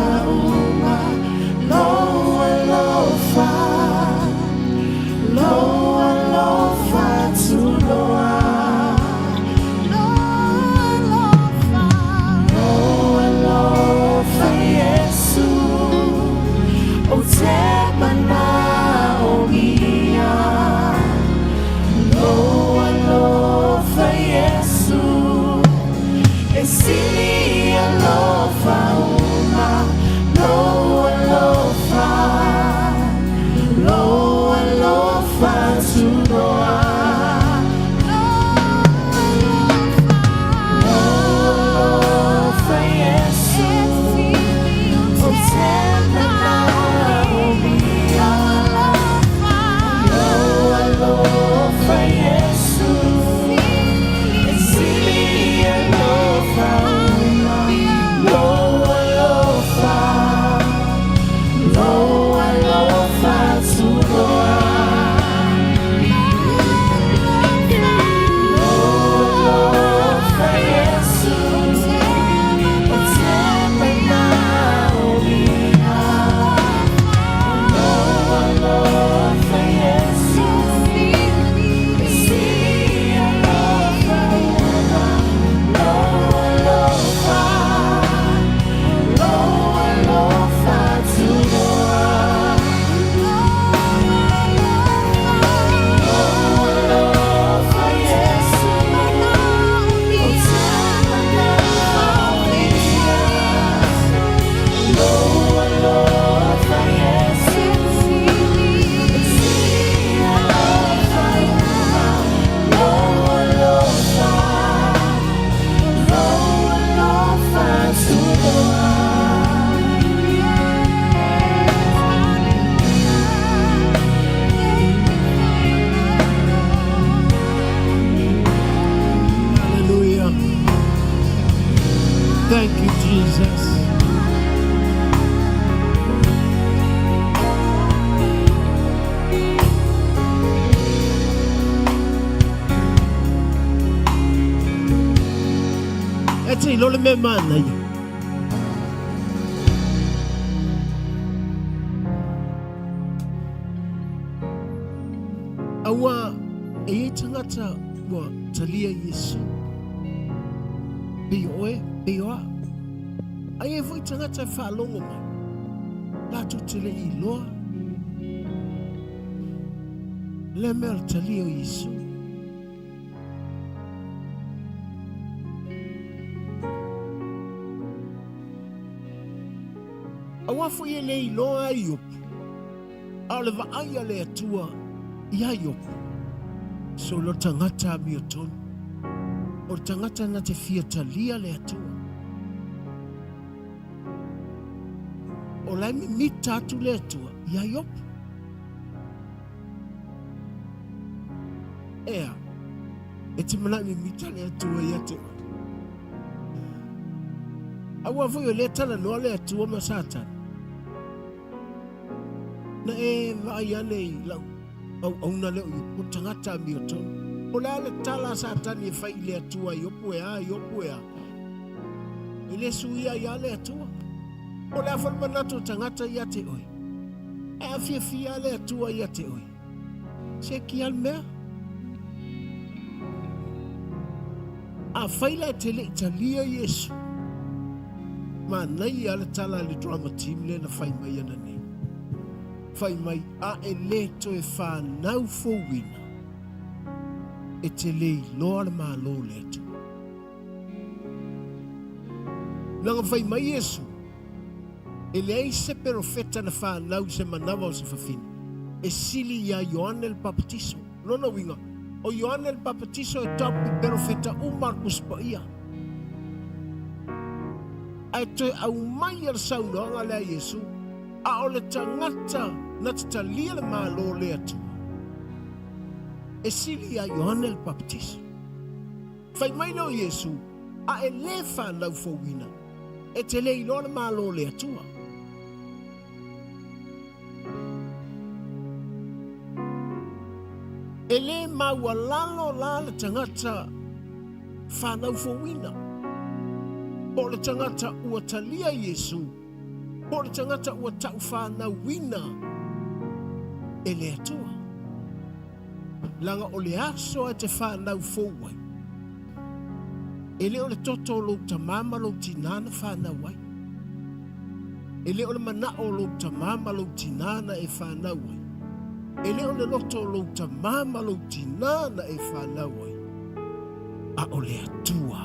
te iloa le mea manaia. Aua e i ai tagata ua talia Iesu. Pei o oe, pei o au. Ae i ai foi tagata e faalogo mai, latou te le i iloa lea mea o le talia o Iesu. Aua foi e le iloa ai Iopu, a o le vaai a le Atua iā Iopu, solo tagata amiotonu, o le tagata na te fia talia le Atua. O la e mimita atu le Atua iā Iopu. Ea, e te manaʻo mimita le Atua ia te oe. Aua foi o lea talanoa le Atua ma Satani. Na e vaai ane i lau auauna lea o Iopu, o le tagata amiotonu. O le a le tala a Satani e fai i le Atua Iopu e a, Iopu e a? E le suia ai lava le Atua. O le a foi le manatu o tagata ia te oe? E afiafia le Atua ia te oe. Se ki a le mea. Afai la e te le i talia Iesu, manaia le tala a le drama team lea na fai mai ana nei. Fai mai, a e le toe whanau fouina, e te le iloa le Malo o le Atua. Leaga fai mai Iesu, e leai se perofeta na whanau i se manawa o se fafine, e sili iā Ioane le Papatiso. Lona uiga, o Ioane le Papatiso e top i perofeta uma a le Tusi Paia. Ae toe aumai le saunoaga lea a Iesu, a o le tagata na te talia le Malo o le Atua, e sili iā Ioane le Papatiso. Fai mai lea o Iesu, A e lē fanau fouina, e te le iloa le Malo o le Atua. E lē maualalo la le tagata fanau fouina, po o le tagata ua talia Iesu, po o le tagata ua taufanauina e le Atua. Leaga o le aso e te fanau fou ai, e le o le toto o lou tamā ma lou tinā na fanau ai. E le o le manaʻo o lou tamā ma lou tinā na e fanau ai. E le o le loto o lou tamā ma lou tinā na e fanau ai, a o le Atua.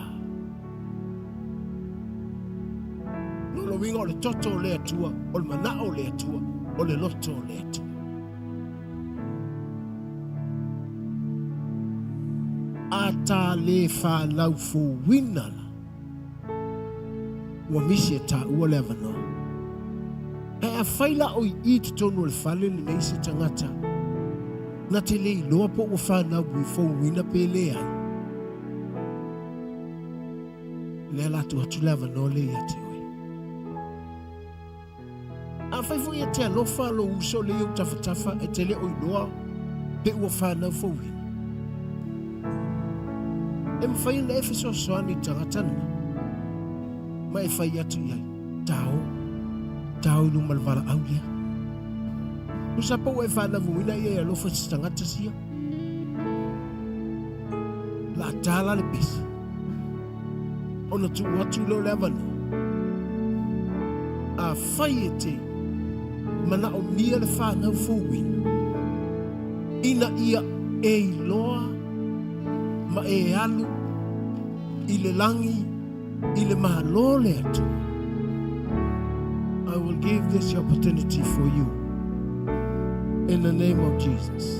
Lona uiga o le toto o le Atua, o le manaʻo o le Atua, o le loto o le Atua. A tā lē whanau fouina la, ua misi e tāua le avanoa. Ae afai la o i i totonu o le fale lenei se tagata na te le iloa po ua whanau i fouina pe leai, lea la tuu atu le avanoa lea ia te oe. Afai foi e te alofa lou uso lea i ou tafatafa e te le o iloa pe ua fanau fouina, e mafai ona e fesoasoani i le tagata lena ma e fai atu i ai, Tao, tao i luma o le valaau lea. Tusa po ua e fanau fouina ia e alofa i se tagata sia. La tala le pesi. Ona tuu atu lea o le avanoa. Afai e te manaomia le fanau fouina, ina ia e iloa ma e alu i le lagi i le Malo o le Atua. I will give this opportunity for you in the name of Jesus.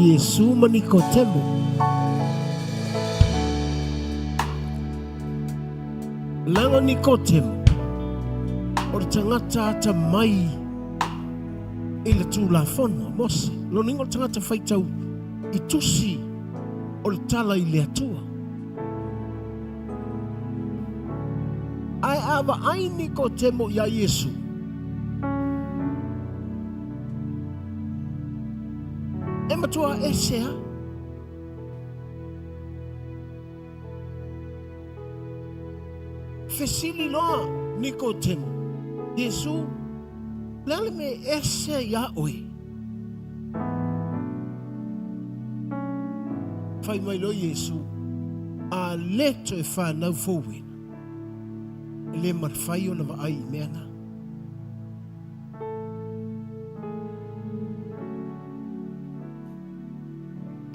Iesu ma Nikotemo. Leaga o Nikotemo, o le tagata atamai i le Tulafono a Mose. Lona uiga o le tagata faitau i tusi o le tala i le Atua. Ae a vaai Nikotemo iā Iesu, e matua ese lava. Fesili loa Nikotemo, Iesu, le a le mea e ese ai iā oe? Fai mai loa Iesu, A le toe whanau fouina, e le mawhai ona vaai i mea na.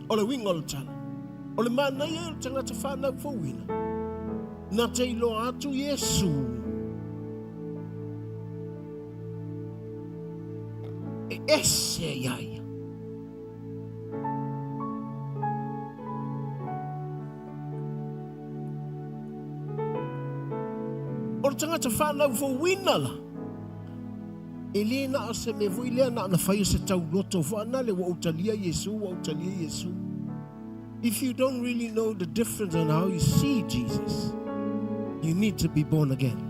O le uiga o le tala, o le manaia ia o le tagata whanau fouina, na te iloa atu Iesu e ese ia ia. O le tagata whanau fouina la, e le na o se mea foi lea na ona fai o se tauloto foana le ua ou talia Iesu, ua ou talia Iesu. If you don't really know the difference on how you see Jesus, you need to be born again.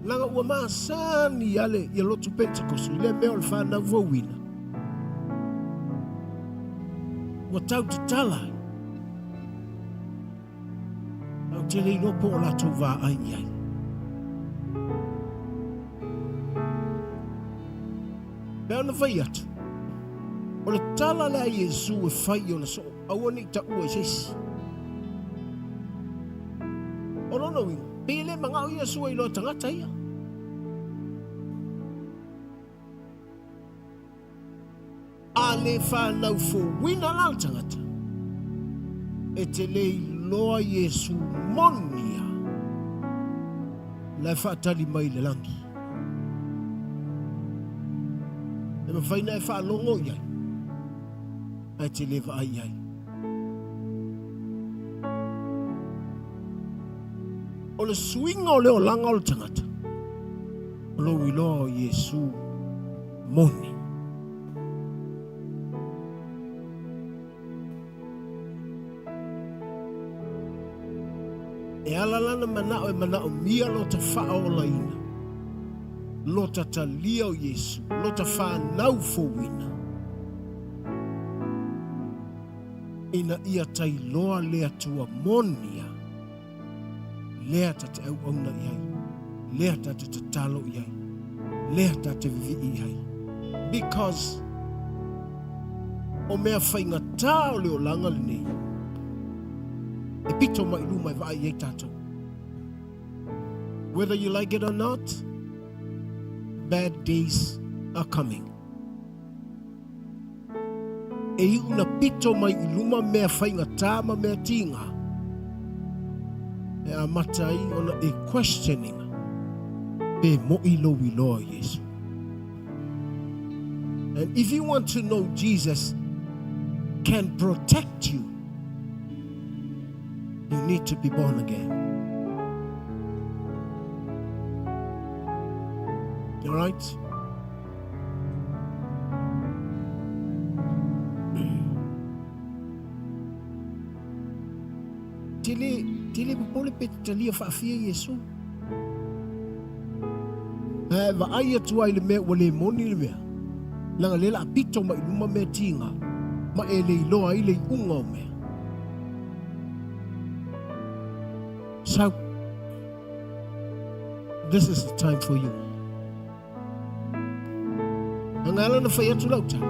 Leaga ua masani ia le ia lotu Pentecost i lea mea o le whanau fouina. Ua tau tatala ai. Ou te le iloa po o latou vaai i ai. Pei ona fai atu, o le tala lea a Iesu e fai i ona soo, aua ne i taua i se isi. O lona uiga, pei e le manao Iesu e iloa tagata ia. A le whanau fouina la le tagata, e te le iloa Iesu moni ia, la e whaatali mai le langi. E mawhai na e whaalongo i ai, ae te le vaai i ai. O le suiga o le olaga o le tagata, o lou iloa o Iesu moni. E ala lana manao e manaomia lota faaolaina, lota talia o Iesu, lota whanau fouina, ina ia tailoa le Atua monia, lea ta te auauna i ai, lea ta te tatalo i ai, lea ta te vivii i ai. Because o mea whaingatā o le olaga lenei, e pito mai luma e vaai i ai tātou. Whether you like it or not, bad days are coming. E iu na pito mai i luma mea whaingatā ma mea tīngā. E amata ai ona e questioning pe mo'i lou iloa o Iesu. And if you want to know Jesus can protect you, you need to be born again. All right? Tele, tele popole pe te talia faafia Iesu. Ae vaai atu ai le mea ua le moni le mea. Leaga lea la pito mai luma mea tiga ma e le iloa ai le iuga o mea. So, this is the time for you. Aga ala na fai atu lau tala.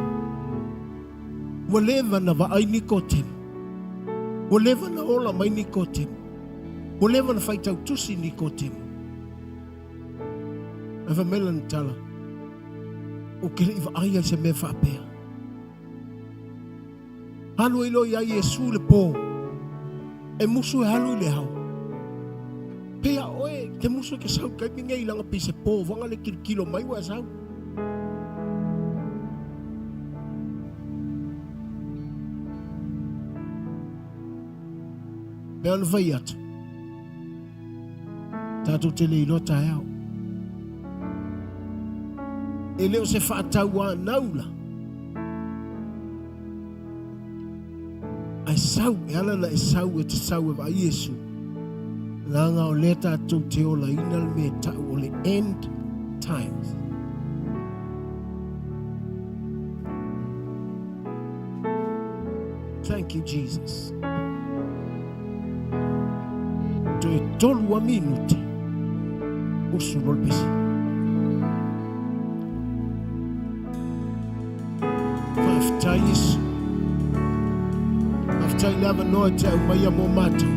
Ua leva na vaai Nikotemo. Ua leva na ola mai Nikotemo. Ua leva na faitau tusi Nikotemo. Ae fai mai lana tala, Ou te le i vaai ai se mea faapea. Alu ai loa ia Iesu i le po, e musu e alu i le ao. Pei a oe te musu e ke sau taimi nei langa pei se po vaga le tilotilo mai ua e sau. Pei ona fai atu, tatou te le iloa taeao. E le o se faatauanau la. Ae sau, e ala na e sau e te sau e vaai Iesu. Leaga o lea tatou te olaina le mea e tau o le end times. Thank you, Jesus. Toe tolu a minute. Usu lo le pesi. Faafetai Iesu. Faafetai le avanoa e te aumaia mo mātou.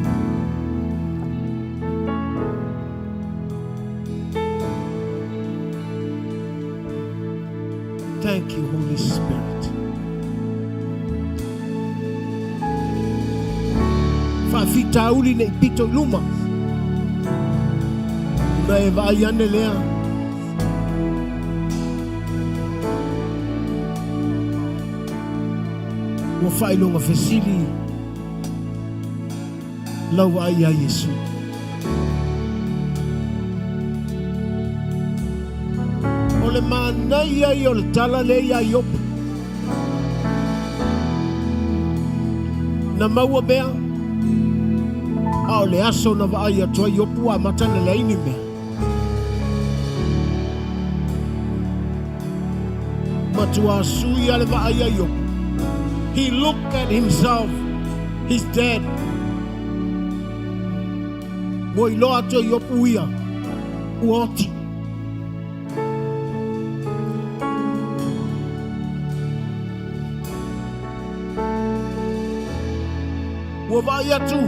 Thank you, Holy Spirit. Faafitauli nei pito i luma. Una e vaai ane lea. Ua faailoga fesili lau vaai iā Iesu. O le manaia ia o le tala lea iā Iopu. Na maua mea, a o le aso na vaai atu ai Iopu ua amata ona leai ni mea. Matua sui a le vaai a Iopu. He looked at himself. He's dead. Ua iloa atu e Iopu ia, ua oti. Ua vaai atu,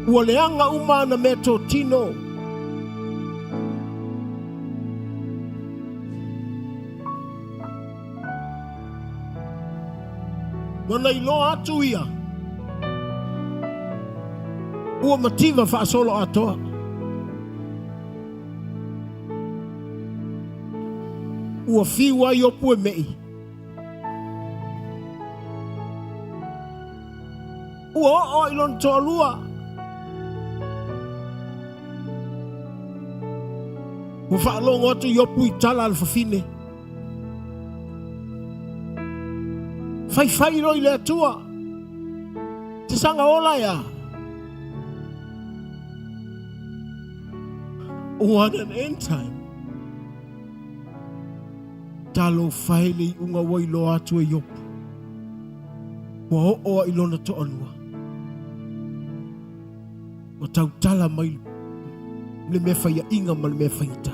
ua leaga uma ana meatotino. Ua na iloa atu ia, ua mativa faasoloatoa. Ua fiu ai Iopu e me'i. Ua oo i lona toalua. Ua faalogo atu Iopu i tala a le fafine. Faifai loa i le Atua. Te saga ola e a. What an end time. Talofa e le iuga ua iloa atu e Iopu. Ua oo a i lona toalua. Ua tautala mai le mea faiaʻiga ma le mea faigata.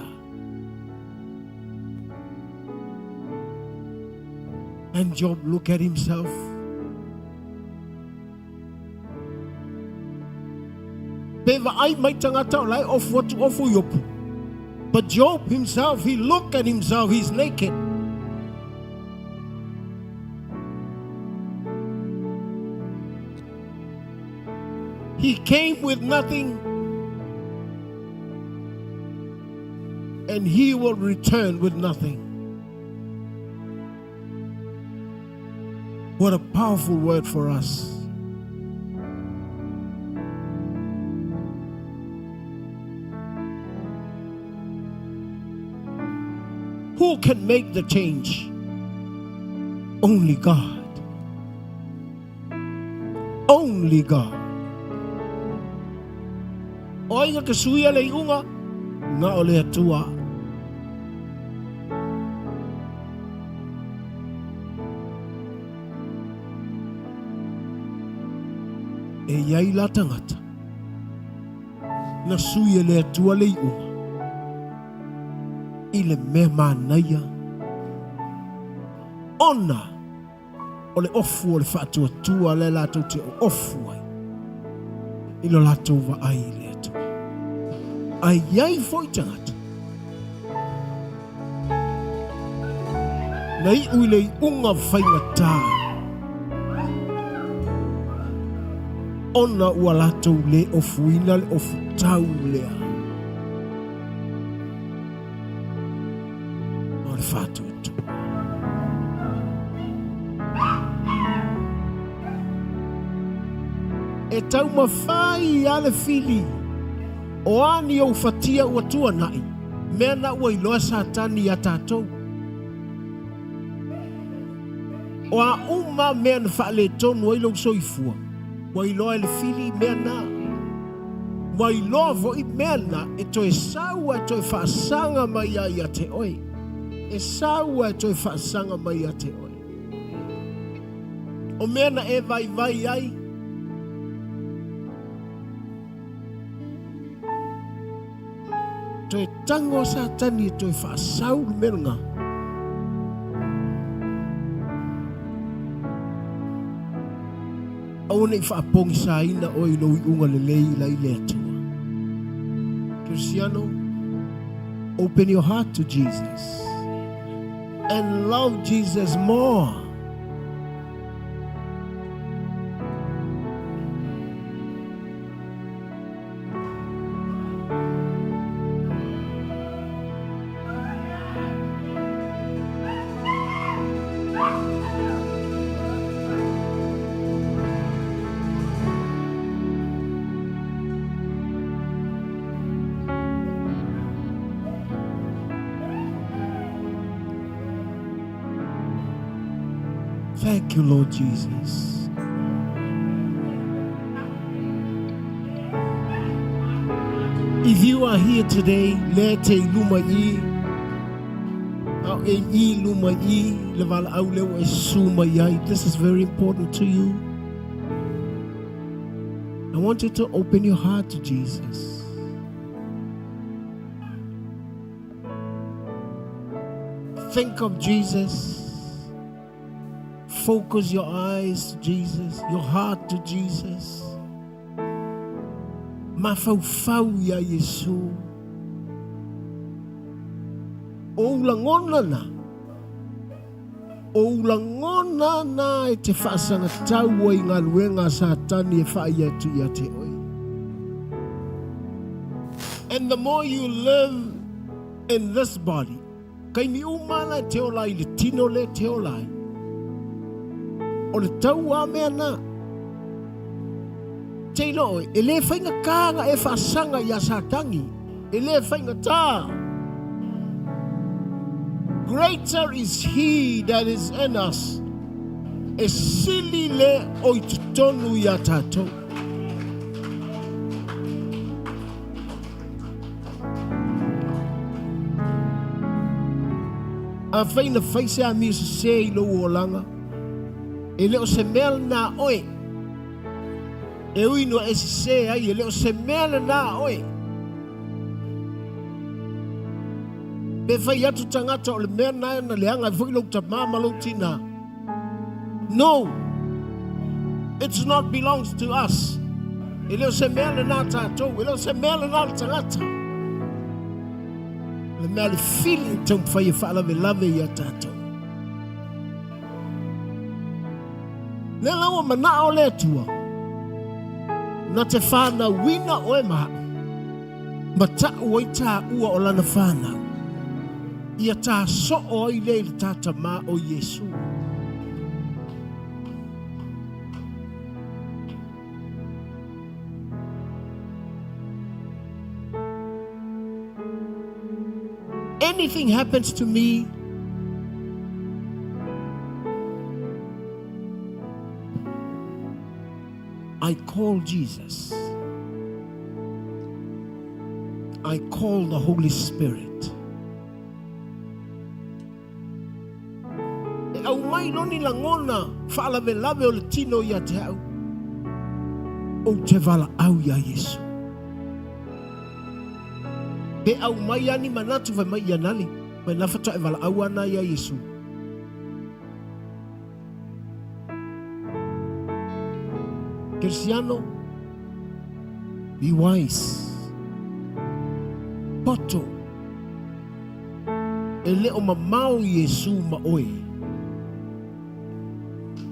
And Job look at himself. Pe vaai mai tagata o la e ofu atu ofu Iopu. But Job himself, he look at himself, he's naked. He came with nothing and he will return with nothing. What a powerful word for us. Who can make the change? Only God. Only God. O ai nga ke suia le iuga, nga o le Atua. E iai la tangata, na sui e le Atua le iuga, i le mea manaia, ona o le ofu o le faatuatua lea latou te oofu ai i lo latou vaai i le Atua. Ae i ai foi tagata Na iu i le iuga faigata ona ua latou le ofuina le ofutau lea o le faatuatua. E taumafai lava le fili o a ni ou fatia ua tuanai, mea na ua iloa e Satani iā tatou. O a uma mea na faaletonu ai lou soifua, ua iloa e le fili mea na. Ua iloa foi mea na e toe sau a e toe faasaga mai ai ia te oe. E sau a e toe faasaga mai ia te oe. O mea na e vaivai ai, Toe tago a Satani e toe faasau le mea lena. Aua ne i faapogisaina oe i lou iuga lelei i la i le Atua. Cristiano, open your heart to Jesus and love Jesus more. Thank you, Lord Jesus. If you are here today, le te i luma i, au e i luma i, le wala au leo e su mai ai. This is very important to you. I want you to open your heart to Jesus. Think of Jesus. Focus your eyes to Jesus, your heart to Jesus. Mafaufau iā Iesu. O ou lagona na, o ou lagona na e te faasagatau ai i galuega a Satani e faai atu ia te oe. And the more you live in this body, Taimi uma ana e te ola ai i le tino le te ola ai. O le tau a mea na. Te iloa oe, e le faigata na e faasaga iā Satani, e le faigata. Greater is he that is in us, e sili le o i totonu iā tatou. Afai na fai se amio sesē i lou olaga, e le o se mea lenā oe. E ui no e sesē ai, e le o se mea lenā oe. Pe fai atu tagata o le mea na na leaga ai foi lou tamā ma lou tinā. No! It's not belongs to us. E le o se mea lenā tātou, e le o se mea lenā le tagata. Le mea le fili e taumafai e faalavelave ia tātou. Lea la ua manao le Atua, na te whānauina oe ma au, ma ta'u ai tāua o lana whānau, ia tā so'o ai lea i le tā tamā o Iesu. Anything happens to me, I call Jesus. I call the Holy Spirit. E aumai loa ni lagona faalavelave o le tino ia te au, ou te valaau iā Iesu. Pe aumai lava ni manatu fai mai ia nale, mai na faatoa e valaau ana iā Iesu. Kerisiano, be wise. Poto. E le o mamao Iesu ma oe.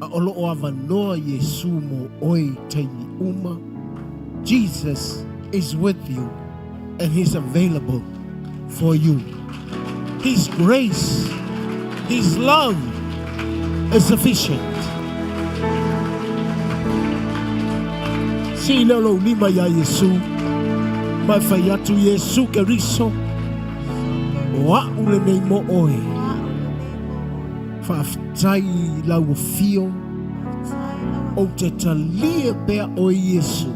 A o lo o avanoa Iesu mo oe i taimi uma. Jesus is with you and he's available for you. His grace, His love is sufficient. Sii lea o lou lima iā Iesu, ma e fai atu, Iesu Keriso, o a'u lenei mo oe. Faafetai i lau afio, ou te talia pea oe Iesu.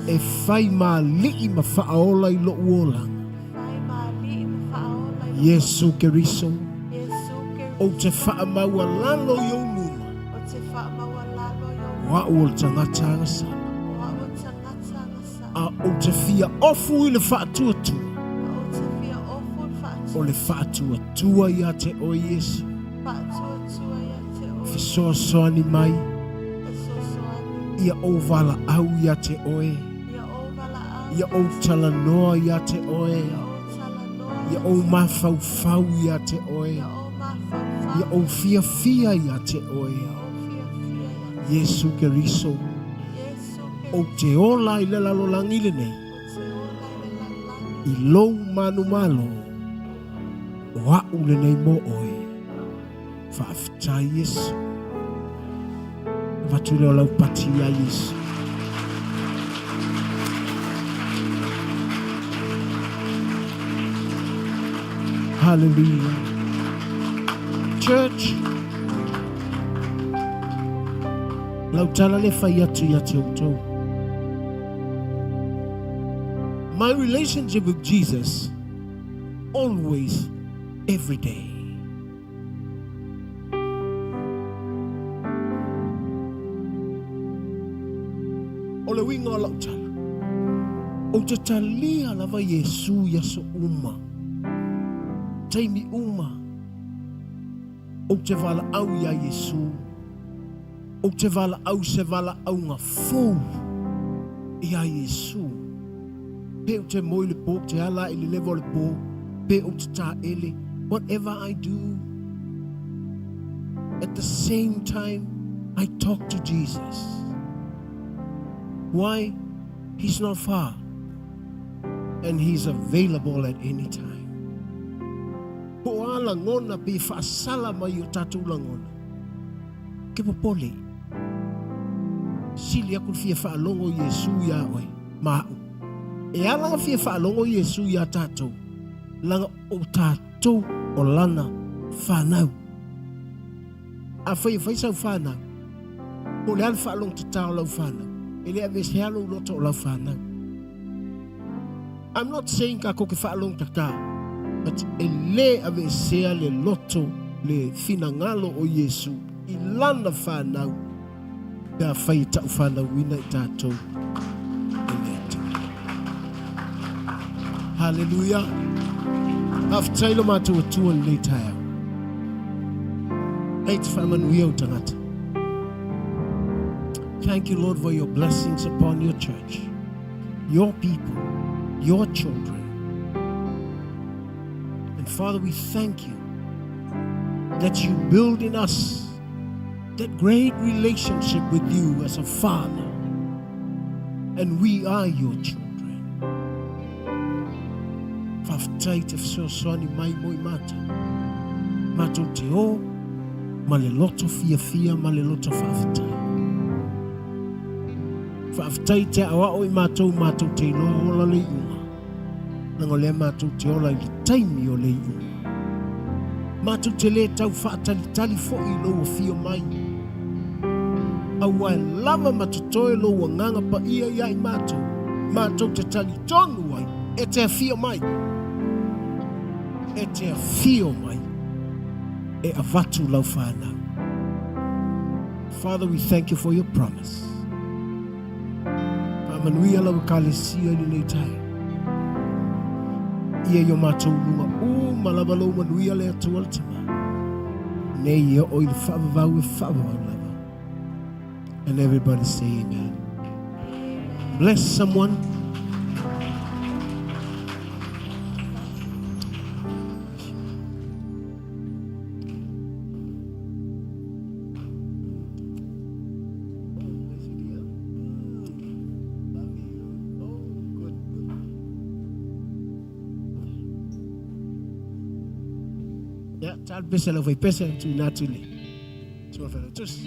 E fai māliʻi ma faaola i loʻu olaga. Iesu Keriso, ou te faamaualalo i ou luma, o a'u o le tagata agasala, a ou te fia ofu i le faatuatua, o le faatuatua iā te oe Iesu. Fesoasoani mai ia ou valaau iā te oe, ia ou talanoa iā te oe, ia ou mafaufau iā te oe, ia ou fiafia iā te oe. Iesu Keriso, ou te ola i le lalolagi lenei, i lou manumalo, o a'u lenei mo oe. Faafetai Iesu. Avatu lea o lau pati iā Iesu. Hallelujah. Church, lau tala le fai atu ia te outou. My relationship with Jesus always, every day. O le uiga o lau tala, ou te talia lava Iesu i aso uma, taimi uma, ou te valaau iā Iesu, ou te valaau se valaauga fou iā Iesu. Pe ou te moe i le po, te ala i le leva o le po, pe ou te taele, whatever I do, at the same time, I talk to Jesus. Why? He's not far. And he's available at any time. Po o a lagona pe faasala mai o tatou lagona. Ke popole. Sili aku le fia faalogo i Iesu iā oe ma a'u. E ala ona fia faalogo Iesu iā tatou, leaga o tatou o Lana fanau. Afai e fai sau fanau, po o le a le faalogo tatao o lau fanau, e le aveesea lou loto o lau fanau. I'm not saying tatou te faalogo tatao, but e le aveesea le loto, le finagalo o Iesu i Lana fanau pe afai e taufanauina i tatou e le Atua. Hallelujah. Faafetai lo matou Atua i lenei taeao. Hei te faamanuia o tagata. Thank you, Lord, for your blessings upon your church, your people, your children. And Father, we thank you that you build in us that great relationship with you as a father. And we are your children. Faafetai te fesoasoani mai mo i mātou. Mātou te o, ma le loto fiafia ma le loto faafetai. Faafetai te aoao i mātou, mātou te iloa ola le iuga. Leaga o lea mātou te ola i le taimi o le iuga. Mātou te lē tau faatalitali foi i lou afio mai. Aua e lava ma totoe lou agaga paia ia i mātou, mātou te tali tonu ai e te afio mai. E te afio mai e avatu lau whanau. Father, we thank you for your promise. Faamanuia lau Ekalesia i lenei taeao. Ia i o matou luga uma lava lou manuia le Atua le Tama. Nei e oo i le faavavau e faavavau lava. And everybody say amen. Bless someone. A le pese a le aufaipese na tuuina atu i le Susuga i le Failautusi.